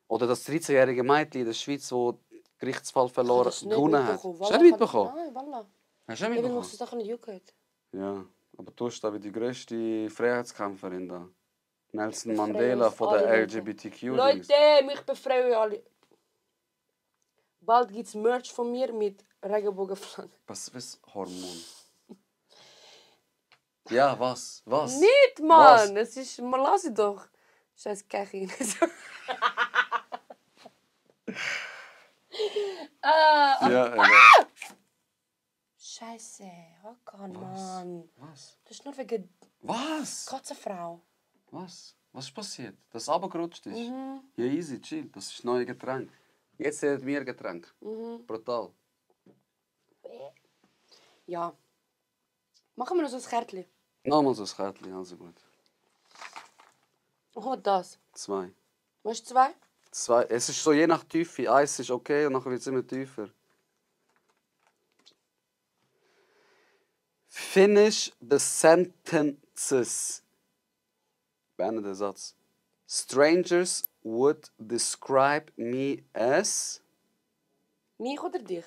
Oder das 13-jährige Mädchen in der Schweiz, das den Gerichtsfall verloren Das nicht gewonnen hat. mitbekommen. Hast du Wallah, nicht kann- mitbekommen? Nein, Wallah. Hast du Ja, nicht weil mitbekommen? mich das doch nicht juckt. Ja, aber du bist aber die grösste Freiheitskämpferin da. Nelson befreie Mandela uns von der alle, Leute. LGBTQ. Leute, mich befreien alle. Bald gibt es Merch von mir mit Regenbogenflagge. Was ist Hormon? Ja, was? Was? Nicht, Mann! Es ist... Man lass es doch. Scheiß Kachin. Ja, Scheiße. Hakan, Mann. Was? Das ist nur wegen Was? Katzenfrau. Was? Was ist passiert? Dass es runtergerutscht ist? Mhm. Ja, easy, chill. Das ist das neue Getränk. Jetzt seht mir Getränk. Mhm. Brutal. Ja. Machen wir noch so ein Kärtchen. Nochmal so ein Kärtchen, also gut. Oh, das. 2. Willst du 2? 2. Es ist so je nach Tiefe. 1 ist okay und nachher wird es immer tiefer. Finish the sentences. Beende den Satz. Strangers would describe me as... Mich oder dich?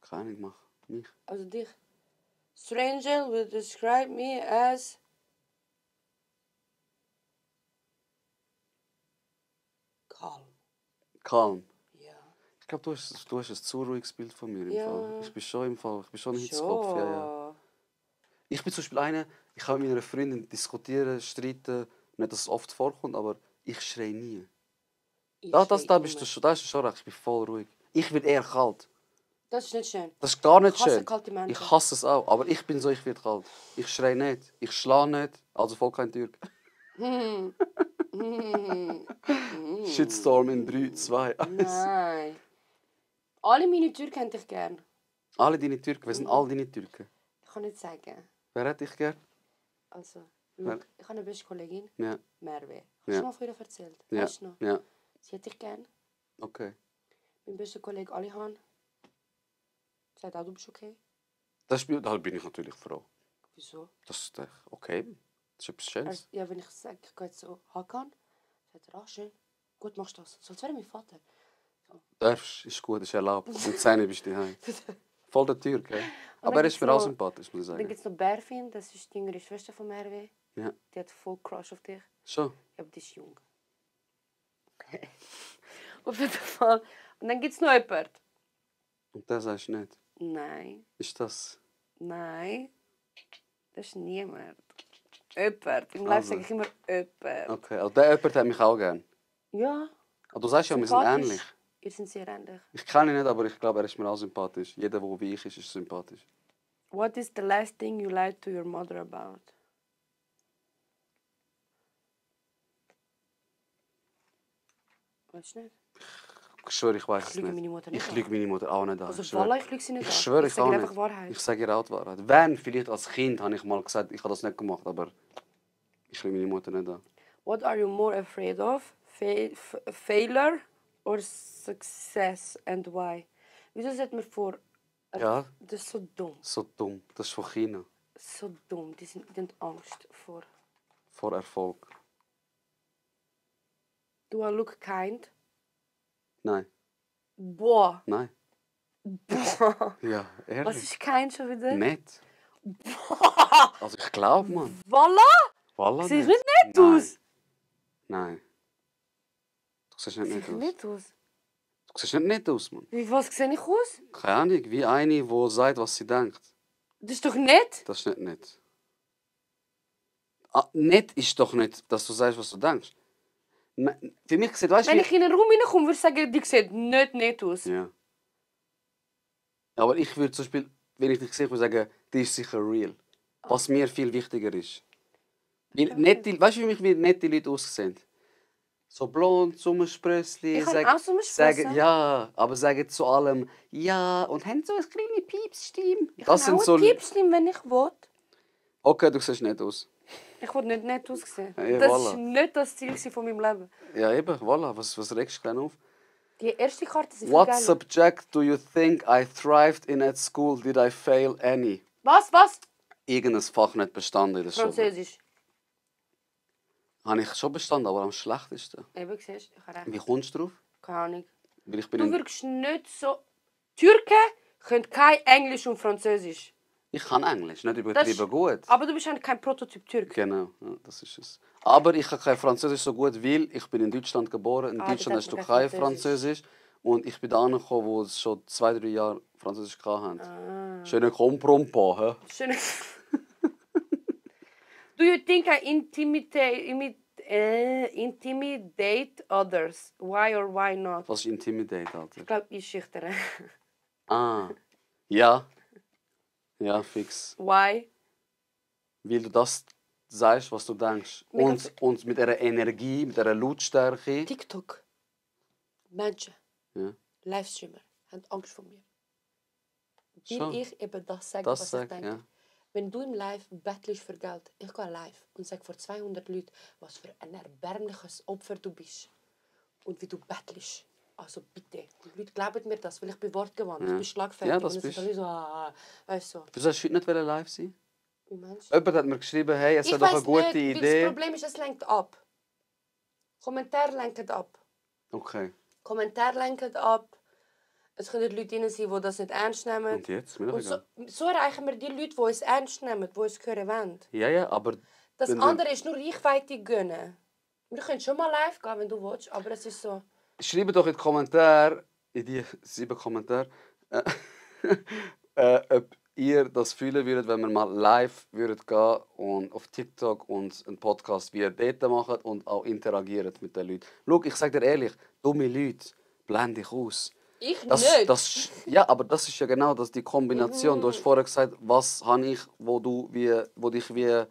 Keine Ahnung, mach. Mich. Also dich. Stranger will describe me as... Calm. Calm. Ja. Ich glaube, du hast ein zu ruhiges Bild von mir im Ja. Fall. Ich bin schon ein Hitzkopf. Ja, ja. Ich bin zum Beispiel einer, ich kann mit meiner Freundin diskutieren, streiten. Nicht, dass es oft vorkommt, aber ich schreie nie. Da bist du schon recht. Ich bin voll ruhig. Ich werde eher kalt. Das ist nicht schön. Das ist gar nicht Ich hasse schön. kalte Menschen. Ich hasse es auch. Aber ich bin so, ich werde kalt. Ich schreie nicht. Ich schlage nicht. Also voll kein Türk. Shitstorm in 3, 2, 1. Nein. Alle meine Türken hätte ich gern. Alle deine Türken. Wer sind alle deine Türken? Ich kann nicht sagen. Wer hätte ich gern? Also, Ja. look, ich habe eine beste Kollegin, Ja. Merve. Hast Ja. du schon mal von ihr erzählt? Ja. Weißt du noch? Ja. Sie hätte ich gern. Okay. Mein bester Kollege Alihan. Sagt auch, du bist okay. Da bin ich natürlich froh. Wieso? Das ist okay. Das ist etwas Schönes. Also, ja, wenn ich sage, ich gehe jetzt so Hakan, sagt er, schön. Gut, machst du das. So, als wäre mein Vater. Darfst, ist gut, ist erlaubt. Um 10 bist du daheim. Voll der Türk, ja. Aber dann er ist gibt's mir auch noch- sympathisch, muss ich Dann sagen. gibt es noch Berfin, das ist die jüngere Schwester von Merve. Ja. Die hat voll Crush auf dich. Schon? Ja, aber die ist jung. Auf jeden Fall. Und dann gibt es noch jemanden. Und das sagst du nicht. Nein, Ist das... nein. Das ist niemand. Jemand. Im Live Also. sage ich immer jemand. Okay, also der jemand hat mich auch gern. Ja, Aber du sagst ja, wir sind sympathisch. ähnlich. Ihr seid sehr ähnlich. Ich kenne ihn nicht, aber ich glaube, er ist mir auch sympathisch. Jeder, der wie ich ist sympathisch. What is the last thing you lied to your mother about? Weißt du nicht? Ich schwöre, ich weiß es Ich lüge nicht. meine Mutter nicht Ich an. lüge meine Mutter auch nicht an. Also Ich schwöre. Wallah, ich lüge sie nicht Ich an. schwöre, ich ich sage auch ihr nicht. einfach Wahrheit. Ich sage ihr auch die Wahrheit. Wenn, vielleicht als Kind, habe ich mal gesagt, ich habe das nicht gemacht, aber ich lüge meine Mutter nicht an. What are you more afraid of? Failure or success and why? Wieso sollte man vor... Ja, Das ist so dumm. so dumm. Das ist von China. So dumm. Die haben Angst vor... Vor Erfolg. Do I look kind? Nein. Boah. Nein. Boah. Ja, Was ehrlich. ist kind schon wieder? Nicht. Also ich glaube, Mann. Wallah! Wallah Siehst nicht. nicht nett Nein. aus? Nein. Du siehst nicht Sieht aus. nicht aus. Du siehst nicht aus, Mann. Wie was sehe ich aus? Keine Ahnung, wie eine, die sagt, was sie denkt. Das ist doch nett. Das ist nicht nett. Nett ist doch nicht, dass du sagst, was du denkst. Für mich sieht, weißt du, Wenn ich in einen Raum reinkomme, würde ich sagen, die sieht nicht nett aus. Ja. Aber ich würde zum Beispiel, wenn ich dich sehe, würde sagen, die ist sicher real. Was mir viel wichtiger ist. Weil nette, weißt du, wie nette Leute aussehen? So blond, Sommersprössli. Ich habe auch Sommersprossen. Sagen, ja, aber sagen zu allem ja und haben so eine kleine Piepsstimme. Ich Das kann sind auch so. ein Piepsstimme, wenn ich will. Okay, du siehst nicht aus. Ich will nicht nett aussehen. Ja, Das voilà. war nicht das Ziel von meinem Leben. Ja, eben, voilà. Was regst du denn auf? Die erste Karte sind What viel geiler. subject do you think I thrived in at school? Did I fail any? Was? Irgendein Fach nicht bestanden in der Schule. Französisch. Habe ich schon bestanden, aber am schlechtesten. Eben, siehst du, ich habe recht. Wie kommst du drauf? Keine Ahnung. Weil ich bin Du wirkst nicht so... Türken können kein Englisch und Französisch. Ich kann Englisch, nicht Das übertrieben ist- gut. Aber du bist eigentlich kein Prototyp-Türk. Genau, ja, das ist es. Aber ich kann kein Französisch so gut, weil ich bin in Deutschland geboren. In Ah, Deutschland dort hast du hat man kein kein Französisch. Und ich bin da angekommen, wo es schon 2-3 Jahre Französisch hatten. Ah. Schöner Komprompo, hä? Schön. Do you think I intimidate others? Why or why not? Was ist Intimidate, Alter? Ich glaube, ich schüchtern. Ah, ja. Ja, fix. Why? Weil du das sagst, was du denkst. Mega Und mit einer Energie, mit einer Lautstärke. TikTok. Menschen, Ja. Livestreamer, haben Angst vor mir. Weil Schon. ich eben das sage, Das was sag, ich denke. ja. Wenn du im Live bettelst für Geld, ich gehe live und sage vor 200 Leuten, was für ein erbärmliches Opfer du bist. Und wie du bettelst. Also bitte. Die Leute glauben mir das, weil ich bin wortgewandt, ich bin schlagfertig. Ja, das und dann bist sind alle so, weißt du. Du sollst heute nicht live sein? Wie meinst du? Jemand hat mir geschrieben, hey, es Ich wäre doch eine weiss gute nicht, weil Idee. das Problem ist, es lenkt ab. Kommentare lenken ab. Okay. Kommentare lenken ab. Es können Leute drin sein, die das nicht ernst nehmen. Und jetzt? Mir doch Und so, egal. so erreichen wir die Leute, die uns ernst nehmen, die uns hören wollen. Ja, aber... Das wenn du- andere ist nur Reichweite gönnen. Wir können schon mal live gehen, wenn du willst, aber es ist so... Schreibt doch in die Kommentare, in die 7 Kommentare, ob ihr das fühlen würdet, wenn wir mal live würdet gehen und auf TikTok und einen Podcast wie ihr dort macht und auch interagiert mit den Leuten. Schau, ich sage dir ehrlich, dumme Leute blende ich aus. Ich nicht. Ja, aber das ist ja genau das, die Kombination. Du hast vorher gesagt, was habe ich, wo dich wie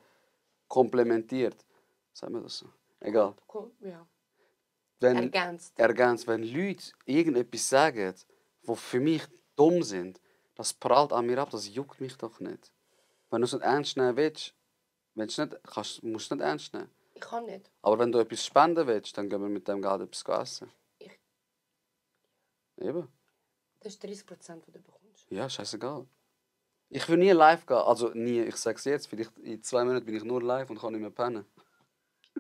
komplementiert. Sagen wir das so? Egal. Ja. Wenn, Ergänzt. wenn Leute irgendetwas sagen, die für mich dumm sind, das prallt an mir ab, das juckt mich doch nicht. Wenn du es nicht ernst nehmen willst, musst du es nicht ernst nehmen. Ich kann nicht. Aber wenn du etwas spenden willst, dann gehen wir mit dem Geld etwas essen. Eben. Das ist 30%, was du bekommst. Ja, scheißegal. Ich will nie live gehen. Also nie, ich sage es jetzt. Vielleicht in 2 Monaten bin ich nur live und kann nicht mehr pennen.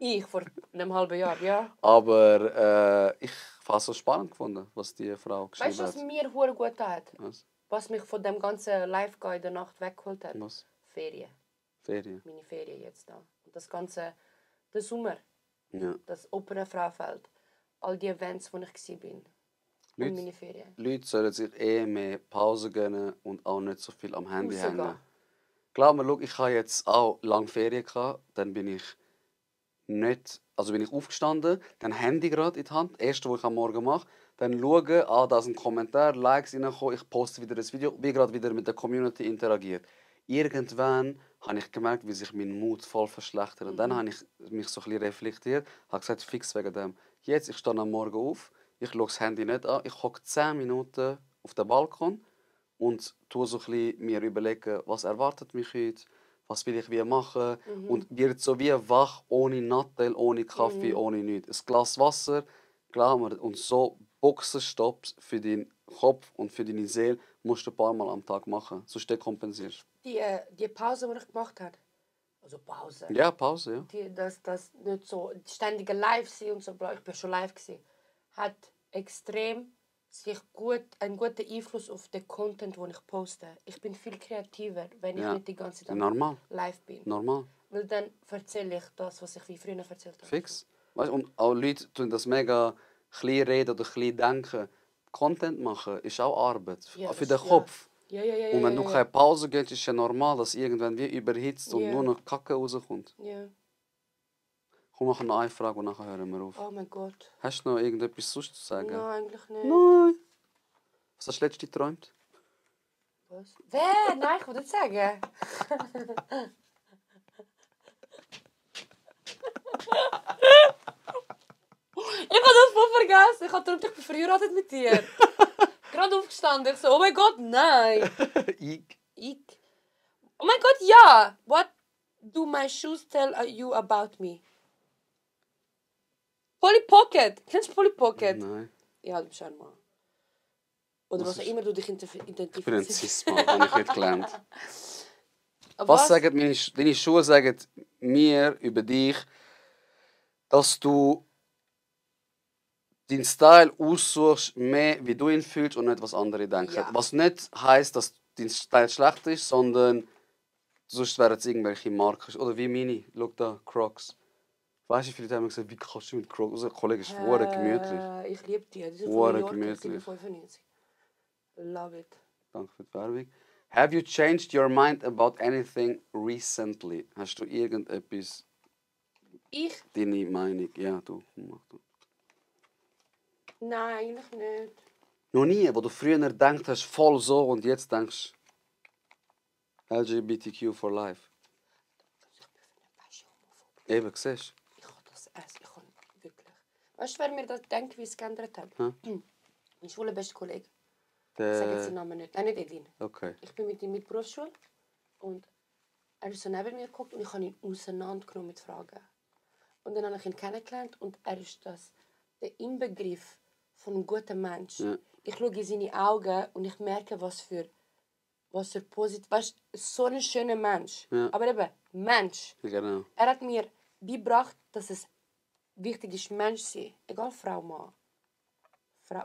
Ich vor einem halben Jahr, ja. Aber ich habe es so spannend gefunden, was die Frau geschrieben Weißt du, was hat. mir hure gut hat? Was? Was mich von dem ganzen Live-Gehen in der Nacht weggeholt hat? Was? Ferien. Ferien. Meine Ferien jetzt da. Und das ganze, der Sommer, Ja. das Opera Fraufeld, all die Events, wo ich war. Und meine Ferien. Leute sollen sich mehr Pause gönnen und auch nicht so viel am Handy Rausgehen. hängen. Glaub mir, schau, ich hatte jetzt auch lange Ferien gehabt, dann bin ich aufgestanden, dann Handy gerade in die Hand, das erste, was ich am Morgen mache, dann schauen, da ist ein Kommentar, Likes reinkommen, ich poste wieder ein Video, wie gerade wieder mit der Community interagiert. Irgendwann habe ich gemerkt, wie sich mein Mut voll verschlechtert. Und dann habe ich mich so ein bisschen reflektiert, habe gesagt, fix wegen dem. Jetzt, ich stehe am Morgen auf, ich schaue das Handy nicht an, ich hocke 10 Minuten auf dem Balkon und tue so ein bisschen mir überlegen, was erwartet mich heute, was will ich wie machen und wird so wie wach, ohne Nattel, ohne Kaffee, ohne nichts. Ein Glas Wasser, glaub mir, und so Boxenstopps für deinen Kopf und für deine Seele musst du ein paar Mal am Tag machen, sonst dekompensierst Die Pause, die ich gemacht habe, also Pause, du. Ja, Pause, ja. das nicht so ständige Live sein und so, ich war schon live gewesen, hat extrem einen guten Einfluss auf den Content, den ich poste. Ich bin viel kreativer, wenn ich Ja. nicht die ganze Zeit Normal. live bin. Normal. Weil dann erzähle ich das, was ich wie früher erzählt habe. Fix. Weißt, und auch Leute tun das mega klein reden oder klein denken. Content machen ist auch Arbeit. Ja, für das- den Kopf. Ja, ja, ja, Und wenn ja, du ja. keine Pause gehst, ist ja normal, dass irgendwann wie überhitzt und Ja. nur noch Kacke rauskommt. Ja. Komm, machen noch eine Frage und nachher hören wir auf. Oh mein Gott. Hast du noch irgendetwas sonst zu sagen? Nein, eigentlich nicht. Nein. Was hast du letzte geträumt? Was? Wer? Nein, ich wollte nicht sagen. Ich habe das voll vergessen. Ich habe gedacht, ich bin verheiratet mit dir. Gerade aufgestanden. Ich so, oh mein Gott, nein. Ich? Oh mein Gott, ja. What do my shoes tell you about me? Polly Pocket. Kennst du Polly Pocket? Nein. Ja, du bist ein Mann. Oder was auch ist- immer du dich Ich bin ein identifizierst. Cis-Mann, habe ich nicht gelernt. Aber Was sagen deine Schuhe sagen mir über dich, dass du deinen Style aussuchst, mehr wie du ihn fühlst und nicht was andere denken. Ja. Was nicht heisst, dass dein Style schlecht ist, sondern sonst wären es irgendwelche Marken. Oder wie meine, schau da, Crocs. Weißt du, viele haben gesagt, wie kannst du mit Crocs? Unser Kollege ist verdammt gemütlich. Ich liebe die. Die sind Hure von New York, gemütlich. 795. Love it. Danke für die Werbung. Have you changed your mind about anything recently? Hast du irgendetwas, Ich? deine Meinung? Ja, du. Mach du. Nein, eigentlich nicht. Noch nie, wo du früher gedacht hast, voll so und jetzt denkst LGBTQ for life. Eben, siehst Ich kann das essen. Ich kann wirklich. Weißt du, wer mir das Denkweise geändert hat? Hm? Mein schwuler bester Kollege. du? Ich sage jetzt den Namen nicht. Nein, nicht Edin. Okay. Ich bin mit ihm mit Berufsschule und er ist so neben mir geguckt und ich habe ihn auseinandergenommen mit Fragen. Und dann habe ich ihn kennengelernt und er ist der Inbegriff von einem guten Mensch. Ja. Ich schaue in seine Augen und ich merke, was für positiv. Weißt du, so ein schöner Mensch. Ja. Aber eben, Mensch. Genau. Er hat mir beigebracht, dass es wichtig ist, Mensch zu sein. Egal Frau, Mann.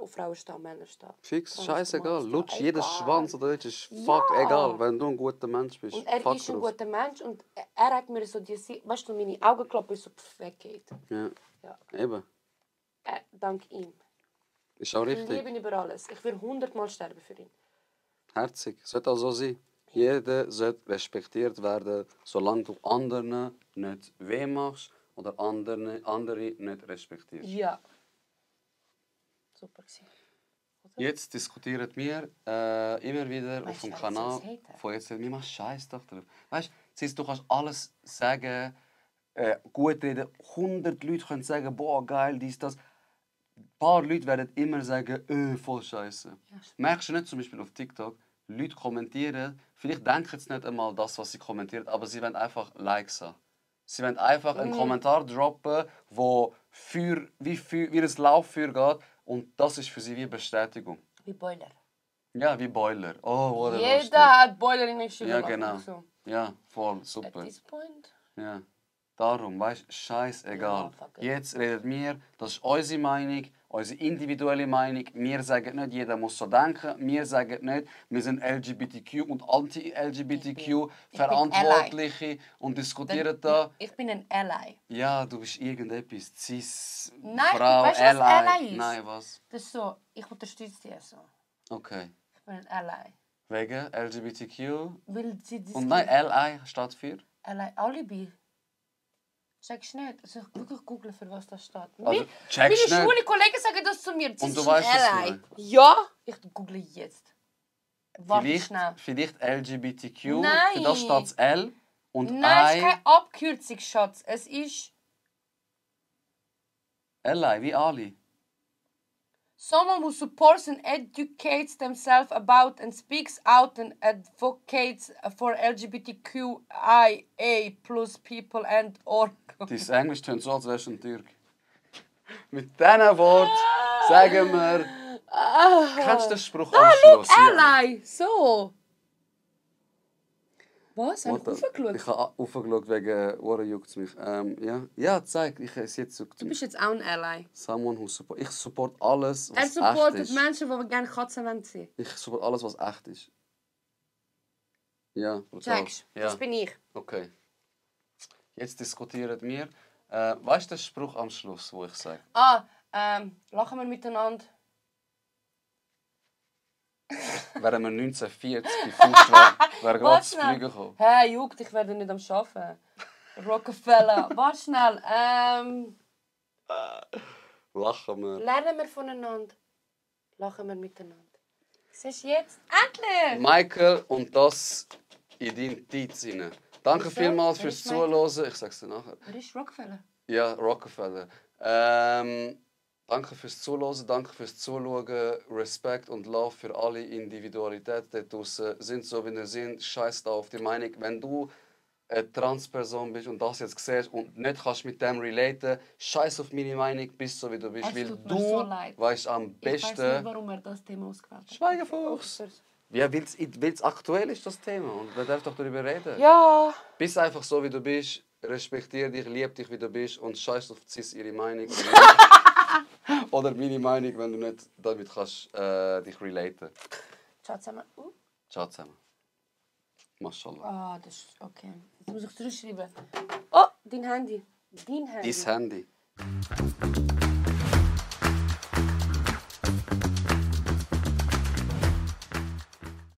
Frau stehen, Männer stehen. Fix, Trans, scheißegal. Mann, Lutsch stehen. jeden Egal. Schwanz oder nicht, ist fuck Ja. egal, wenn du ein guter Mensch bist. Und er fuck ist ein drauf. guter Mensch und er hat mir so weißt du, meine Augenklappe ist so perfekt geht. Ja. Ja. Eben. Dank ihm. Ist auch Ich richtig. liebe ihn über alles. Ich will 100-mal sterben für ihn. Herzig. Sollte auch so sein. Jeder sollte respektiert werden, solange du anderen nicht weh machst oder andere nicht respektierst. Ja. Super gewesen. Jetzt diskutieren wir immer wieder Weißt auf dem du, wer Kanal. jetzt uns haten? Von jetzt mir macht Scheiß doch drauf. Weißt du, kannst alles sagen, gut reden. 100 Leute können sagen, boah, geil, dies, das. Ein paar Leute werden immer sagen, voll Scheiße. Merkst du nicht zum Beispiel auf TikTok, Leute kommentieren, vielleicht denken sie nicht einmal das, was sie kommentieren, aber sie wollen einfach Likes haben. Sie wollen einfach einen Kommentar droppen, wo wie ein Lauffeuer geht und das ist für sie wie Bestätigung. Wie Boiler. Ja, wie Boiler. Oh, what Jeder hat Boiler in der Schule. Ja, genau. So. Ja, voll, At super. this point. Ja. Darum, weißt du, scheißegal. Ja, fuck it. Jetzt redet wir, das ist unsere Meinung, unsere individuelle Meinung. Wir sagen nicht, jeder muss so denken. Wir sagen nicht, wir sind LGBTQ und Anti-LGBTQ Verantwortliche und diskutieren da. Ich bin ein Ally. Ja, du bist irgendetwas. Cis, Nein, Frau, weißt du, was Ally. Ally ist? Nein, was? Das ist so, ich unterstütze die so. Okay. Ich bin ein Ally. Wegen LGBTQ. Weil sie Und nein, LI steht für? Ally, Alibi. Checkst du nicht? Also ich wirklich googeln, für was das steht. Also, Meine checkst du schwule nicht? Kollegen sagen das zu mir. Das Und du ist weißt ein es Ally. nicht? Ja, ich google jetzt. Warte schnell. Vielleicht LGBTQ. Nein. Für das steht das L. Und Nein, es ist I. keine Abkürzung, Schatz. Es ist LI, wie Ali. someone who supports and educates themselves about and speaks out and advocates for LGBTQIA plus people and or. Dein Englisch tönt so, als wärst du ein Türk. Mit diesen Worten sagen wir. Kennst du den Spruch am Schluss? Ally, so. Was? Hast du Ich aufgeschaut? habe aufgeschaut wegen Ohren juckt es mich. Ja, zeig. Es jetzt juckt Du mich. bist jetzt auch ein Ally. Someone who support. Ich support alles, Er was echt supportet ist. Menschen, die gerne Katzen wollen sein. Ich support alles, was echt ist. Ja, brutal. Checkst, Ja. das bin ich. Okay. Jetzt diskutieren wir. Weißt du den Spruch am Schluss, wo ich sage? Lachen wir miteinander. Wären wir 1940 bei Faust wäre gerade Warte zu Fliegen gekommen. Hey, juckt, ich werde nicht am Arbeiten. Rockefeller. Warte schnell. Lachen wir. Lernen wir voneinander. Lachen wir miteinander. Siehst du jetzt? Endlich! Michael, und das in deinen Tietz rein. Danke Wieso? vielmals Wer fürs ist Michael? Zuhören. Ich sag's dir nachher. Wer ist Rockefeller? Ja, Rockefeller. Danke fürs Zuhören, danke fürs Zuschauen. Respekt und Love für alle Individualitäten dort draussen. Sind so, wie ihr sind. Scheiß da auf die Meinung. Wenn du eine Transperson bist und das jetzt siehst und nicht kannst mit dem relaten, scheiß auf meine Meinung, bist so, wie du bist. Es Weil tut mir du so leid. weißt am Ich weiß nicht, besten... warum er das Thema ausgewählt hat. Schweigefuchs! Ja, weil es aktuell ist, das Thema. Und man darf doch darüber reden. Ja. Bist einfach so, wie du bist. Respektiere dich, lieb dich, wie du bist. Und scheiß auf Cis ihre Meinung. Oder meine Meinung, wenn du nicht damit kannst, dich relaten. Ciao zusammen. Ciao zusammen. Mashallah. Ah, das ist okay. Jetzt muss ich zurückschreiben. Oh, dein Handy. Dein Handy. Dein Handy.